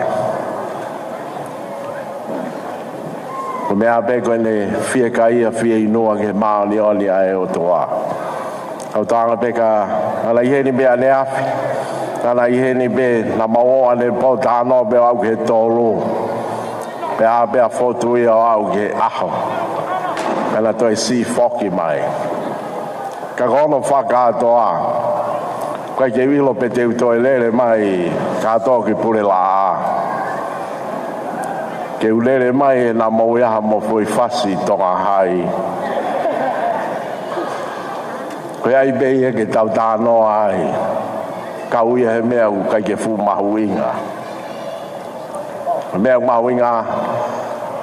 Ko e meʻa pē ko ʻene fiekaia fieinua ki he māʻoniʻoni ʻa e ʻOtua. Kau tanga pē ka, naʻa ʻi heni pē ʻaneafi, naʻa ʻi heni pē, naʻa mau ō ʻanepō, talanoa pē ʻo aʻu ki he tolu. Pea pea fotu ia ʻo aʻu ki he ʻaho. Pea naʻa toe siʻi foki mai. Ka ko hono fakakātoa, ʻikai ke u ʻilo pe te u toe lele mai kātoa ki Pulelaʻā. Ke u lele mai he naʻa mau ʻi ai ha mau foʻi fasi ʻi Tonga Hai. Ko ia ai pē ia ke tau talanoa ai. Kau ia he meʻa ʻoku ʻikai ke fuʻu mahuʻinga. Meʻa ʻoku mahuʻinga,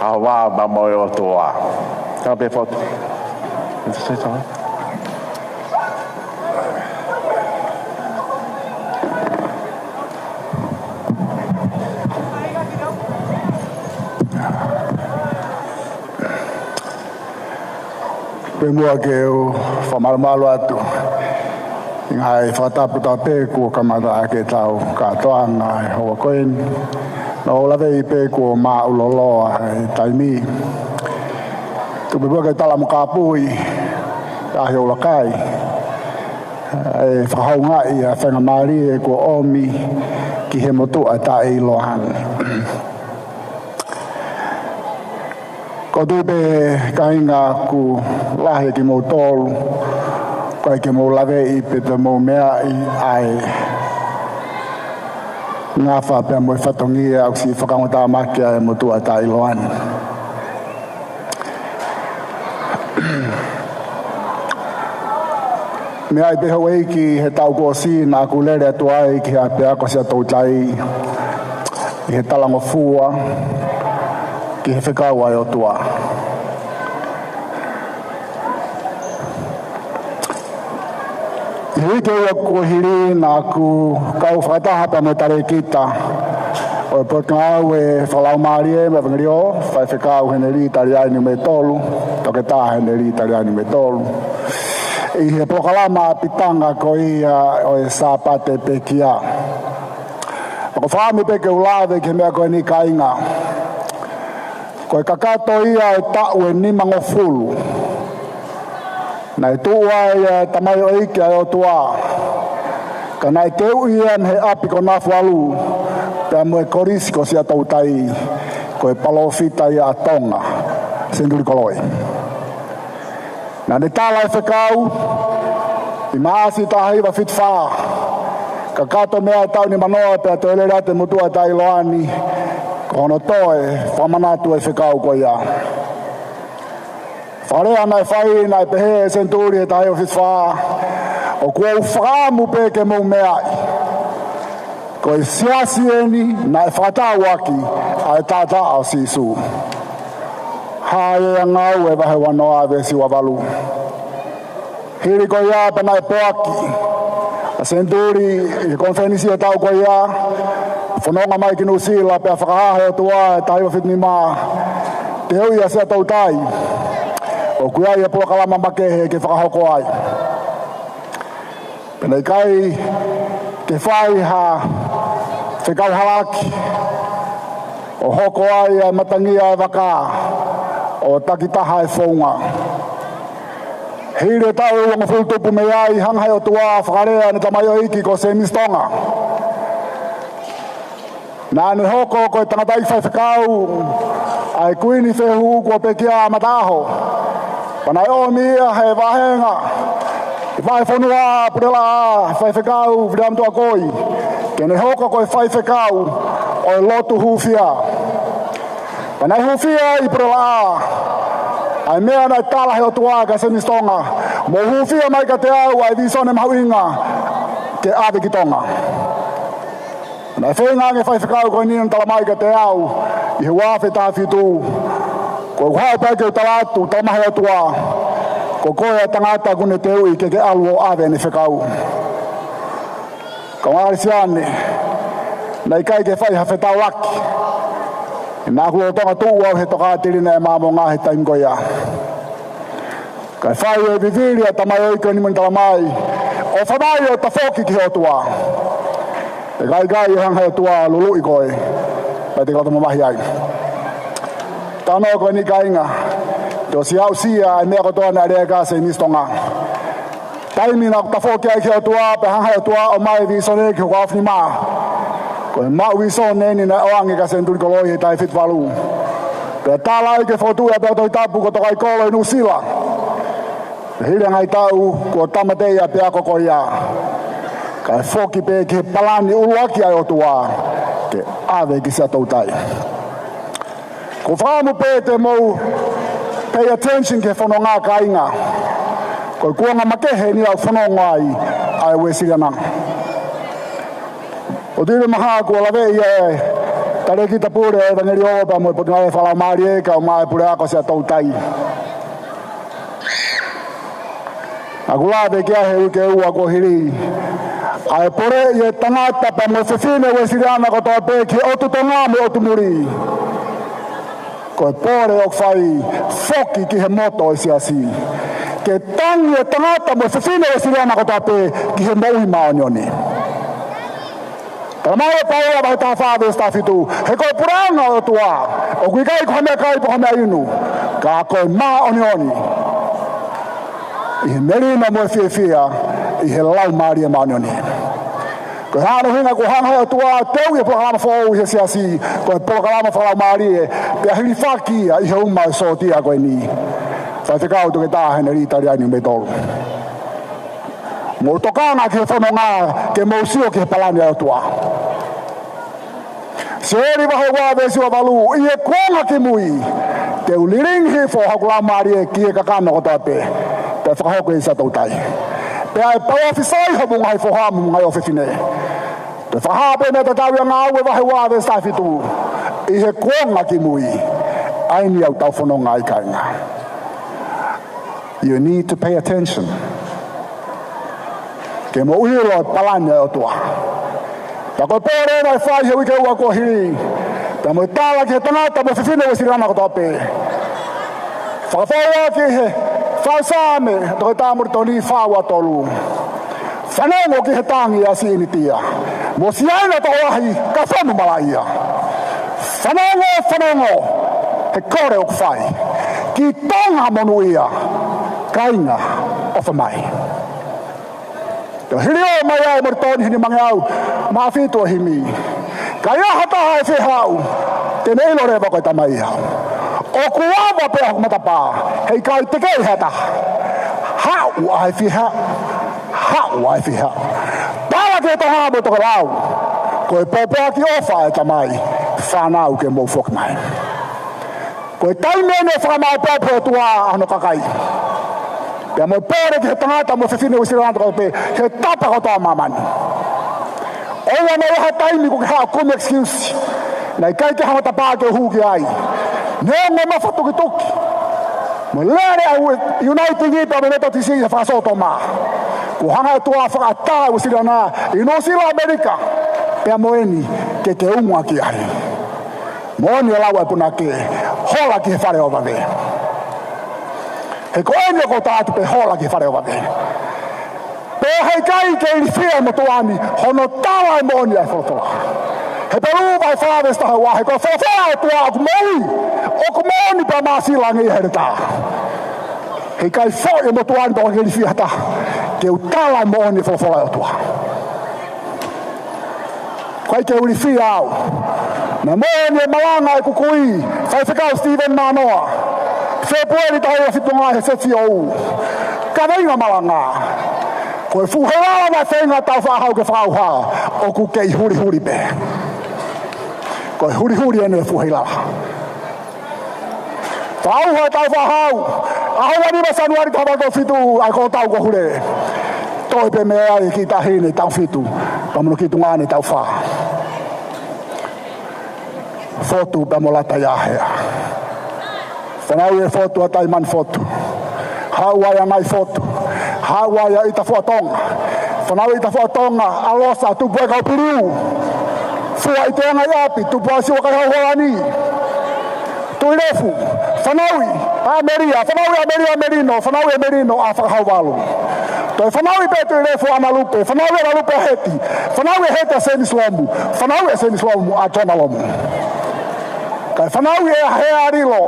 ʻa e vā pea mo e ʻOtua. Ka pē fotu. Pea muʻa ke u fakamalumalu atu ʻi he ngaahi fakatapu tapu pē kuo kamata ʻaki ʻetau kātoanga he houa ko eni. Naʻa ku laveʻi pē kuo māʻuloloa e taimi. Tuku pē muʻa ke tala mo kāpui ʻa e ʻuluaki ʻa e fakahoungaʻi ʻa e faingamālie kuo ʻomi ki he motuʻa taʻeʻiloa ni. ʻOku ou tui pē kāinga ʻoku lahi kimoutolu ʻoku ʻikai ke mou laveʻi pe te mou meaʻi ʻa e ngafa pea mo e fatongia ʻoku siʻi fakaongotāmaki ʻa e motuʻa taʻeʻiloa ni. Meʻa pē houʻeiki, he taʻu kuo ʻosi naʻa ku lele atu ai ki he ʻapiako Siaʻatoutai ʻi he talangofua ki he fekau ʻa e ʻOtua. ʻI he uike ua kuo hili naʻa ku kau fakataha pea mo e talēkita ʻo e potungāue fakalaumālie mo e ʻevangeliō, Faifekau Heneli Taliani mo e tolu, Toketā Heneli Taliani mo e tolu, ʻi he polokalama ʻapitanga ko ia ʻo e Sāpate pekia. Pea ʻoku ou fakaʻamu pē ke u lave ki he meʻa ko eni kāinga. Ko e kakato ia e taʻu ʻe nimangofulu naʻe tuʻu ai e tamaioʻeiki ʻa e ʻOtua, ka naʻe teuʻi ia mei he ʻapi ko Nafualu pea mo e Kolisi ko Siaʻatoutai, ko e palōfita ia ʻa Tonga, Senituli Koloi. Naʻa ne tala e fekau ʻi Maʻasi taha hiva fitu fā. Kakato mei ai e taʻu nimanoa pea toe lele atu e motuʻa taʻeʻiloa ni, ko hono toe fakamanatu e fekau ko ia. Fakalea naʻe fai, naʻe pehē ʻe Senituli he taha hiva fitu fā, ʻoku ou fakaʻamu pē ke mou meaʻi, ko e siasi eni naʻe fakatau ʻaki ʻa e taʻataʻa ʻo Sīsū. Hā ia ʻa Ngāue vahe uanoa veesi uavalu. Hili ko ia pea naʻe poaki ʻa Senituli ʻi he konifelenisi ʻo e taʻu ko ia, fononga mai ki Nuʻusila pea fakahā ʻe he ʻOtua he taha hiva fitu nima, teuʻi ʻa Siaʻatoutai. ʻOku ʻi ai e polokalama makehe ke fakahoko ai. Pea naʻe ʻikai ke fai ha fekau halaki ʻo hoko ai ʻa e matangi ʻa e vaka ʻo takitaha e founga. Hili e taʻu ʻe uangofulu tupu mei ai, hanga ʻe he ʻOtua ʻo fakalea ʻene tamaioʻeiki ko Sēmisi Tonga. Naʻa ne hoko ko e tangataʻeiki faifekau ʻa e Kuini Fehuhu kuo pekia ʻa Mataʻaho. Pea naʻe ʻomi ia ʻe he vāhenga vahefonua Pulelaʻā, Faifekau Viliami Tuʻakoi, ke ne hoko ko e faifekau ʻo e lotu hūfia. Pea naʻe hūfia ʻi Pulelaʻā ʻa e meʻa naʻe tala ʻe he ʻOtua kia Sēmisi Tonga, mou hūfia mai kiate au ʻa e vīsone mahuʻinga ke ʻave ki Tonga. Naʻe feinga ange e faifekau ko eni ʻo ne tala mai kiate au ʻi he ua afe taha fitu, ko ʻeku haʻu pē ke u tala atu, tala mai ʻe he ʻOtua, ko koe ʻa e tangata ʻoku ne teuʻi ke ke ʻalu ʻo ʻave ʻene fekau. Kāinga Kalisitiane, naʻe ʻikai ke fai ha fetaulaki. Naʻa ku lolotonga tuʻu au he Tokāteline ʻa e Māmonga he taimi ko ia. Kae fai e vivili ʻa e tamaioʻeiki ko eni mo ne tala mai, ʻofa mai ʻo tafoki ki he ʻOtua. Pea ʻikai ke hanga ʻe he ʻOtua ʻo luluʻi koe, pea te ke loto mamahi ai. Talanoa ko eni kāinga, te u ʻosi aʻusia e meʻa kotoa naʻe lea ki ai ʻa Sēmisi Tonga. taimi naʻa ku tafoki ai ki he ʻOtua, pea hanga ʻe he ʻOtua ʻo ʻomai e vīsone ki hoku aofinima. Ko e maʻu vīsone ni naʻe ʻoange kia Senituli Koloi he taʻu fitu valu. Pea tala ai ki he fokotuʻu ʻa e ʻapiako Tohi Tapu ko Tokaikolo ʻi Nuʻusila. Pea hili ʻa e ngaahi taʻu kuo tāmateʻi ʻa e ʻapiako ko ia. Kae foki pē ki he palani ʻuluaki ʻa e ʻOtua ke ʻave ki Siaʻatoutai. Ko e fakaʻamu pē te mou pay attention ki he fononga, kāinga. Ko e kuonga makehe eni ʻoku fononga ai ʻa e Uēsiliana. ʻOku ou tui mahalo kuo laveʻi ʻe he Talēkita Pule ʻEvangeliō pea mo e Potungāue Fakalaumālie kae ʻumaʻā e puleako Siaʻatoutai. Naʻa ku lave ki ai he uike ʻe ua kuo hili. ʻA e poleʻi e tangata pea mo e fefine Uēsiliana kotoa pē ki he ʻotu Tonga mo e ʻotu muli. Ko e pole ʻoku fai, foki ki he moto ʻo e Siasi. Ke tangi e tangata mo e fefine Uēsiliana kotoa pē ki he moʻui māʻoniʻoni. Talamai ʻe Paula vahe taha fā veesi taha fitu, he ko e puleʻanga ʻo e ʻOtua ʻoku ʻikai ko ha meʻakai pe ko ha meʻainu, ka ko e māʻoniʻoni ʻi he melino mo e fiefia ʻi he Laumālie Māʻoniʻoni. Ko e hā hono ʻuhinga? Kuo hanga ʻe he ʻOtua ʻo teuʻi e polokalama foʻou ʻi he Siasi, ko e polokalama fakalaumālie, pea hilifaki ia ʻi he uma ʻo e sōtia ko eni. Faifekau Toketā Henelī Taliani Meitolu. Mou tokanga ki he fononga ke mou sio ki he palani ʻa e ʻOtua. Sioeli vahe ua veesi ua valu, ʻi he kuonga kimui, te u lilingi hifo hoku Laumālie ki he kakano kotoa pē, pea fakahoko ʻi Siaʻatoutai. Pea ʻe palōfisai hoʻomou ngaahi foha mo e ngaahi ʻofefine. Pea fakahā pē mei he Tatau ʻi he Ngāue vahe ua veesi taha fitu, ʻi he kuonga kimui, ʻa eni ʻoku tau fononga ai, kāinga. You need to pay attention. Ke mou ʻilo e palani ʻa e ʻOtua. Pea ko e pole naʻe fai he uike ʻe ua kuo hili, pea mo e tala ki he tangata mo e fefine Uēsiliana kotoa pē. Fakafou ʻaki he fai Saame ʻa e Toketā Molitoni fā ua tolu. Fanongo ki he tangi ʻa Siʻinitia mo Siaina tokolahi, ka fonu malaʻia. Fanongo, fanongo he kole ʻoku fai ki Tonga monūʻia, kāinga, ʻofa mai. Pea hili ʻomai ʻe Molitoni he nimangeau mā fitu ʻo e himi: Ka ʻi ai ha taha ʻe fie haʻu, te ne ʻilo leva ko e Tamai au. ʻOku ava pē ʻa hoku matapā, heʻikai tekeʻi ha taha. Haʻu ʻa e fie haʻu, haʻu ʻa e fie haʻu. Tala ki he tonga mo e tokelau, ko e pōpoaki ʻofa ʻa e Tamai, fānau, ke mou foki mai. Ko e taimi eni ʻe fakamaopoopo ʻe he ʻOtua ʻa hono kakai, pea mo e pole ki he tangata mo e fefine Uēsiliana kotoa pē he tapa kotoa ʻo māmani. ʻOua naʻa ʻi ai ha taimi kuo ke haʻu ʻo kumi excuse. Naʻe ʻikai ke hanga ʻo tapa ke u hū ki ai. Neongo e mafatukituki mo e lele ʻa e Uniting pea mo e Metotisi ʻi he fakasōtoma, kuo hanga ʻe he ʻOtua ʻo fakaʻatā ʻa Uēsiliana ʻi Nuʻusila, ʻAmelika, pea mo eni ke ke unga ki ai. Moʻoni e lau ʻa e punake, hola ki he fale ʻo vave. He ko eni ʻoku ou tala atu pē, hola ki he fale ʻo vave. Pea heʻikai ke ilifia e motuʻa ni hono tala e moʻoni ʻa e folofola. Hepelū vahe fā veesi taha ua, he ko e folofola ʻa e ʻOtua ʻoku moʻui, ʻoku moʻoni pea māsila ange ia he heletā. Heʻikai foʻi e motuʻa ni pea ʻoku ʻikai ke ilifia ha taha ke u tala e moʻoni e folofola ʻa e ʻOtua. ʻIkai ke u ilifia au. Naʻe moʻoni e malanga ʻeku kui, Faifekau Steven Manoa, Fēpueli taha hiva fitu noa he seti ʻo u. Kaveinga malanga: Ko e fuʻu heilala naʻe feinga Tāufaʻāhau ke fakaʻauha, ʻoku kei hulihuli pē. Ko e hulihuli eni e fuʻu heilala. Fakaʻauha e Tāufaʻāhau, ʻaho ua nima Sānuali taha valu tolu fitu, ʻa e kolo tau ko Hule. Toe pē mei ai e kiʻi taʻahine taʻu fitu pea mo hono kiʻi tuongaʻane taʻu fā. Fotu pea mo Lata ʻi ʻĀhea. Fanauʻi e fotu ʻa Taimani Fotu. Haʻu ai ʻa Ngai Fotu. Haʻu ai ʻa ʻItafuatonga. Fanauʻi ʻItafuatonga, ʻa Losa, tupu ai Kaupiliu. Fua ʻi Teanga ʻi ʻApi, tupu ai Siua Kaihau Holani. Tuʻilefu, fanauʻi ʻa ʻAmelia, fanauʻi ʻa ʻAmelia Melino, fanauʻi ʻa Melino ʻa Fakahauvalu. Toe fanauʻi pē Tuʻilefu ʻa ʻAnalupe, fanauʻi ʻa ʻAnalupe ʻa Heti, fanauʻi ʻa Heti ʻa Semisi Lomu, fanauʻi ʻa Semisi Lomu ʻa Jona Lomu. Kae fanauʻi ʻe ʻAhea ʻa Lilo,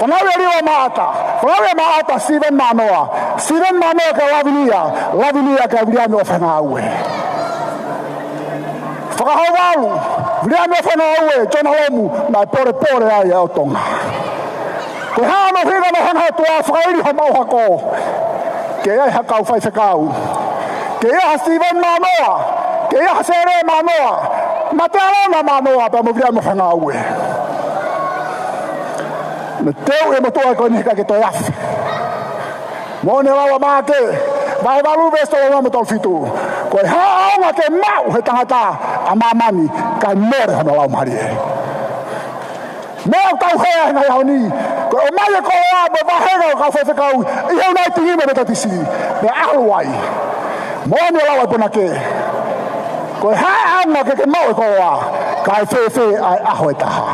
fanauʻi ʻa Lilo ʻa Maʻata, fanauʻi ʻa Maʻata ʻa Steven Manoa, Sitiveni Mānoa kia Lavinia, Lavinia kia Viliami ʻOfahengaue. Fakahauvalu, Viliami ʻOfahengaue, Sione Lomu, naʻe polepole ai ʻa Tonga. Ko e hā hono ʻuhinga naʻe hanga ʻe he ʻOtua ʻo fakaili homau hako? Ke ʻi ai ha kau faifekau. Ke ʻi ai ha Sitiveni Mānoa, ke ʻi ai ha Sele Mānoa, Matealona Mānoa, pea mo Viliami ʻOfahengaue. Naʻe teuʻi e motuʻa ko eni he ʻikai ke toe afe. Moʻoni e lau ʻa Maʻake vahe valu veesi tolu ono mo e tolu fitu. Ko e hā ʻaonga ke maʻu ʻe he tangata ʻa māmani kae mole hono laumālie? Meʻa ʻoku tau hea he ngaahi ʻaho ni, ko e ʻomai e koloa mo e vāhenga ʻo e kau faifekau ʻi he Uniting mo e Metotisi, pea ʻalu ai. Moʻoni e lau ʻa e punake. Ko e hā ʻaonga ke ke maʻu e koloa, kae fēfē ʻa e ʻaho ʻe taha?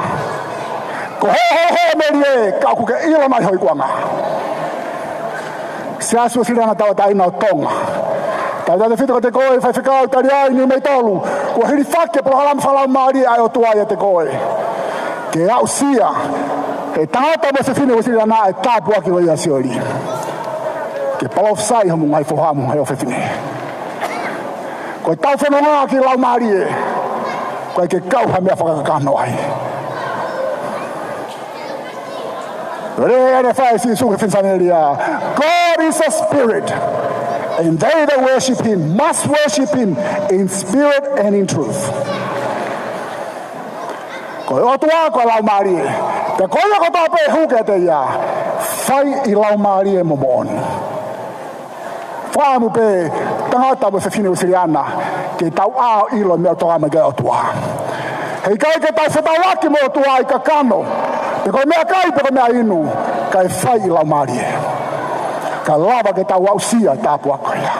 Ko hoʻo hoʻo melie, ka ʻoku ke ʻilo mai ho ikuʻanga. Siasi Uēsiliana Tauʻatāina ʻo Tonga. Tautautefito kiate koe faifekau tali ai, Niumeitolu, kuo hilifaki e polokalama fakalaumālie ʻa e ʻOtua ʻiate koe. Ke aʻusia ʻe he tangata mo e fefine Uēsiliana e tāpuaki ko ia ʻa Sioli. Ke palōfisai homo ngaahi foha mo e ngaahi ʻofefine. Ko ʻetau fononga ki he laumālie, ʻoku ʻikai ke kau ha meʻa fakakakano ai. Lea ʻa e fai Sīsū ki he finesanelí, "God is a spirit, and they that worship him must worship him in spirit and in truth." Ko e ʻOtua ko e laumālie. Pea ko ia kotoa pē ʻe hū kiate ia, fai ʻi laumālie mo moʻoni. Fakaʻamu pē tangata mo e fefine Uēsiliana ke tau ʻā ʻo ʻilo e meʻa ʻoku tokanga mai ki ai e ʻOtua. He ʻikai ke tau fetaulaki mo e ʻOtua ʻi he kakano, pe ko e meʻakai, pe ko e meʻainu, kae fai ʻi laumālie. Kae lava ke tau aʻusia e tāpuaki ko ia.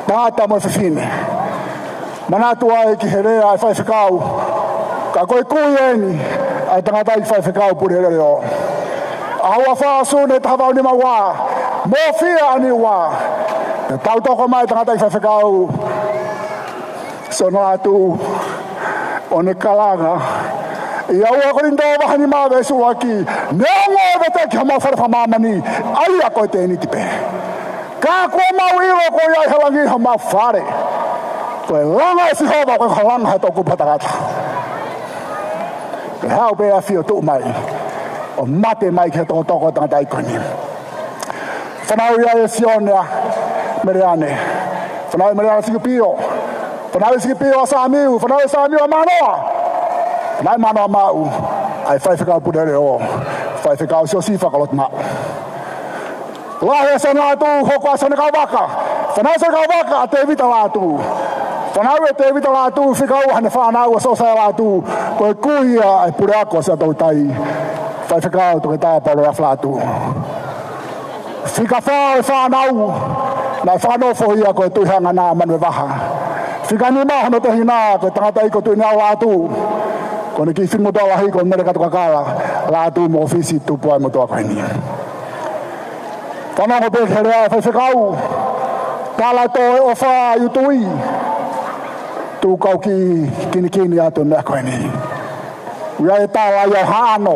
Tangata mo e fefine. Manatu ai ki he lea ʻa e faifekau. Ka ko e kui eni ʻa e tangataʻeiki faifekau Puleleleō. ʻAho ua fā Sune taha valu nima ua, mo fia ʻa Niua. Pea tautoko mai e tangataʻeiki faifekau Sione Lātū, ʻo ne kalanga ʻia ua Kolinitō vahe nima veesi ʻuluaki: Neongo e veteki homau fale fakamāmani, ʻa ia ko e tēniti pē. Ka kuo mau ʻilo ko ia ʻi he langi homau fale. Ko e langa ʻa Sihova, ʻoku ʻikai ko ha langa ʻa e toʻukupu ʻa e tangata. Pea haʻu pē ʻa e ʻAfio ʻo tuʻu mai, ʻo mate mai ki he tokotoko ʻo e tangataʻeiki ko eni. Fanauʻi ai ʻe Sione ʻa Meleane. Fanauʻi ʻe Meleane ʻa Sikipio. Fanauʻi ʻe Sikipio ʻa Samiu. Fanauʻi ʻe Samiu ʻa Mānoa. Fanauʻi ʻe Mānoa maʻu ʻa e faifekau Puleleleō, faifekau Siosifa Kolotumaʻu. Lahi ʻa Sione Lātū, hoko ʻa Sione Kauvaka. Fanauʻi ʻe Sione Kauvaka ʻa Tēvita Lātū. Fanauʻi ʻe Tēvita Lātū, fika ua haʻane fānau, ʻa Siosaia Lātū, ko e kui ia ʻa e puleako ʻo Siaʻatoutai, faifekau Toketā Paulo F. Lātū. Fika fā ʻo e fānau, naʻe fakanofo ia ko e Tuʻi Haʻangana Manuevaha. Fika nima hono tehina, ko e tangataʻeiki ko Tuʻiniau Lātū. Ko ʻene kiʻi fefine motuʻa lahi ko Mele Katukakala Lātū Mokofisi, tupu ai e motuʻa ko eni. Fanongo pē ki he lea ʻa e faifekau. Tala ʻe he ʻofa ʻi ʻUtui, tuku ke u kiʻi kinikini atu e meʻa ko eni. ʻOku ʻi ai e tala ia ʻo Haʻano.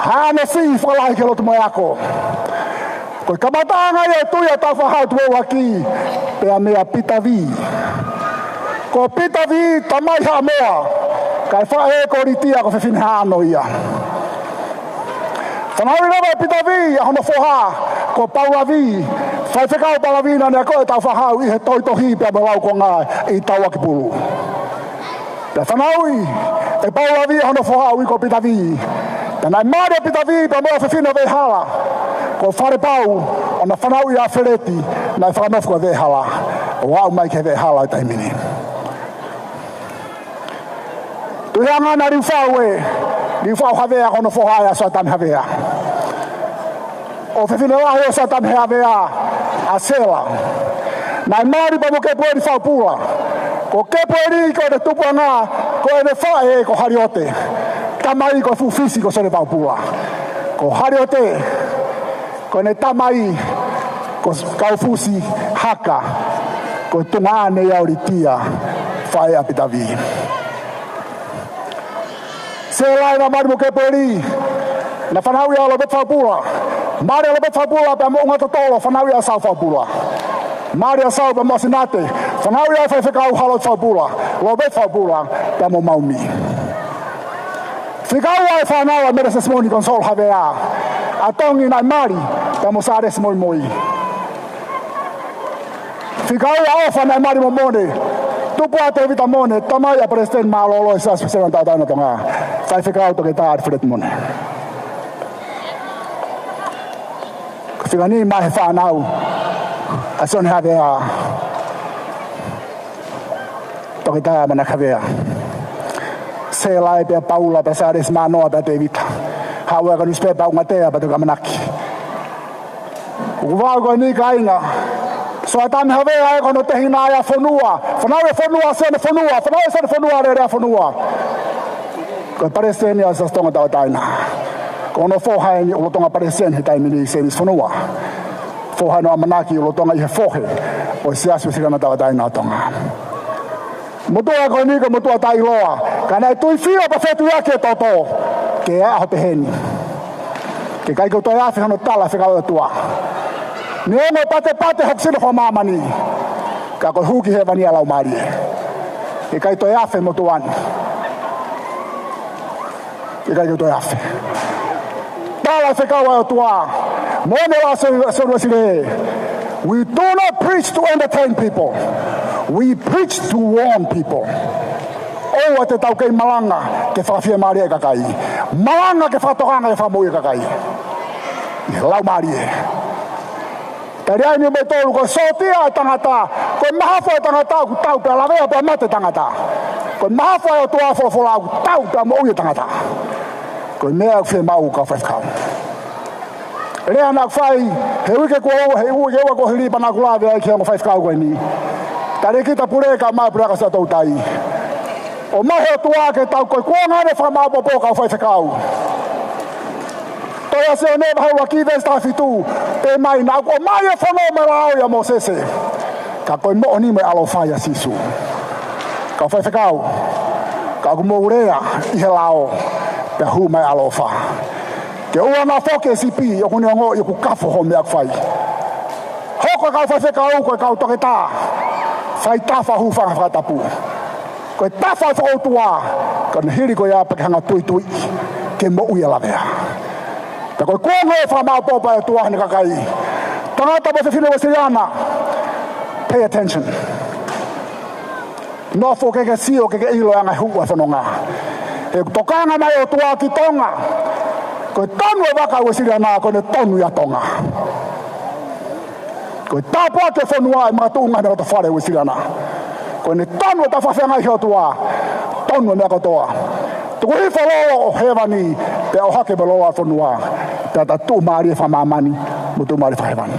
Haʻano siʻi fakalahi ki he lotu mo e ako. Ko e kamataʻanga ia ʻo e tui ʻa Tāufaʻāhau Tupou ʻUluaki, pea meia Pita Vī. Ko Pita Vī, tamai Haʻamoa, kae faʻē ko Litia, ko e fefine Haʻano ia. Fanauʻi leva ʻe Pita Vī ʻa hono foha ko Paula Vī, faifekau Paula Vī naʻá ne akoʻi e Tāufaʻāhau ʻi he tohitohi pea mo e laukonga ʻi Tauakipulu. Pea fanauʻi ʻe Paula Vī ʻa hono foha ʻo e ui ko Pita Vī. Pea naʻe mali ʻa Pita Vī pea mo e fefine ʻo Veihala, ko Falepau, ʻo na fanauʻi ʻa Feleti, naʻe fakanofo ko Veihala, ʻo aʻu mai ki he Veihala ʻo e taimi ni. Tuʻi Haʻangana Liufau ē, Liufau Havea ko hono foha ē ʻa Soatani Havea. ʻO fefine lahi ʻo Soatani Havea, ʻa Sela. Naʻe mali pea mo Kepueli Faupula. Ko Kepueli ko ʻene tupuʻanga, ko ʻene faʻē ko Haliote. Tamai ko e fuʻu fisi ko Sione Faupula. Ko Haliote, ko ʻene tamai ko Kaufusi Haka, ko e tuongaʻane ia ʻo Litia, faʻē ʻa Pita Vī. Sela ē naʻe mali mo Kepueli. Naʻe fanauʻi ʻa Lopeti Faupula. Mali ʻa Lopeti Faupula pea mo ʻUnga Totolo, fanauʻi ʻa Sau Faupula. Mali ʻa Sau pea mo ʻAsinate, fanauʻi ʻa e faifekau Halote Faupula, Lopeti Faupula pea mo Maumi. Fika ua e fānau ʻa Melesesi Moni Console Havea, ʻa Tongi naʻe mali pea mo Sālesi Moimoi. Fika ua ʻa ʻOfa naʻe mali mo Mone, tupu ʻa Tēvita Mone, tamai ʻa Palesiteni Mālōlō ʻo e Siasi Uēsiliana Tauʻatāina ʻo Tonga, Faifekau Toketā ʻAlifeleti Mone. Ko e fika nima ʻa e fānau ʻa Sione Havea, Toketā Manaki Havea, Selae pea Paula pea Sālesi Mānoa pea Tēvita, haʻu ʻa e kau nusipepa ʻUngatea pea Toki ʻAmanaki. ʻOku vau ko eni kāinga, Sioatame Havea ē, ko hono tehina ʻa e fonua, fanauʻi e fonua ʻa Sione Fonua, fanauʻi ʻa Sione Fonua, Lelea Fonua. Ko e Palesiteni ʻa e Siasi Tonga Tauʻatāina. Ko hono foha eni ʻo e lolotonga Palesiteni he taimi ni, Semisi Fonua. Foha eni ʻo ʻAmanaki ʻo e lolotonga ʻi he fohe ʻo e Siasi Uēsiliana Tauʻatāina ʻo Tonga. Motuʻa ko eni ko e motuʻa taʻeʻiloa, ka naʻe tuifio pea fetuiaki e toto ki he ʻaho pehē ni. Ke ʻikai ke u toe afe hono tala e fekau ʻa e ʻOtua. Neongo e patepate hoku sino fakamāmani, ka ko e hū ki hēvani ʻa e Laumālie. Ke ʻikai toe afe e motuʻa ni. Ke ʻikai ke u toe afe. Tala e fekau ʻa e ʻOtua. Mo ne la se, se, se, we do not preach to entertain people. We preach to warn people. ʻOua te tau kei malanga ke fakafiemālieʻi e kakai. Malanga ke fakatokanga ke fakamoʻui e kakai ʻi he Laumālie. Tali ʻa e niʻihi ʻe tolu, ko e sōtia ʻa e tangata, ko e mahafu ʻa e tangata ʻoku tau pea lavea pea mate e tangata. Ko e mahafu ʻa e ʻOtua, folofola, ʻoku tau pea moʻui e tangata. Ko e meʻa ʻoku fiemaʻu, kau faifekau. Lea naʻa ku fai he uike kuo, he uike ua kuo hili pea naʻa ku lave ai ki he ongo faifekau ko eni. Talēkita Pule kae ʻumaʻā e Puleako Siaʻatoutai. ʻOmai he ʻOtua ke tau, ko e kuonga eni e fakamaopoopo, kau faifekau. Tohi ʻa Sione vahe ʻuluaki veesi taha fitu, pehē mai: Naʻa ku ʻomai e fono mo e lao ʻia Mōsese, ka ko e moʻoni mo e ʻaloʻofa ʻia Sīsū. Kau faifekau, ka ʻoku mou lea ʻi he lao, pea hū mai e ʻaloʻofa. Ke ʻoua naʻa foki e sipi ʻoku ne ongoʻi ʻoku kafo hoʻo meʻa ʻoku fai. Hoko e kau faifekau ko e kau toketā, fai tafa, hūfanga he fakatapu. Ko e tafa ʻo e fakaʻotua, ka ne hili ko ia pea ke hanga ʻo tuitui ke moʻui e lavea. Pea ko e kuonga e fakamaopoopo ʻa e ʻOtua heʻene kakai. Tangata mo e fefine Uēsiliana, pay attention. Nofo ke ke sio, ke ke ʻilo e anga e hū ʻa e fononga. He ʻoku tokanga mai e ʻOtua ki Tonga. Ko e tonu e vaka Uēsiliana, ko ʻene tonu ʻia Tonga. Ko e tāpuaki e fonua ʻe makatuʻunga he meʻa lotofale Uēsiliana. Ko ʻene tonu e tafafenga ʻi he ʻOtua, tonu e meʻa kotoa. Tuku hifo e lolo ʻo hēvani, pea ʻohake mo e lolo ʻa e fonua, pea ta tuʻumālie fakamāmani mo tuʻumālie fakahēvani.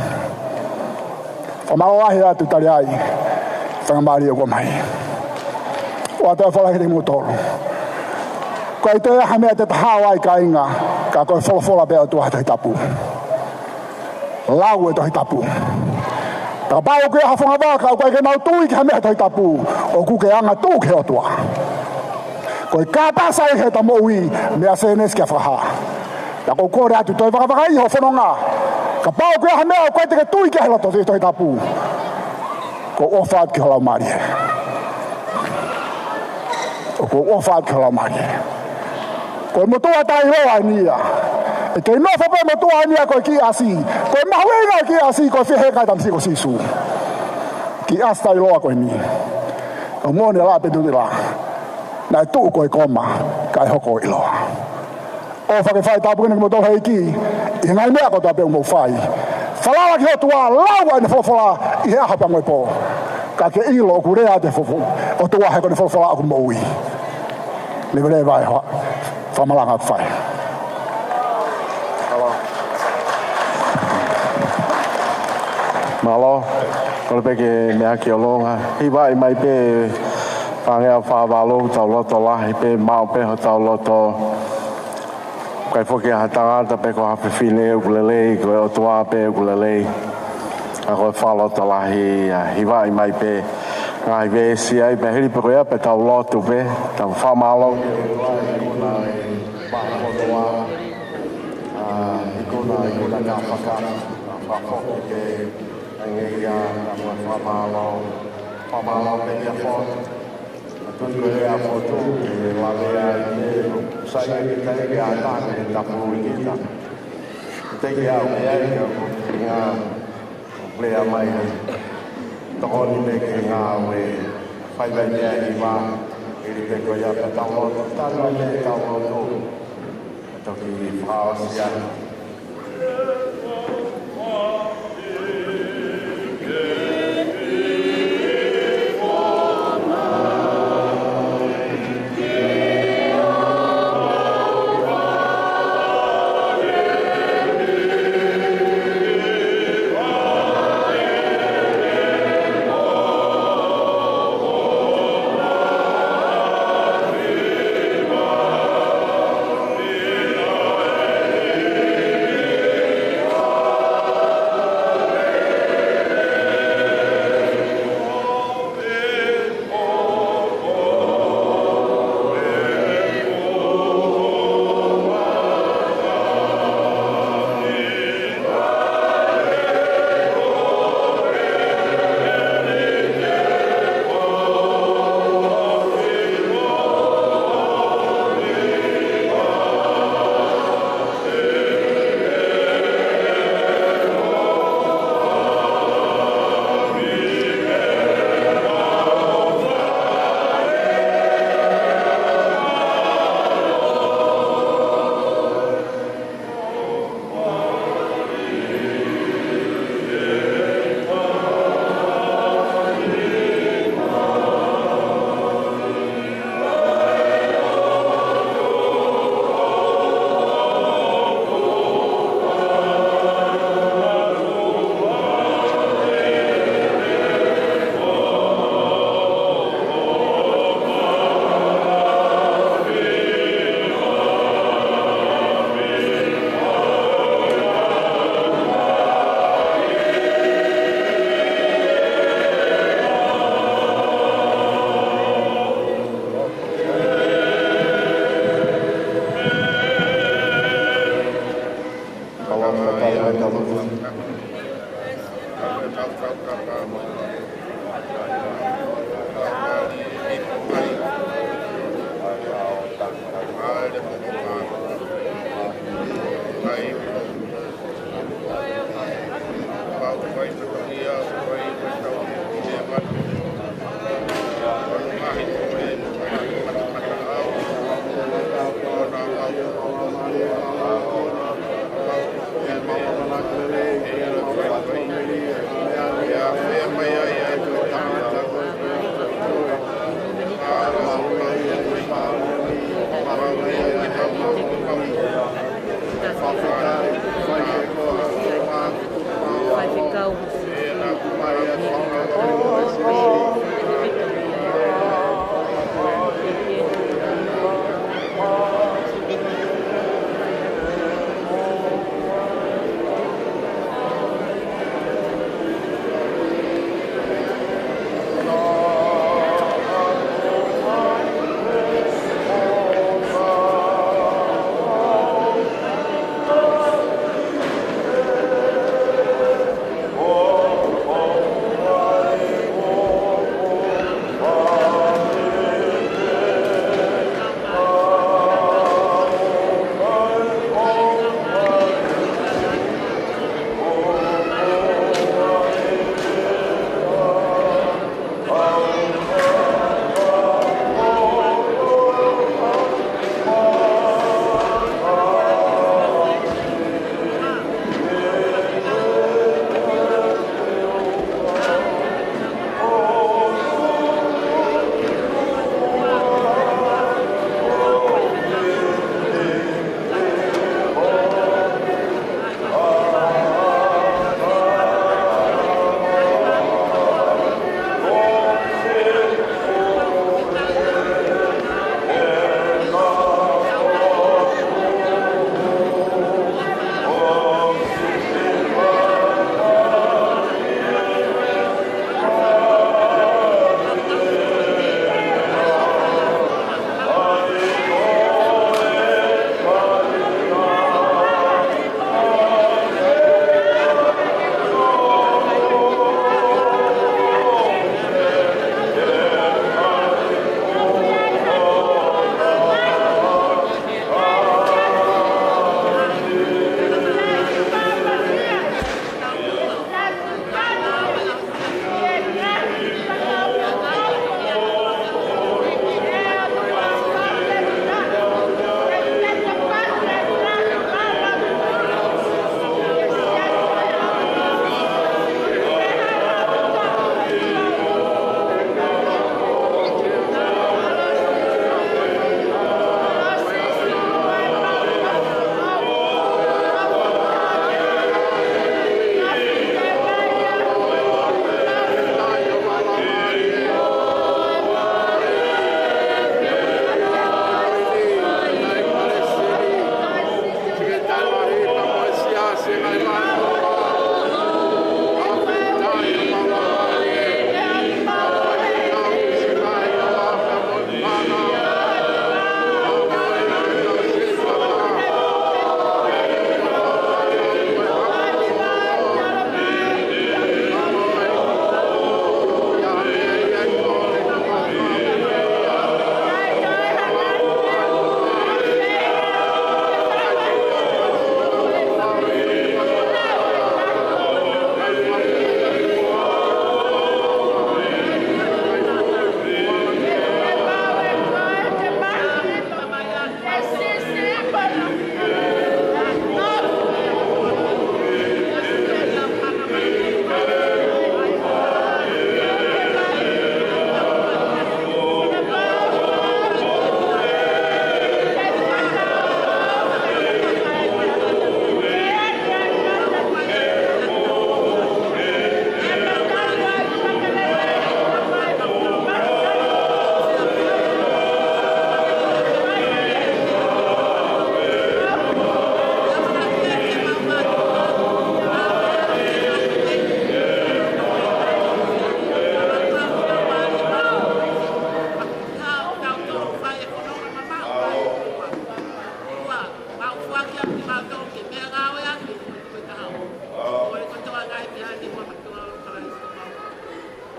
Fakamālō lahi atu, tali ʻa e faingamālie kuo ʻomai. ʻOatu e folofola kiate kimoutolu. ʻOku ʻikai toe ʻi ai ha meʻa te ta hao ai, kāinga, ka ko e folofola pē ʻa e ʻOtua he Tohi Tapu. Lau e Tohi Tapu. Kapau ʻoku ʻi ai ha fanga vaka ʻoku ʻikai ke nau tui ki ha meʻa he Tohi Tapu, ʻoku ke angatuʻu ki he ʻOtua. Ko e kāpasa ia heʻeta moʻui, meia Sēnesi kia Fakahā. Pea ʻoku ou kole atu, toe vakavakaiʻi hoʻo fononga. Kapau ʻoku ʻi ai ha meʻa ʻoku ʻikai te ke tui ki ai he loto, he Tohi Tapu, ʻoku ou ʻofa atu ki ho laumālie. ʻOku ou ʻofa atu ki ho laumālie. Ko e motuʻa taʻeʻiloa eni ia. ʻE kei nofo pē e motuʻa eni ia ko e kiʻi ʻasi. Ko e mahuʻinga e kiʻi ʻasi, ko e fieheka e tamasiʻi ko Sīsū. Kiʻi ʻasi taʻeʻiloa ko eni. ʻOku moʻoni e lau ʻa Pita Tupila: Naʻe tuʻu ko e koma, kae hoko ʻiloa. ʻOfa ke fai tāpuekina kimoutolu ʻe he ʻEiki ʻi he ngaahi meʻa kotoa pē ʻoku mou fai. Falala ki he ʻOtua, lau ʻa ʻene folofola ʻi he ʻaho pea mo e pō, ka ke ʻilo ʻoku lea atu e folofola ʻa e ʻOtua, he ko ʻene folofola ʻoku moʻui. Leveleva e hoa, fakamalanga ʻoku fai. Mālō. Kole pē ke meʻa ki ʻolunga. Hivaʻi mai pē Fangea Fāvalu, tau loto lahi pē, maʻu pē hotau loto. ʻIkai foki ha tangata pe ko ha fefine ʻoku lelei, ko e ʻOtua pē ʻoku lelei. ʻA ko e fakalotolahi, ʻa, hivaʻi mai pē ngaahi veesi ai, pea hili pē ko ia pea tau lotu pē, tau fakamālō. ʻA, ikuna, ikuna ka faka, fakafoki ke ʻange ia, ka mo fakamālō, fakamālō pē kia Fo. ʻA tui ko e ʻa Fotu, ke lavea ai ke, sai ke tai ke ata ke tapu i kita. Te ke au ke ai ke au ko te ngā, lea mai ai. Tokoni pē ke ngāue, fai mai pē ai vā, ʻi he ko ia ka tau lotu, tau mai pē tau lotu. Toki fakaʻosi ā. Faifekau.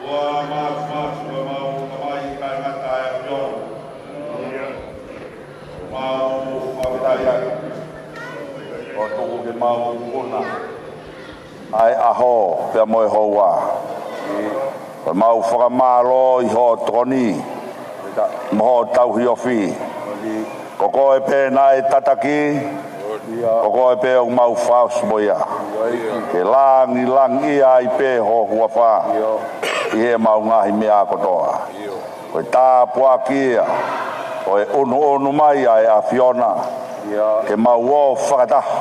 Ua mas mas ua mau tamai kae ngata e afiona. Mau fakafetaʻi ʻo tuku ke mau kuna ʻa e ʻaho pea mo e houa. Ko e mau fakamālō ʻi hoʻo tokoni mo hoʻo tauhi ofi. Ko koe pē naʻe tataki, ko koe pē ʻoku mau fakaʻosi mo ia. Ke langilangiʻia ai pē ho huafa ʻi heʻemau ngaahi meʻa kotoa. Ko e tāpuaki ia ʻo e ʻunuʻunu mai ʻa e afiona ke mau ō fakataha,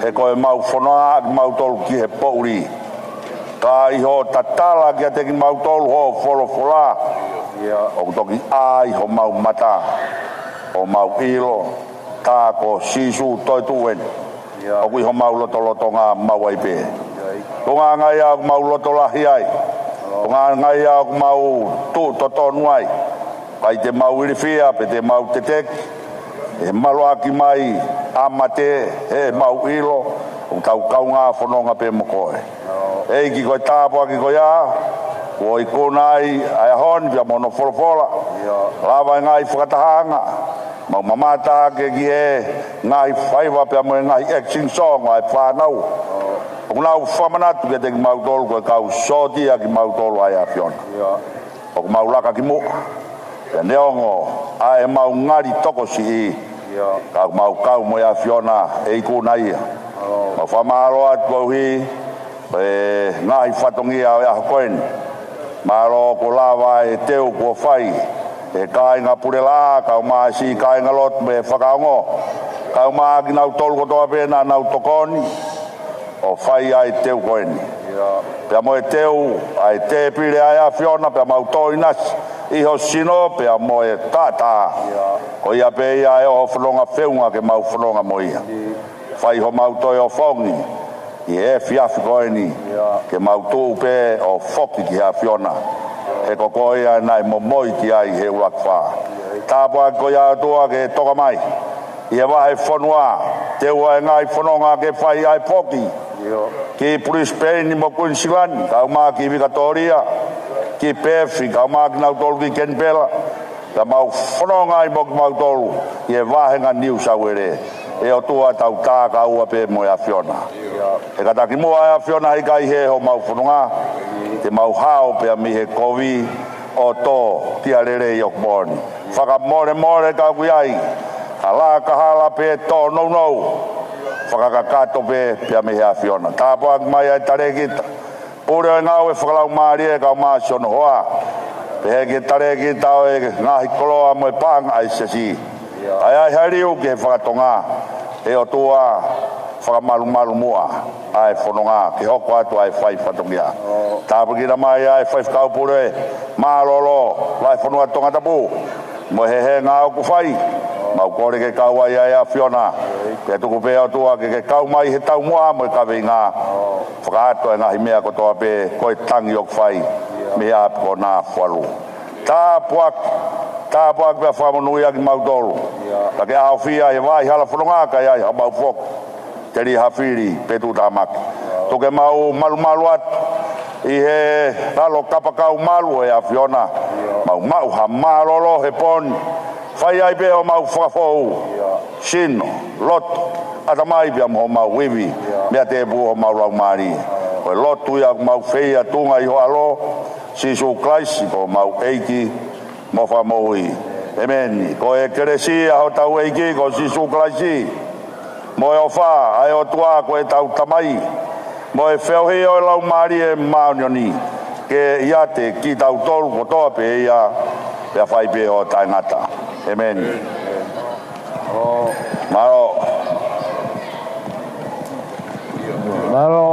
he ko ʻemau fononga ʻa kimautolu ki he poʻuli. Ka ʻi hoʻo tatala kiate kimautolu hoʻo folofola, ʻoku toki ʻā ʻi homau mata ʻo mau ʻilo tā ko Sīsū toetuʻu eni ʻoku ʻi homau lotolotonga maʻu ai pē. Ko e ʻuhinga ia ʻoku mau loto lahi ai, ko e ʻuhinga ia ʻoku mau tuʻu totonu ai. ʻIkai te mau ilifia pe te mau teteki ʻe he maluʻaki mai ʻa mate, he mau ʻilo ʻoku tau kaungā fononga pē mo koe. ʻEiki, ko e tāpuaki ko ia kuo ikuna ai ʻa e ʻaho ni pea mo hono folofola. Lava e ngaahi fakatahaʻanga, mau mamata hake ki he ngaahi faiva pea mo e ngaahi action song ʻa e fānau. ʻOku nau fakamanatu kiate kimautolu ko e kau sōtia kimautolu ʻa e afiona. ʻOku mau laka ki muʻa pea neongo ʻa ʻemau ngali tokosiʻi, ka ʻoku mau kau mo e afiona ʻe ikuna ia. Mau fakamālō atu koeʻuhi e ngaahi fatongia ʻo e ʻaho ko eni. Mālō kuo lava e teu kuo fai ʻe he kāinga Pulelaʻā, kau mai siʻi kāingalotu mo e fakaongo, kau mai kinautolu kotoa pē naʻa nau tokoni ʻo fai ʻa e teu ko eni. Pea mo e teu ʻa e tēpile ʻa e afiona, pea mau tō ʻinasi ʻi ho sino pea mo e taʻataʻa. Ko ia pē ia ʻa hoʻo fononga feʻunga ke mau fononga mo ia. Fai homau toe ʻofongi ʻi he efiafi ko eni ke mau tuʻu pē ʻo foki ki he afiona, he ko koe ia naʻe momoi ki ai he ʻuluaki fā. Tāpuaki ko ia ʻOtua ke toka mai ʻi he vahefonua, teu ʻa e ngaahi fononga ke fai ʻa e foki ki Brisbane mo Queensland, kau mai ki Vikatōlia, ki Perth, kau mai kinautolu ki Kenipela, pea mau fononga ai mo kimautolu ʻi he vāhenga New South Wales. ʻE ʻOtua, tau tā kaua pē mo e afiona. He kātaki muʻa e afiona, ʻikai hē homau fononga, te mau hao pea mei he kovi ʻo tō ki ha lelei ʻoku moʻoni. Fakamolemole ka ʻoku ʻi ai ha laka hala pe tōnounou, fakakakato pē pea mei he afiona. Tāpuaki mai ʻa e talēkita, pule ʻo e ngāue fakalaumālie, kau mai siʻono hoa, pehē ki he talēkita ʻo e ngaahi koloa mo e paʻanga ʻa e siasi. ʻAi ai ha liu ki he fakatonga, ʻe ʻOtua, fakamalumalu muʻa ʻa e fononga ke hoko atu ʻa e fai fatongia. Tāpuekina mai ʻa e faifekau pule mālōlō, vahefonua Tongatapu, mo e hehengá ʻoku fai. Mau kole ke kau ai ʻa e afiona, pea tuku pē ʻOtua ke ke kau mai he taumuʻa mo e kaveinga, fakaʻato e ngaahi meʻa kotoa pē ko e tangi ʻoku fai mei he ʻapi ko Nafualu. Tāpuaki, tāpuaki pea fakamonūʻia kimautolu. Ka ke ʻaofia he vaʻa hala fononga ka ʻi ai haʻamau foki, telia ha fili pe tuʻutāmaki. Tuku ke mau malumalu atu ʻi he lalo kapakau malu ʻo e afiona. Mau maʻu ha mālōlō he pō ni. Fai ai pē homau fakafou, sino, loto, ʻatamai pea mo homau ivi, meʻa tēpū homau laumālie. Ko e lotu ia ʻoku mau feia tuʻunga ʻi ho ʻAlo, Sīsū Kalaisi ko homau ʻEiki mo Fakamoʻui. ʻEmeni. Ko e kelesi ʻa hotau ʻEiki ko Sīsū Kalaisi, mo e ʻofa ʻa e ʻOtua ko ʻetau Tamai, mo e feohi ʻo e Laumālie Māʻoniʻoni, ke ʻiate kitautolu kotoa pē ia, pea fai pē ʻo taʻengata. ʻEmeni. Mālō. Mālō,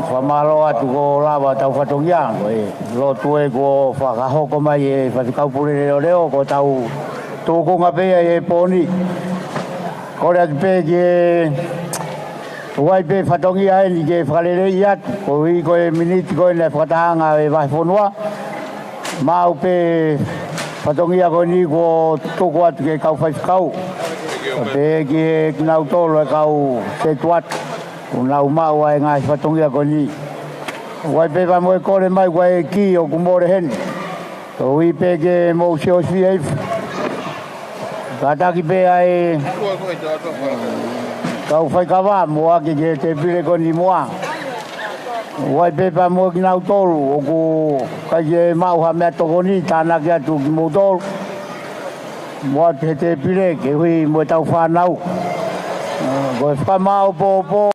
fakamālō atu kuo lava ʻetau fatongia, ko e lotu ē kuo fakahoko mai ʻe he faifekau pule leʻoleʻo, ko ʻetau tūkunga pē ia he pō ni. Kole atu pē ke ʻoua ʻe pē fatongia eni ke fakaleleiʻi atu, koeʻuhi ko e miniti ko ē naʻe fakatahaʻanga ʻe he vahefonua. Maʻu pē fatongia ko eni kuo tuku atu ki he kau faifekau, pea pehē ki he kinautolu ʻa e kau setuata, kuo nau maʻu ʻa e ngaahi fatongia ko eni. Uaipepa mo e kole mai ʻa e ʻEiki ʻoku mole heni. Ko e ʻuhi pē ke mou siosio hifo. Kātaki pē ʻa e kau faikava mo ʻohake ki he tēpile ko eni muʻa. Uaipepa mo kinautolu ʻoku ʻikai ke maʻu ha meʻatokoni, tānaki atu kimoutolu. Mo ʻoatu he tēpile koeʻuhi mo ʻetau fānau. Ko e fakamāʻopoʻopo